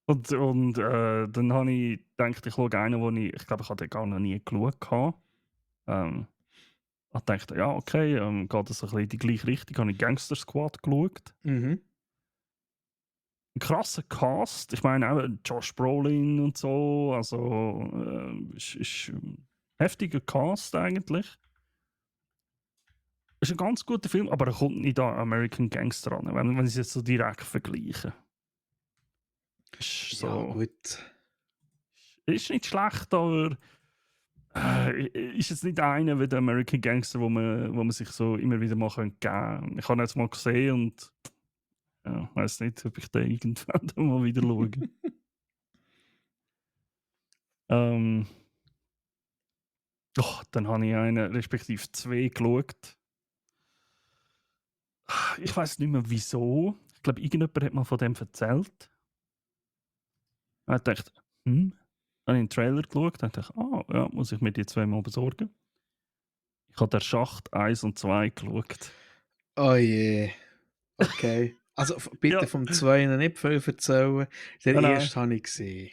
Und dann habe ich gedacht, ich schaue einen, ich glaube, ich habe den gar noch nie geschaut. Ähm, ich dachte, ja, okay, geht das ein bisschen in die gleiche Richtung. Habe ich Gangster Squad geschaut. Mhm. Ein krasser Cast. Ich meine, auch Josh Brolin und so. Also, ist ein heftiger Cast eigentlich. Ist ein ganz guter Film, aber er kommt nicht an American Gangster an, wenn ich es jetzt so direkt vergleiche. Ist Ja, so. gut. Ist nicht schlecht, aber ist jetzt nicht einer wie der American Gangster, wo man sich so immer wieder mal geben könnte. Ich habe ihn jetzt mal gesehen und ja, weiß nicht, ob ich den irgendwann dann mal wieder schaue. Dann habe ich einen, respektive zwei geschaut. Ich weiß nicht mehr wieso. Ich glaube, irgendjemand hat mal von dem erzählt. Ich dachte, habe ich einen Trailer geschaut und dachte, ja, muss ich mir die zwei mal besorgen. Ich habe der Schacht 1 und 2 geschaut. Oh je. Okay. Also bitte Ja, vom zweiten nicht viel erzählen. Den nein. ersten habe ich gesehen.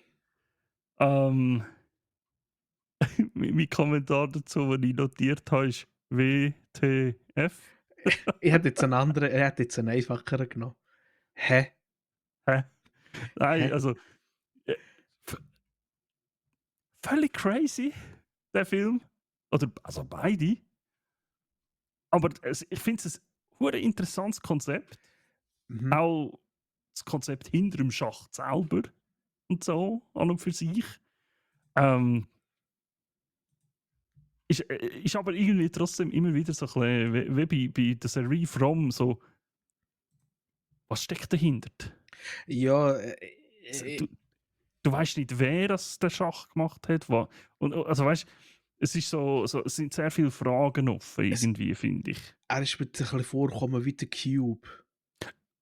Mein Kommentar dazu, den ich notiert habe, ist WTF. Ich hätte jetzt einen anderen, er hat jetzt einen einfacheren genommen. Hä? Hä? Nein, Hä? also äh, v- völlig crazy, der Film. Oder also beide. Aber ich finde es ein hure interessantes Konzept. Mhm. Auch das Konzept hinter dem Schacht selber und so, an und für sich. Ähm, ist aber irgendwie trotzdem immer wieder so ein bisschen wie bei der Serie From, so, was steckt dahinter? Ja, Du, du weißt nicht, wer das den Schach gemacht hat. Also weißt, es sind sehr viele Fragen offen, es, irgendwie, finde ich. er ist mir ein bisschen vorgekommen wie der Cube.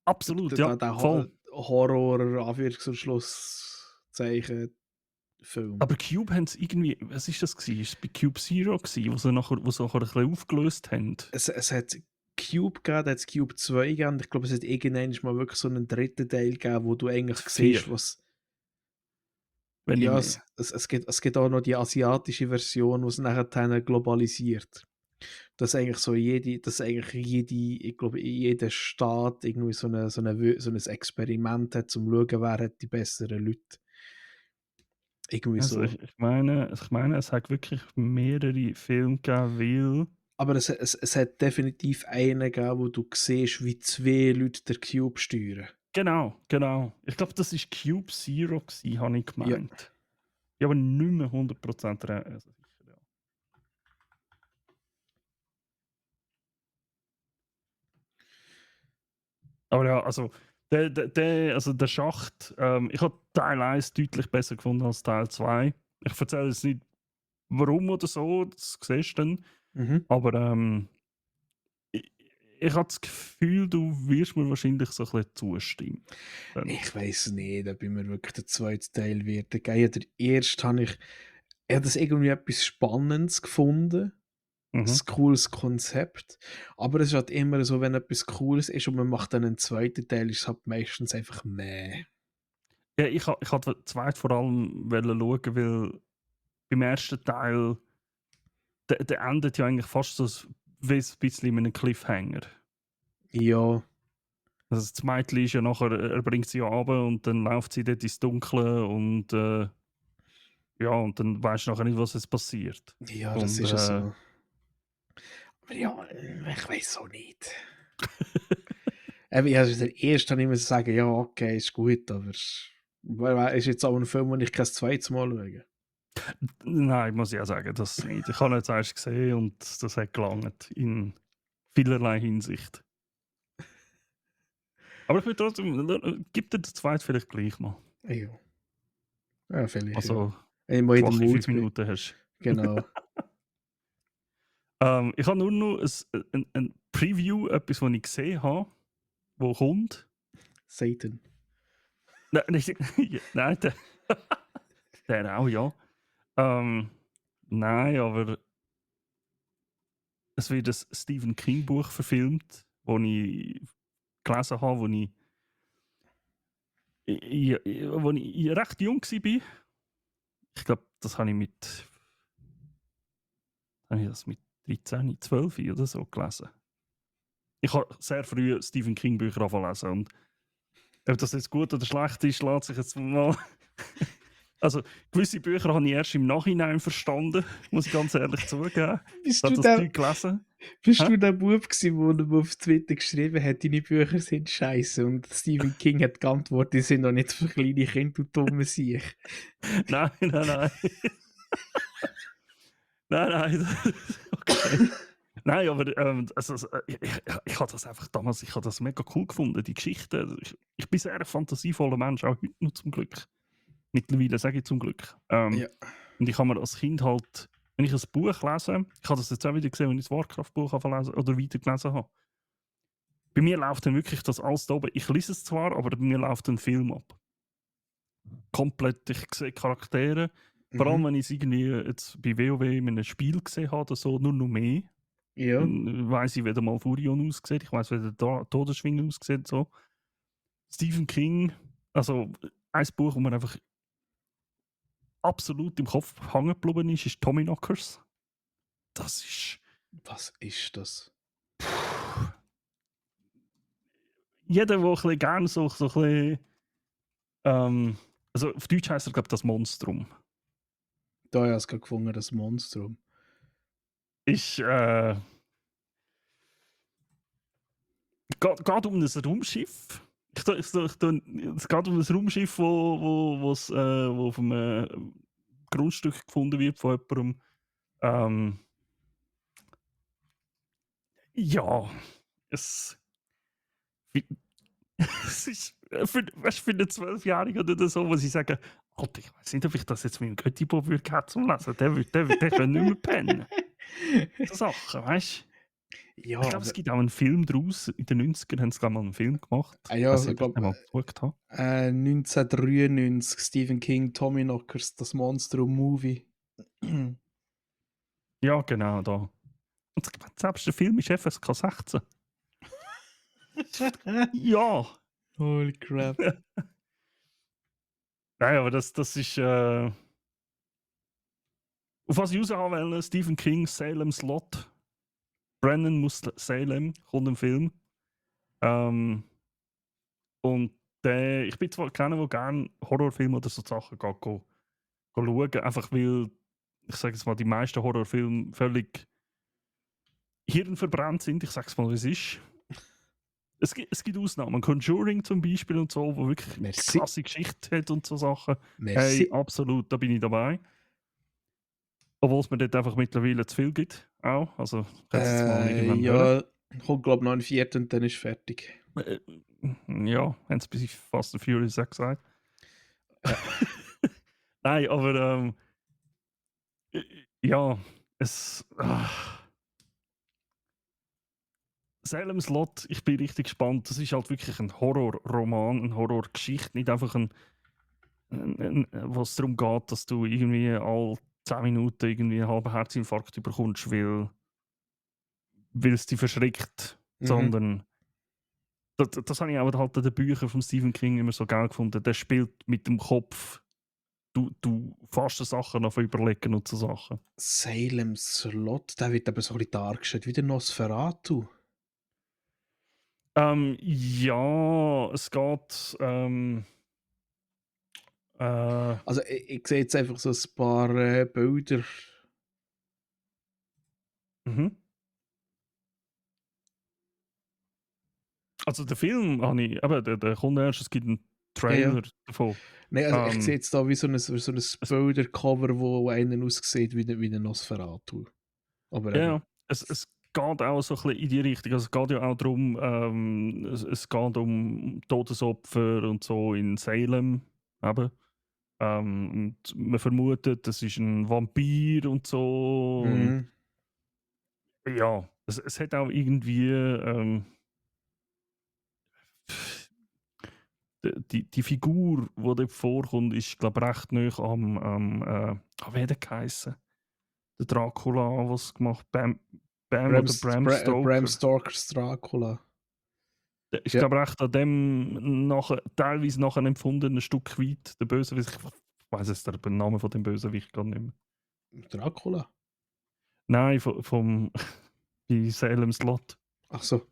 Absolut, ja, Der voll. Horror, Anführungs- und Schlusszeichen Film. Aber Cube haben es irgendwie, was ist das gewesen? Ist es bei Cube Zero gewesen, wo sie nachher ein bisschen aufgelöst haben? Es hat Cube gegeben, dann hat es Cube 2 gegeben und ich glaube, es hat irgendwann mal wirklich so einen dritten Teil gegeben, wo du eigentlich Vier, siehst, was... wenn nicht Ja, mehr. es gibt auch noch die asiatische Version, die es nachher dann globalisiert. Dass eigentlich jede, ich glaube, jeder Staat irgendwie so ein Experiment hat, um zu schauen, wer hat die besseren Leute. Irgendwie Also so. ich meine, es hat wirklich mehrere Filme gegeben, weil... Aber es hat definitiv einen gegeben, wo du siehst, wie zwei Leute den Cube steuern. Genau, genau. Ich glaube, das war Cube Zero, habe ich Ja, gemeint. Ich aber nicht mehr 100% also sicher, ja. Aber ja, also der Schacht, ich habe Teil 1 deutlich besser gefunden als Teil 2. Ich erzähle jetzt nicht, warum oder so, das siehst du dann. mhm. Aber ich, ich habe das Gefühl, du wirst mir wahrscheinlich so ein bisschen zustimmen. Dann. Ich weiß nicht, ob ich mir wirklich der zweite Teil wird. Der erste ich habe das irgendwie etwas Spannendes gefunden. Mhm. Ein cooles Konzept. Aber es ist halt immer so, wenn etwas Cooles ist und man macht dann einen zweiten Teil, ist es halt meistens einfach meh. Ja, ich wollte den zweiten vor allem schauen, weil beim ersten Teil, der endet ja eigentlich fast so wie ein bisschen mit einem Cliffhanger. Ja, Also das Mädchen ist ja nachher, er bringt sie ja runter und dann läuft sie dort ins Dunkle und ja, und dann weißt du nachher nicht, was jetzt passiert. ja, das Und ist ja so. Aber ja, ich weiß auch nicht. Eben, also der erste habe ich müssen sagen, ja, okay, ist gut, aber ist jetzt auch ein Film, den ich kein zweites Mal schaue. Nein, muss ich auch sagen, das nicht. Ich habe ihn jetzt erst gesehen und das hat gelangt in vielerlei Hinsicht. Aber ich will trotzdem, gib dir den zweiten vielleicht gleich mal. Ja, ja vielleicht, ja. Also Wenn ich mal in der schwache 5 Mut bin. Minuten hast. Genau. Ich habe nur noch ein Preview, etwas, was ich gesehen habe, wo kommt. Satan. Nein, nein der auch, ja. Nein, aber es wird ein Stephen King Buch verfilmt, das ich gelesen habe, wo ich recht jung war. Ich glaube, das habe ich das mit 13, 12 oder so gelesen. Ich habe sehr früh Stephen King Bücher angefangen zu lesen und ob das jetzt gut oder schlecht ist, lässt sich jetzt mal. Also, gewisse Bücher habe ich erst im Nachhinein verstanden, muss ich ganz ehrlich zugeben. Ich Bist habe du das der, Zeug gelesen. bist Hä? du der Bub gewesen, der ihm auf Twitter geschrieben hat, deine Bücher sind scheiße und Stephen King hat geantwortet, die sind doch nicht für kleine Kinder, du dumme Siech. Nein, nein, nein. Nein, nein. Okay. Nein, aber ich habe das einfach damals, ich habe das mega cool gefunden, die Geschichte. Also ich bin sehr ein fantasievoller Mensch, auch heute noch zum Glück. Mittlerweile sage ich zum Glück. Ja. Und ich habe mir als Kind halt, wenn ich ein Buch lese, ich habe das jetzt auch wieder gesehen, wenn ich das Warcraft-Buch lesen oder weitergelesen habe. Bei mir läuft dann wirklich das alles da oben. Ich lese es zwar, aber bei mir läuft ein Film ab. Komplett, ich sehe Charaktere. Vor allem, Mhm. wenn ich es irgendwie jetzt bei WoW in einem Spiel gesehen habe oder so, nur noch mehr. Ja. Dann weiss ich, wie der Malfurion aussieht. Ich weiss, wie der Todesschwingen aussieht. So. Stephen King, also ein Buch, das mir einfach absolut im Kopf hängen geblieben ist Tommyknockers. Das ist. Was ist das? Jeder, der ein bisschen gerne so ein bisschen. Also auf Deutsch heisst er, glaube ich, das Monstrum. Da habe ich es gerade gefunden, das Monstrum. Ist. Geht um ein Raumschiff. Es geht um ein Raumschiff, wo auf einem Grundstück gefunden wird von jemandem. Ähm, ja, es, es ist für einen 12-Jährigen oder so, wo sie sagen, Alter, ich weiß nicht, ob ich das jetzt mit dem Göttibo würde zum Lesen. Der kann nicht mehr pennen. So Sachen, weißt du? Ja, Ich glaube, es gibt auch einen Film daraus. In den 90ern haben sie mal einen Film gemacht. Ich ja, weiß nicht, ich ob ich den glaube, mal geschaut habe. 1993, Stephen King, Tommyknockers, das Monstrum-Movie. Ja, genau, da. Und selbst der Film ist FSK 16. Ja! Holy crap. Nein, aber das ist. Auf was ich raus haben wollte, Stephen King, Salem's Lot. Brennan muss Salem, kommt im Film. Und ich bin zwar keiner, der gerne Horrorfilme oder so Sachen schauen, einfach weil, ich sage jetzt mal, die meisten Horrorfilme völlig hirnverbrannt sind. Ich sage es mal, wie es ist. Es gibt Ausnahmen. Conjuring zum Beispiel und so, wo wirklich eine Merci. krasse Geschichte hat und so Sachen. Hey, Merci. absolut, da bin ich dabei. Obwohl es mir dort einfach mittlerweile zu viel gibt. Auch. Also, ich kann es jetzt mal irgendwann hören. Ja, kommt glaube ich noch ein Viertel und dann ist fertig. Äh, ja, haben sie bei Fast and Furious auch gesagt. Ja. Nein, aber ja, es. Salem's Lot, ich bin richtig gespannt. Das ist halt wirklich ein Horrorroman, eine Horrorgeschichte, nicht einfach was darum geht, dass du irgendwie alle 10 Minuten irgendwie einen halben Herzinfarkt bekommst, weil es dich verschreckt, Mhm. sondern das habe ich auch halt an den Büchern von Stephen King immer so geil gefunden. Der spielt mit dem Kopf. Du fährst Sachen auf überlegen und so Sachen. Salem's Slot, der wird aber so ein bisschen dargestellt wie der Nosferatu. Ja, es geht. Äh, Also ich sehe jetzt einfach so ein paar Bilder. mhm. Also der Film habe ich, aber der kommt erst, es gibt einen Ja, ja. Trailer davon. Nein, also ich sehe Ähm, jetzt da wie so 'n es, Bildercover, wo einer aussieht wie 'n Nosferatu. Aber ja, eben, ja, es geht auch so ein bisschen in die Richtung. Also es geht ja auch darum, es geht um Todesopfer und so in Salem. Eben. Und man vermutet, das ist ein Vampir und so. Und mhm, ja, es hat auch irgendwie. Die Figur, die dort vorkommt, ist, glaube ich, recht nah wie hat er geheissen? Der Dracula, was gemacht Bram oder Bram Bram Stoker. Stokers Dracula. Der ist, Ja, glaube ich, recht an dem teilweise nachher empfunden, ein Stück weit. Der Bösewicht, ich weiß jetzt den Namen von dem Bösewicht gar nicht mehr. Dracula? Nein, bei Salem's Lot. Ach so,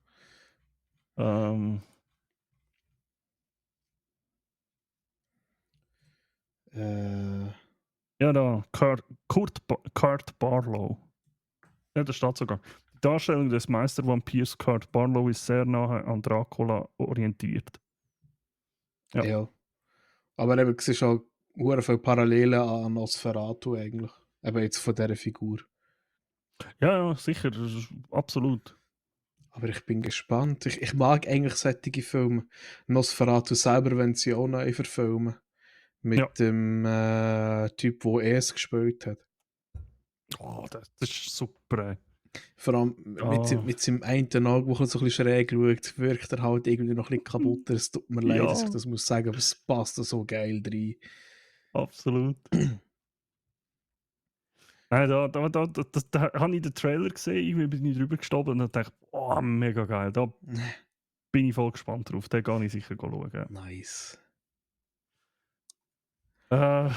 Ähm, äh, ja, da, Kurt Barlow. Ja, das steht sogar. Die Darstellung des Meistervampirs Kurt Barlow ist sehr nahe an Dracula orientiert. Ja, ja. Aber eben, du siehst halt hure viele Parallelen an Nosferatu eigentlich. Eben jetzt von dieser Figur. ja, ja, sicher, das ist absolut. Aber ich bin gespannt. Ich mag eigentlich solche Filme. Nosferatu selber, wenn sie auch neu verfilmen. Ja, Mit dem Typ, der es gespielt hat. oh, das ist super. Ey. Vor allem Ah, mit seinem einen Auge, der so ein bisschen schräg schaut, wirkt er halt irgendwie noch ein bisschen kaputter. Es tut mir leid, dass ich ja, das muss sagen, aber es passt da so geil rein. absolut. Nein, da habe ich den Trailer gesehen, irgendwie bin ich drüber gestolpert und dachte, oh, mega geil, da bin ich voll gespannt drauf, den gehe ich sicher schauen. Ja, Nice. äh,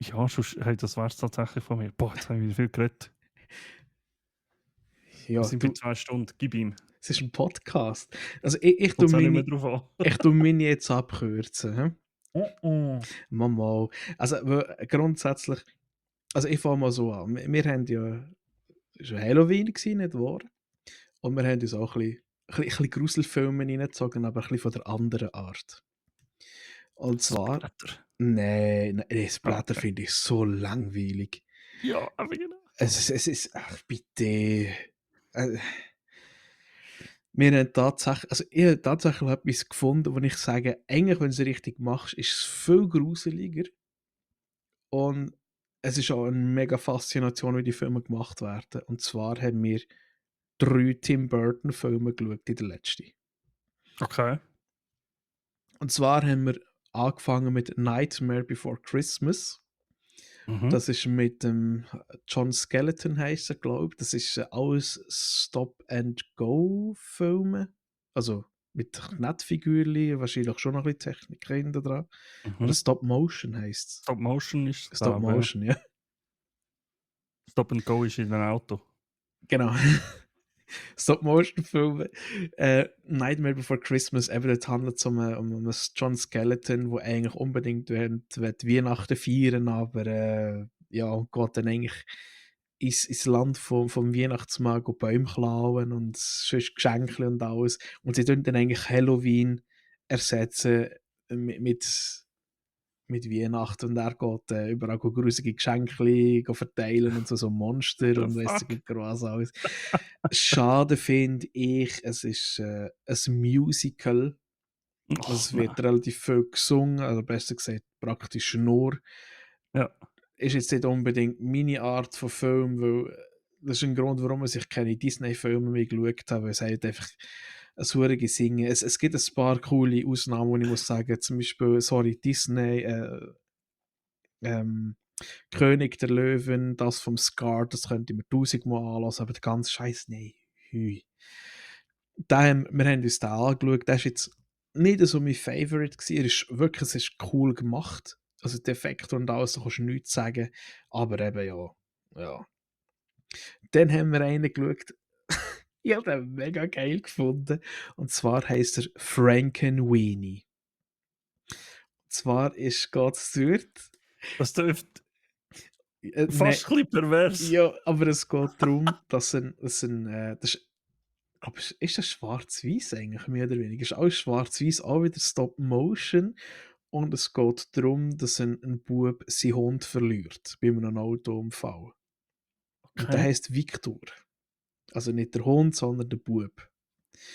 ja hey, das war es tatsächlich von mir. Boah, jetzt habe ich wieder viel geredet. Wir Ja, sind bei 2 Stunden, gib ihm. es ist ein Podcast. Also ich Kommt tue es auch nicht mehr meine, drauf an. ich tue meine jetzt abkürzen. Hm? Mhm. Mal. Also grundsätzlich, also ich fange mal so an. Wir haben ja, es war Halloween, gewesen, nicht wahr? Und wir haben uns auch ein bisschen Gruselfilme reingezogen, aber ein bisschen von der anderen Art. Und zwar, Splatter. nein, Ah, Splatter okay. finde ich so langweilig. Ja, aber genau. Es ist, ach bitte. Äh, wir haben tatsächlich, also ich habe tatsächlich etwas gefunden, wo ich sage, eigentlich, wenn du es richtig machst, ist es viel gruseliger. Und es ist auch eine mega Faszination, wie die Filme gemacht werden. Und zwar haben wir 3 Tim Burton-Filme geschaut in der letzten. Okay. Und zwar haben wir angefangen mit Nightmare Before Christmas. Mhm. Das ist mit dem John Skeleton heisst er, glaube ich. Das ist alles Stop-and-Go-Filme. Also mit Knettfigürchen, wahrscheinlich schon noch ein bisschen Technik hinter dran. Oder Mhm. Stop-Motion heisst Stop Motion ist es, es. glaube ich. Ja. Stop-Motion, ja. Stop and Go ist in einem Auto. Genau. Stop-Motion-Filme. Nightmare Before Christmas, eben dort handelt es um John Skeleton, der eigentlich unbedingt will Weihnachten feiern, aber ja, geht dann eigentlich ins Land vom Weihnachtsmann Bäume klauen und sonst Geschenke und alles. Und sie tun dann eigentlich Halloween ersetzen mit Weihnachten und er geht überall gruselige Geschenke verteilen und so Monster The und weiss fuck? ich was alles. Schade finde ich, es ist ein Musical. Also Och, es nein. wird relativ viel gesungen, also besser gesagt praktisch nur. Ja. Ist jetzt nicht unbedingt meine Art von Film, weil das ist ein Grund, warum ich keine Disney-Filme mehr geschaut habe, weil es halt einfach ein surige Singen. Es gibt ein paar coole Ausnahmen, wo ich muss sagen, zum Beispiel, sorry, Disney, ähm, König der Löwen, das vom Scar, das könnte ich mir tausendmal anlassen, aber der ganze Scheiß, nein. Hui. Wir haben uns den angeschaut, der ist jetzt nicht so mein Favorite gewesen. Er ist wirklich, es ist cool gemacht. Also die Effekte und alles, da kannst du nichts sagen. Aber eben, ja. Ja. Dann haben wir einen geschaut. Ich habe den mega geil gefunden. Und zwar heisst er Frankenweenie. Und zwar ist God's dort. Das dürfte Nein, fast ein bisschen pervers. ja, aber es geht darum, das ist glaube, ist das schwarz-weiß eigentlich, mehr oder weniger? Ist alles schwarz-weiß, auch wieder Stop-Motion. Und es geht darum, dass ein Bub seinen Hund verliert bei einem Autounfall. Und der Okay. heißt Victor. Also nicht der Hund, sondern der Bub.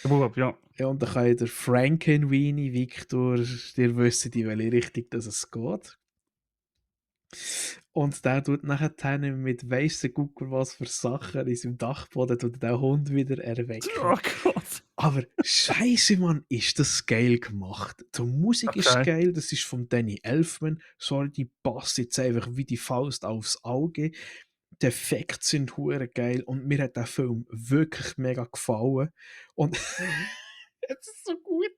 Der Bub, ja. Ja, und dann kann der Frankenweenie, Victor, dir wissen, in welche Richtung dass es geht. Und der tut nachher mit weiss der Gucker was für Sachen in seinem Dachboden tut den Hund wieder erwecken. Oh Gott. Aber Scheiße, Mann, ist das geil gemacht. Die Musik ist Okay. geil, das ist von Danny Elfman. Sorry, die passt jetzt einfach wie die Faust aufs Auge. Die Effekte sind hure geil und mir hat der Film wirklich mega gefallen. Und es ist so gut,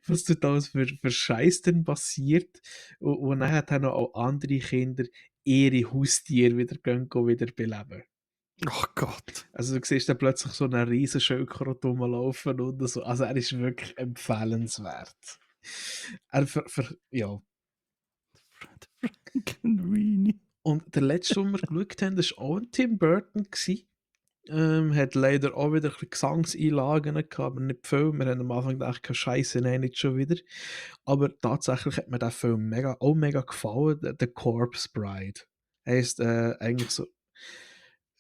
was da alles für Scheiß denn passiert. Und dann hat dann auch andere Kinder ihre Haustiere wieder beleben. Oh Gott. Also du siehst dann plötzlich so einen riesen Schildkröte rumlaufen und so. Also er ist wirklich empfehlenswert. Ja. Frankenweenie. Und der letzte, den wir geschaut haben, das war auch ein Tim Burton. Hat leider auch wieder ein bisschen Gesangseinlagen gehabt, aber nicht viel. Wir haben am Anfang gedacht, Scheiße, nein, nicht schon wieder. Aber tatsächlich hat mir der Film mega gefallen, The Corpse Bride. Er ist eigentlich so,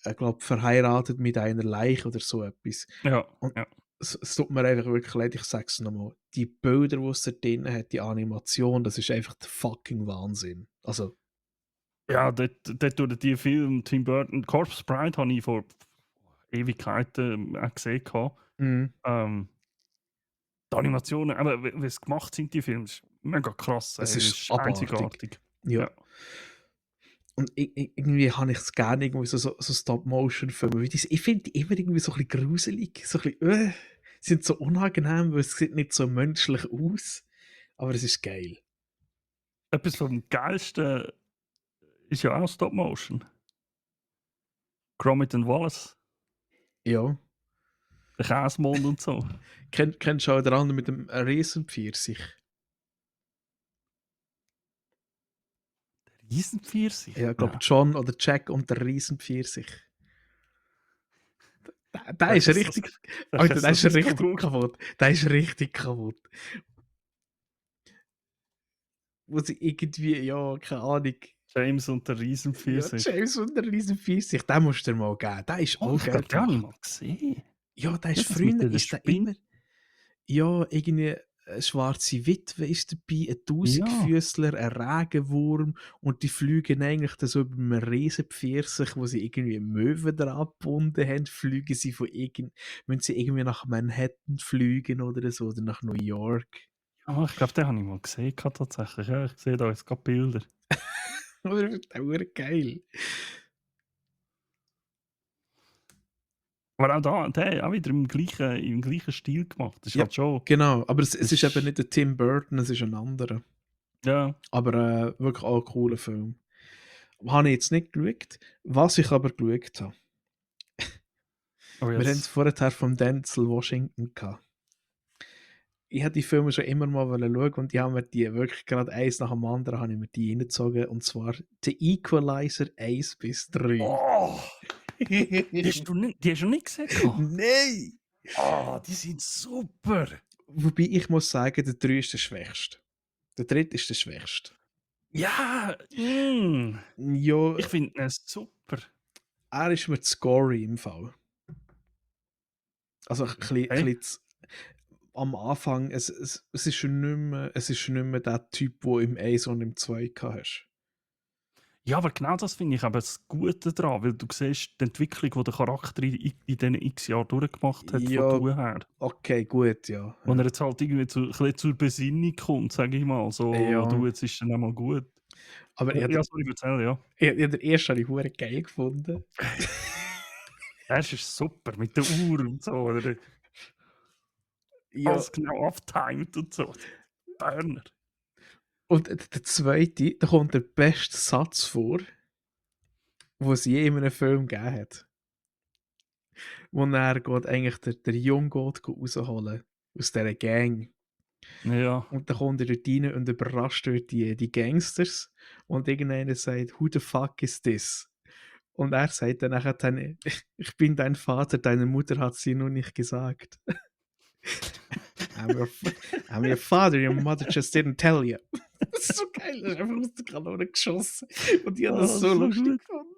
ich glaube, verheiratet mit einer Leiche oder so etwas. Ja, Und ja. es tut mir einfach wirklich leid, ich sag's nochmal. Die Bilder, die es da drin hat, die Animation, das ist einfach der fucking Wahnsinn. Also, Ja, dort durch die Film Tim Burton Corpse Bride habe ich vor Ewigkeiten auch gesehen. mhm. Ähm, die Animationen, aber wie es gemacht sind, die Filme, ist mega krass. Es Das ist ist abartig. einzigartig. Ja. Ja. Und irgendwie habe ich es gerne, irgendwie so Stop-Motion-Filme. Ich finde die immer irgendwie so ein bisschen gruselig. So ein bisschen, sind so unangenehm, weil es sieht nicht so menschlich aus. Aber es ist geil. Etwas vom Geilsten ist ja auch Stop Motion. Gromit und Wallace, Ja. der Käsemond und so. Kennst du auch den anderen mit dem Riesenpfirsich? Riesenpfirsich? Ja, ich glaube Nein. John oder Jack und der Riesenpfirsich. Der ist Welches richtig. welches Alter, der das ist ist richtig kaputt? kaputt. Der ist richtig kaputt. Wo sie irgendwie, ja, keine Ahnung. James und der Ja, Riesenpfirsich. James und der Riesenpfirsich, den musst du dir mal geben. Der ist Oh, auch ich geil glaube, den habe ich gemacht. mal gesehen. Ja, der ist Ja, das mit früher, der ist der Spinne. immer. Ja, irgendwie eine schwarze Witwe ist dabei, ein Ja. Tausendfüßler, ein Regenwurm und die fliegen eigentlich dann so über einem Riesenpfirsich, wo sie irgendwie Möwen dran gebunden haben, fliegen sie müssen sie irgendwie nach Manhattan fliegen oder so, oder nach New York. Ah, ich glaube, den habe ich mal gesehen tatsächlich. Ja, ich sehe da jetzt gerade Bilder. Oder? Das ist auch geil. Aber auch da, der auch wieder im gleichen Stil gemacht. Das ist Ja, halt schon. genau, aber es ist eben Ist, nicht der Tim Burton, es ist ein anderer. ja. Aber wirklich auch ein cooler Film. Habe ich jetzt nicht geschaut. Was ich aber geschaut habe, Aber wir haben es jetzt. vorher von Denzel Washington gehabt. Ich habe die Filme schon immer mal schauen und die haben mir die wirklich gerade eins nach dem anderen habe ich mir die reingezogen und zwar The Equalizer 1 bis 3. Oh! Die hast du nicht gesehen? Nein! Ah, die sind super! Wobei ich muss sagen, der 3 ist der schwächste. Der dritte ist der schwächste. Ja! Ja, Ich finde es super. er ist mir zu gory im Fall. Also Hey? am Anfang, es ist schon nicht mehr der Typ, der im 1 und im 2 gehabt hast. Ja, aber genau das finde ich aber das Gute daran, weil du siehst die Entwicklung, die der Charakter in diesen x Jahren durchgemacht hat, von Ja, du her. okay, gut, ja. Wo er Ja. jetzt halt irgendwie ein bisschen zur Besinnung kommt, sage ich mal. So, Ja, du, jetzt ist dann einmal gut. aber Ja, sorry, erzähl, ja. den ersten habe ich hure geil gefunden. Der ist super, mit der Uhr und so. Oder Ja, alles genau abtimed und so. Burner. und der zweite, da kommt der beste Satz vor, den es je in einem Film gegeben hat. Wo er geht eigentlich der Junge geht rausholen aus dieser Gang. Ja. Und dann kommt er dort rein und überrascht dort die Gangsters. Und irgendeiner sagt, who the fuck is this? Und er sagt dann nachher, ich bin dein Vater, deine Mutter hat sie nur nicht gesagt. I'm your father, your mother just didn't tell you. Das ist so geil, das ist einfach aus der Kanone geschossen. Und die haben das so so lustig gut. gefunden.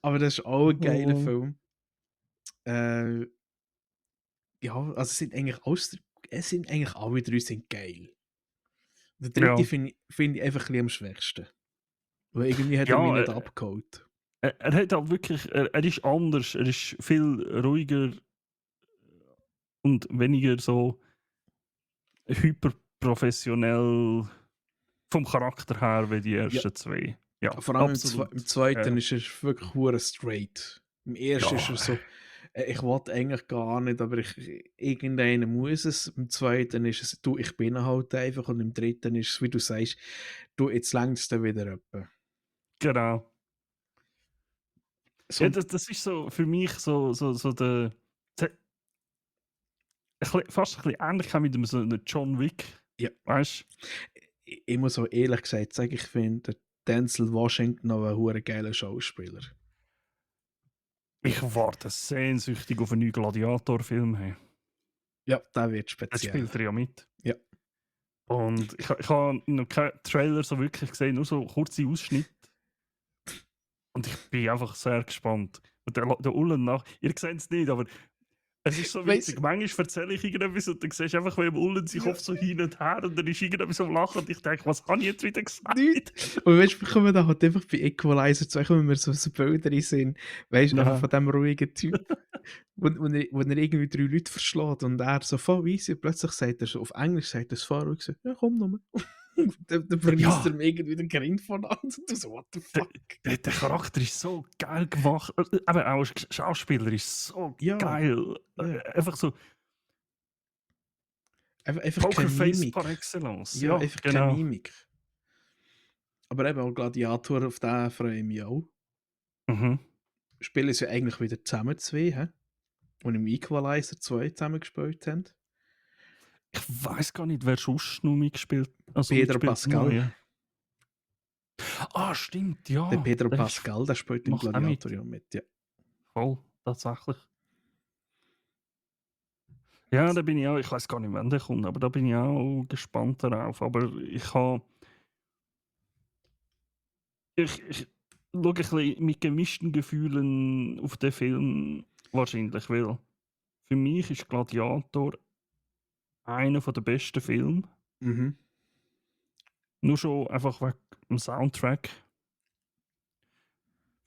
Aber das ist auch ein geiler Oh. Film. Ja, also es sind eigentlich alle drei sind geil. Der dritte Ja. finde ich einfach ein bisschen am schwächsten. Weil irgendwie hat er mich Ja, nicht abgeholt. er hat halt wirklich, er ist anders, er ist viel ruhiger und weniger so hyperprofessionell vom Charakter her wie die Ja, ersten zwei. Ja, vor allem im absolut. zweiten ist er wirklich hure straight. Im ersten ist er Ja, so, ich wollte eigentlich gar nicht, aber irgendeiner muss es. Im zweiten ist es, du, ich bin halt einfach. Und im dritten ist es, wie du sagst, du, jetzt längst du wieder etwa. genau. So, Ja, das ist so für mich so der. Fast ein bisschen ähnlich wie mit so einem John Wick. ja. Weißt Ich muss auch ehrlich gesagt sagen, ich finde Denzel Washington noch ein hure geiler Schauspieler. ich warte sehnsüchtig auf einen neuen Gladiator-Film. Hey. Ja, der wird Jetzt speziell. spielt er ja mit. Ja. Und ich habe noch keinen Trailer so wirklich gesehen, nur so kurze Ausschnitte. Und ich bin einfach sehr gespannt. Und der Ullen nach. Ihr seht es nicht, aber es ist so Weiss- witzig. Manchmal erzähle ich irgendetwas und dann siehst du einfach, wie im Ullen sich Ja. oft so hin und her und dann ist irgendetwas am Lachen und ich denke, was habe ich jetzt wieder gesagt? Nicht. Und weißt du, wir kommen da halt einfach bei Equalizer zu, wenn wir so Bilder sind, weißt du, Ja. einfach von dem ruhigen Typ, wo er irgendwie 3 Leute verschlägt und er so voll easy und plötzlich sagt er so, auf Englisch sagt er es voll ruhig so, ja komm nochmal. Dann verliest er mir irgendwie den Grind von an und du so, what the fuck. Der Charakter ist so geil gemacht. Aber auch als Schauspieler ist so Ja. geil. Ja. Einfach so Einfach keine Pokerface Mimik. par excellence. Ja, Ja, einfach genau. keine Mimik. Aber eben auch Gladiator, auf den freue ich mich auch. Mhm. Spielen sie eigentlich wieder zusammen zwei, hä? Und im Equalizer 2 zusammen gespielt haben. Ich weiß gar nicht, wer sonst noch mitgespielt also Pedro mitgespielt Pascal. Neue. Ah, stimmt, ja. Der Pedro Der ist- Pascal, der spielt im macht auch Gladiator ja mit, ja. Voll, tatsächlich. Ja, da bin ich auch, ich weiß gar nicht, wann der kommt, aber da bin ich auch gespannt darauf. Aber ich habe. Ich schaue ein bisschen mit gemischten Gefühlen auf den Film wahrscheinlich, weil für mich ist Gladiator einer der besten Filme. Mhm. Nur schon einfach wegen dem Soundtrack.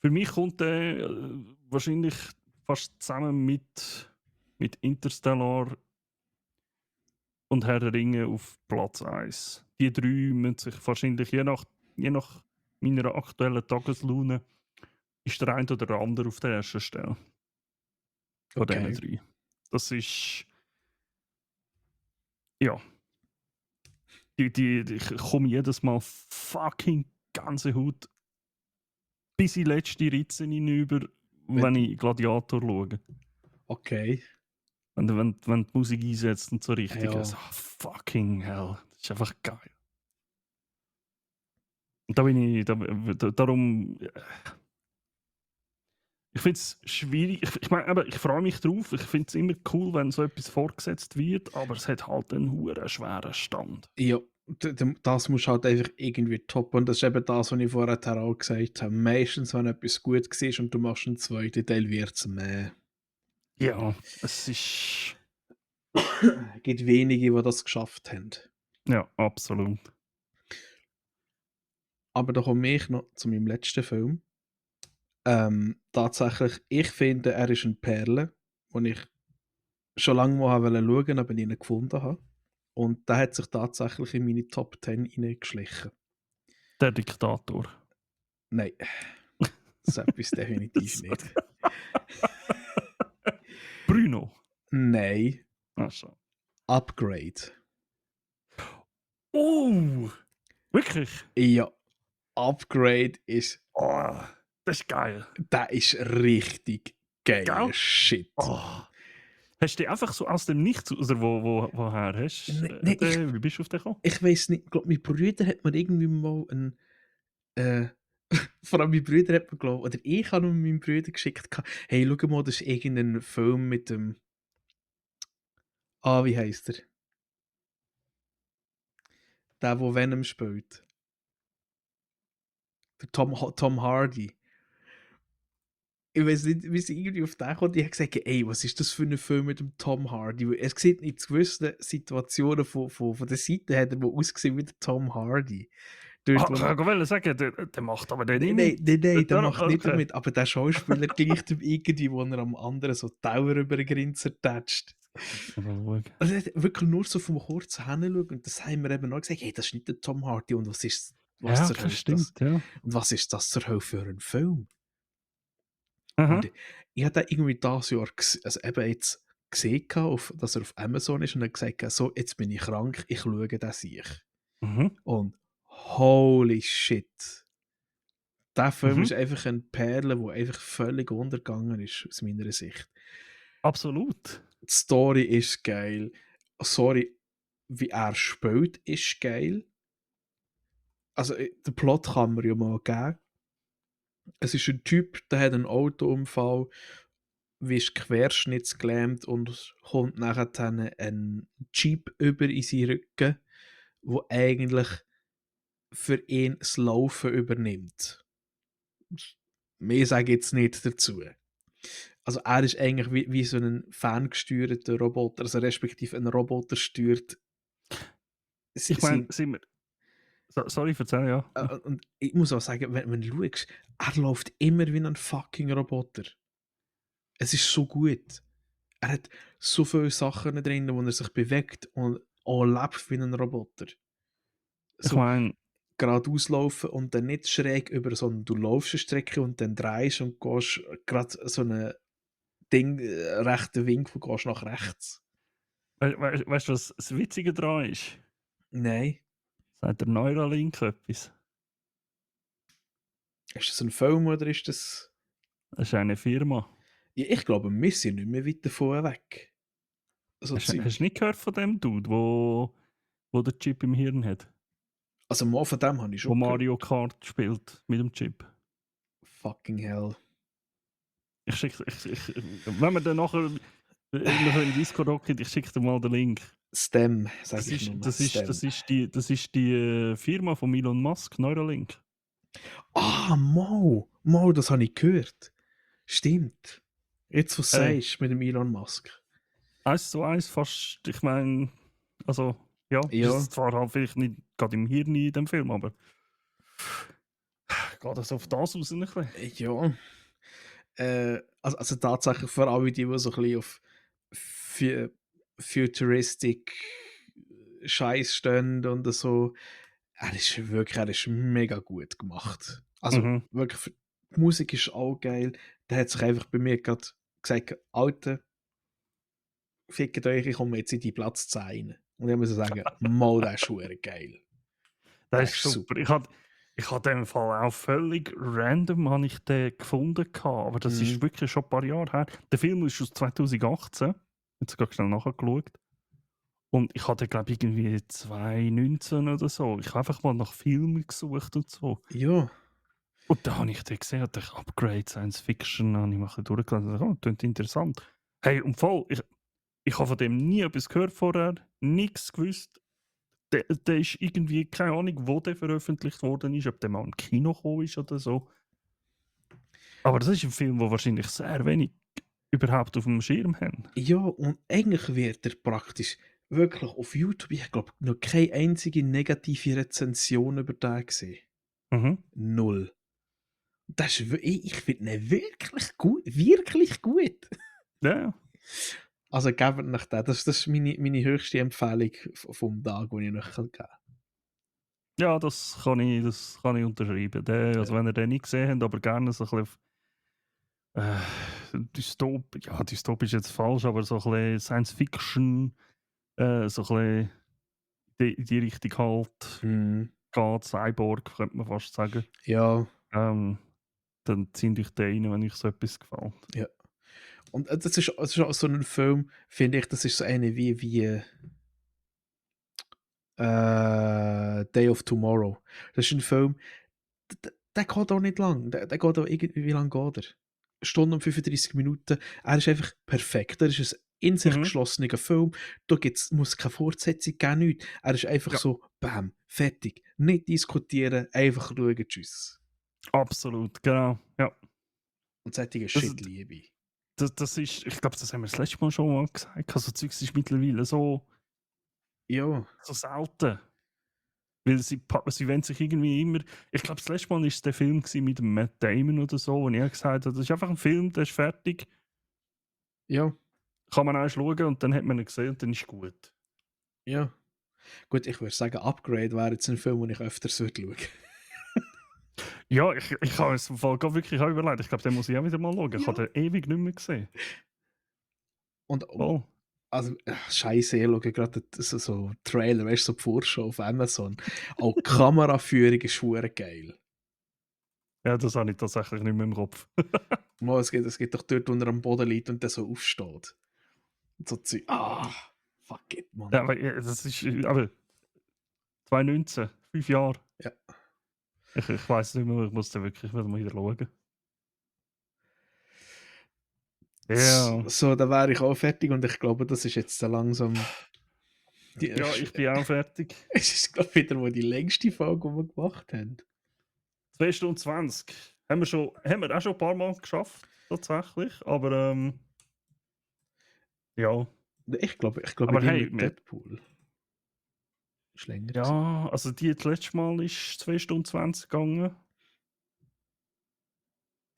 Für mich kommt der wahrscheinlich fast zusammen mit Interstellar und Herr der Ringe auf Platz 1. Die drei müssen sich wahrscheinlich je nach meiner aktuellen Tageslaune ist der eine oder der andere auf der ersten Stelle. Von Okay. diesen drei. Das ist. Ja. Ich komme jedes Mal fucking Gänsehaut bis in die letzte Ritze hinüber, wenn ich Gladiator schaue. Okay. Wenn die Musik einsetzt und so richtig. Ja. Also, fucking hell. Das ist einfach geil. Und da bin ich. Darum. Ich finde es schwierig. Ich meine, aber ich freue mich drauf. Ich finde es immer cool, wenn so etwas vorgesetzt wird, aber es hat halt einen huere schweren Stand. Ja, das muss halt einfach irgendwie toppen. Und das ist eben das, was ich vorher auch gesagt habe. Meistens, wenn etwas gut war und du machst einen zweiten Teil, wird es mehr. Ja, es ist. Es gibt wenige, die das geschafft haben. Ja, absolut. Aber da komme ich noch zu meinem letzten Film. Tatsächlich, ich finde, er ist eine Perle, die ich schon lange mal schauen wollte, aber nie gefunden habe. Und der hat sich tatsächlich in meine Top 10 hineingeschlichen. Der Diktator. Nein, so etwas definitiv nicht. Bruno. Nein, Ach so. Upgrade. Oh! Wirklich? Ja, Upgrade ist, Oh, das ist geil. der ist richtig geiler Gell? Shit. Oh. Hast du die einfach so aus dem Nichts, oder woher hast Nee, wie bist du auf den gekommen? Ich weiß nicht, ich glaube, mein Bruder hat mir irgendwie mal eine Vor allem mein Bruder hat mir glaubt, oder ich habe nur meinem Bruder geschickt, hey, schau mal, das ist irgendein Film mit dem, wie heisst er? Der, der Venom spielt. Der Tom Hardy. Ich weiß nicht, wie sie irgendwie auf den kommt. Ich habe gesagt, ey, was ist das für ein Film mit dem Tom Hardy? Weil es sieht in gewissen Situationen von der Seite hat er mal ausgesehen wie der Tom Hardy. Dort, Ah, wo ich er, wollte sagen, der macht aber den nicht nein, nein, mit. nein, nein, der macht nicht Okay. damit, aber der Schauspieler gleicht ihm irgendwie, wo er am anderen so Tower über den Grinsen tätscht. Mal schauen. Also er hat wirklich nur so vom kurzen hinschauen und das haben wir eben noch gesagt, hey, das ist nicht der Tom Hardy und was Ja, zur okay, Hölle ist das? stimmt, ja. Und was ist das zur Hölle für ein Film? Und Aha. ich habe den irgendwie dieses Jahr also eben jetzt gesehen, dass er auf Amazon ist und dann gesagt, so, jetzt bin ich krank, ich schaue den sich. Mhm. Und holy shit. Der Film Mhm. ist einfach eine Perle, die einfach völlig untergegangen ist, aus meiner Sicht. Absolut. Die Story ist geil. Sorry, wie er spielt, ist geil. Also, den Plot kann man ja mal geben. Es ist ein Typ, der hat einen Autounfall, ist querschnittsgelähmt und kommt nachher dann einen Jeep über in seinen Rücken, wo eigentlich für ihn das Laufen übernimmt. Mehr sage ich jetzt nicht dazu. Also er ist eigentlich wie so ein ferngesteuerter Roboter, also respektive ein Roboter steuert Ich meine, sein. sind wir. Sorry, erzähl, ja. Und ich muss auch sagen, wenn du schaust, er läuft immer wie ein fucking Roboter. Es ist so gut. Er hat so viele Sachen drin, wo er sich bewegt und auch lebt wie ein Roboter. Ich So meine, geradeaus laufen und dann nicht schräg über, sondern du laufst eine Strecke und dann drehst und gehst gerade so einen rechten Winkel, gehst nach rechts. weißt du, was das Witzige daran ist? Nein. Sagt der Neuralink etwas? Ist das ein Film oder ist das... Das ist eine Firma. Ja, ich glaube, wir sind nicht mehr weit davon weg. So Hast du Zeug. nicht gehört von dem Dude, wo der Chip im Hirn hat? Also mal von dem habe ich Wo schon gehört. Mario Kart spielt mit dem Chip? Fucking hell. Wenn wir dann nachher noch in Discord hocken, ich schicke dir mal den Link. STEM, sage Das ich ist, nur. das ist, STEM. das ist die, das ist die Firma von Elon Musk, Neuralink. Mal, das habe ich gehört. Stimmt. Jetzt, was du Hey, sagst mit dem Elon Musk. 1:1 fast, ich meine, also, ja, Ja, ist zwar halt vielleicht nicht gerade im Hirn in dem Film, aber geht das auf das raus ein bisschen? ja. Also tatsächlich für alle, die so ein bisschen auf fu futuristic Scheiß stehen und so. Er ist mega gut gemacht. Also Mhm. wirklich, die Musik ist auch geil. Der hat sich einfach bei mir gerade gesagt, Alter, fickt euch, ich komme jetzt in die Platz 10 rein. Und ich muss sagen, mal, der ist verdammt geil. Der Das ist ist super. super. Ich habe den Fall auch völlig random habe ich den gefunden gehabt, aber das ist Mhm. wirklich schon ein paar Jahre her. Der Film ist aus 2018. Jetzt sogar schnell nachgeschaut. Und ich hatte, glaube ich, irgendwie 2019 oder so. Ich habe einfach mal nach Filmen gesucht und so. Ja, Und da habe ich den gesehen, hatte ich Upgrade Science Fiction, habe ich mal ein bisschen durchgelesen und dachte, oh, klingt interessant. Hey, und voll, ich habe von dem nie etwas gehört vorher, nichts gewusst. Der ist irgendwie, keine Ahnung, wo der veröffentlicht worden ist, ob der mal im Kino gekommen ist oder so. Aber das ist ein Film, wo wahrscheinlich sehr wenig überhaupt auf dem Schirm haben. ja, und eigentlich wird er praktisch wirklich auf YouTube, ich glaube, noch keine einzige negative Rezension über den gesehen. Mhm. Null. Das ist, ich finde ihn wirklich gut. Wirklich gut. Ja, ja. Also gebt nach den. Das ist meine höchste Empfehlung vom Tag, den ich euch geben kann. Ja, das kann ich unterschreiben. Der, also Ja. wenn ihr den nicht gesehen habt, aber gerne so ein bisschen auf, ja, Dystop ist jetzt falsch, aber so ein bisschen Science Fiction, so ein bisschen in die Richtung halt Mhm. geht, Cyborg, könnte man fast sagen. Ja, Ähm, dann zieht euch den rein, wenn euch so etwas gefällt. ja. Und das ist auch so ein Film, finde ich, das ist so eine wie Day of Tomorrow. Das ist ein Film, der geht auch nicht lang. Der geht auch irgendwie, wie lange geht er? 1 Stunde und 35 Minuten. Er ist einfach perfekt. Er ist ein in sich Mhm. geschlossener Film. Da muss keine Fortsetzung geben, nichts. Er ist einfach Ja, so, bam, fertig. Nicht diskutieren, einfach schauen, tschüss. absolut, genau. Ja. Und solche Das, Shit liebe ich. das ist, ich glaube, das haben wir das letzte Mal schon mal gesagt. Also, Zeugs ist mittlerweile Ja, so selten. Weil sie wollen sich irgendwie immer. Ich glaube, das letzte Mal war es der Film gewesen mit dem Matt Damon oder so, wo er gesagt hat, das ist einfach ein Film, der ist fertig, ja, kann man erst schauen und dann hat man ihn gesehen und dann ist gut. ja. Gut, ich würde sagen, Upgrade wäre jetzt ein Film, den ich öfters schauen würde. Ja, ich habe es im Fall gerade wirklich auch überlegt. Ich glaube, den muss ich auch wieder mal schauen. Ich Ja. habe den ewig nicht mehr gesehen. Und Voll. also, scheiße, ich schaue gerade so Trailer, weißt du, so die Vorschau auf Amazon. Auch die Kameraführung ist schwer geil. Ja, das habe ich tatsächlich nicht mehr im Kopf. Mal, es geht doch dort, wo er am Boden liegt und der so aufsteht. Und so Zeug. Fuck it, Ja, Mann. aber das ist. Aber 2019, 5 Jahre. Ja. Ich weiß nicht mehr, ich muss den wirklich mal wieder schauen. Ja. So, da wäre ich auch fertig und ich glaube, das ist jetzt so langsam. Ja, ich bin auch fertig. Es ist, glaube ich, wieder mal die längste Folge, die wir gemacht haben. 2 Stunden 20. Haben wir auch schon ein paar Mal geschafft, tatsächlich. Aber ja. Ich glaube, Aber die hey, mit Deadpool ist länger gewesen. ja, also die das letzte Mal ist 2 Stunden 20 gegangen.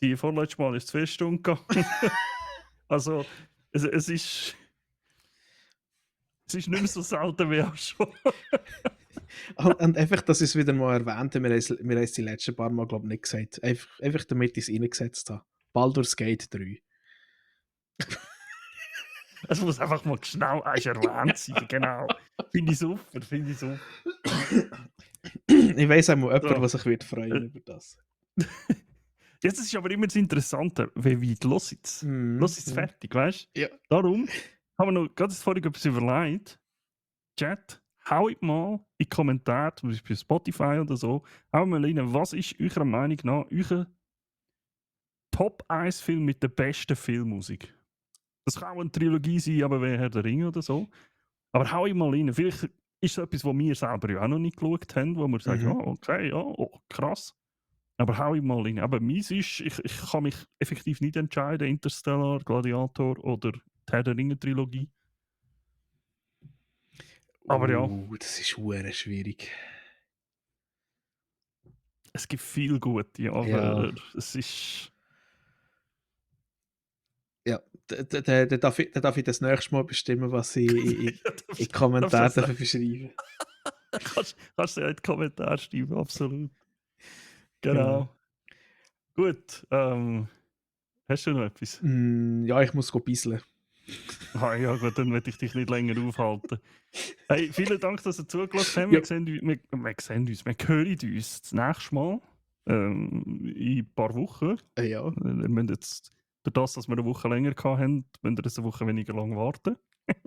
Die vorletzte Mal ist 2 Stunden gegangen. Also, es ist nicht mehr so selten wie auch schon. Und einfach, dass ich es wieder mal erwähnt habe, wir haben es die letzten paar Mal, glaube ich, nicht gesagt. Einfach damit ich es reingesetzt habe. Baldur's Gate 3. Es muss einfach mal schnell erwähnt sein, genau. Finde ich super, finde ich super. Ich weiss auch mal jemand, So. der sich wird freuen Äh, über das. Jetzt ist aber immer das Interessante, wie weit los jetzt? Los ist Mhm. fertig, weißt du? Ja. Darum haben wir noch gerade vorhin etwas überlegt. Chat, haut mal in die Kommentare, zum Beispiel Spotify oder so, haut mal rein, was ist eurer Meinung nach euer Top 1 Film mit der besten Filmmusik? Das kann auch eine Trilogie sein, aber wie Herr der Ringe oder so. Aber hau ich mal rein. Vielleicht ist es etwas, was wir selber ja auch noch nicht geschaut haben, wo wir sagen, Mhm. okay, ja, oh, krass. Aber hau ich mal rein. Aber meins ist, ich kann mich effektiv nicht entscheiden, Interstellar, Gladiator oder die Herr der Ringe Trilogie. Aber ja, Das ist hure schwierig. es gibt viel Gute, Ja. aber es ist... Ja. Dann darf ich das nächste Mal bestimmen, was ich in Ja, die darfst du Kommentare das sagen? dafür schreiben. Kannst du ja in die Kommentare schreiben, absolut. Genau. Genau. Gut, hast du noch etwas? Ja, ich muss go bisseln. Ah, ja gut, dann werde ich dich nicht länger aufhalten. Hey, vielen Dank, dass ihr zugelassen habt. Ja. Wir sehen uns, wir hören uns das nächste Mal in ein paar Wochen. Ja. Wir müssen jetzt, durch das, dass wir eine Woche länger hatten, müssen wir jetzt eine Woche weniger lang warten.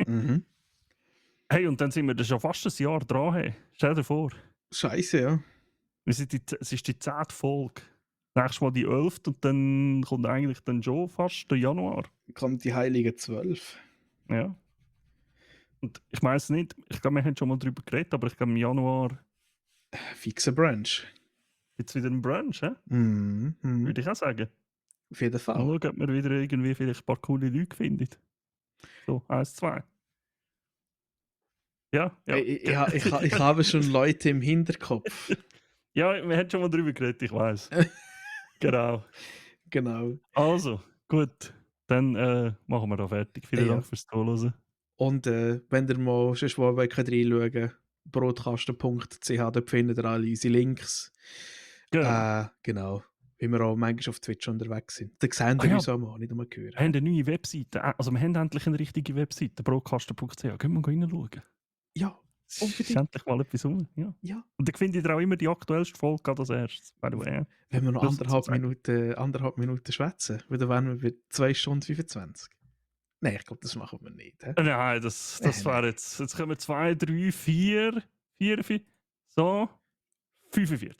Mhm. Hey, und dann sind wir dann schon fast ein Jahr dran. Hey. Stell dir vor, Scheiße, ja. es ist die 10. Folge. Nächstes Mal die 11. und dann kommt eigentlich dann schon fast der Januar. Kommt die Heilige 12. Ja. Und ich weiß nicht, ich glaube, wir haben schon mal darüber geredet, aber ich glaube, im Januar Fixer Brunch. gibt es wieder einen Brunch, hä? Mhm. Würde ich auch sagen. Auf jeden Mal Fall. schauen, ob wir wieder irgendwie vielleicht ein paar coole Leute finden. So, 1, 2. Ja, ja. Ich habe schon Leute im Hinterkopf. Ja, wir haben schon mal darüber geredet, ich weiß. Genau. Genau. Also, gut. Dann machen wir da fertig. Vielen Ja. Dank fürs Zuhören. Und wenn ihr mal sonst mal reinschauen wollt, brotkasten.ch, dort findet ihr alle unsere Links. Genau. Genau. Wie wir auch manchmal auf Twitch unterwegs sind. Da sehen Ah ihr ja, uns auch mal, nicht nur wir hören. haben eine neue Webseite. Also, wir haben endlich eine richtige Webseite, broadcaster.ch. Können wir reinschauen? Ja, Es ist unbedingt. endlich mal etwas rum. Ja. Ja. Und dann findet ihr auch immer die aktuellste Folge gerade als erstes. By the way. Wenn wir noch Nur so zu sagen. anderthalb Minuten schwätzen, weil dann wären wir bei 2 Stunden 25. Nein, ich glaube, das machen wir nicht. He? Nein, das Nein. wäre jetzt. Jetzt kommen 2, 3, 4, 4, so 45.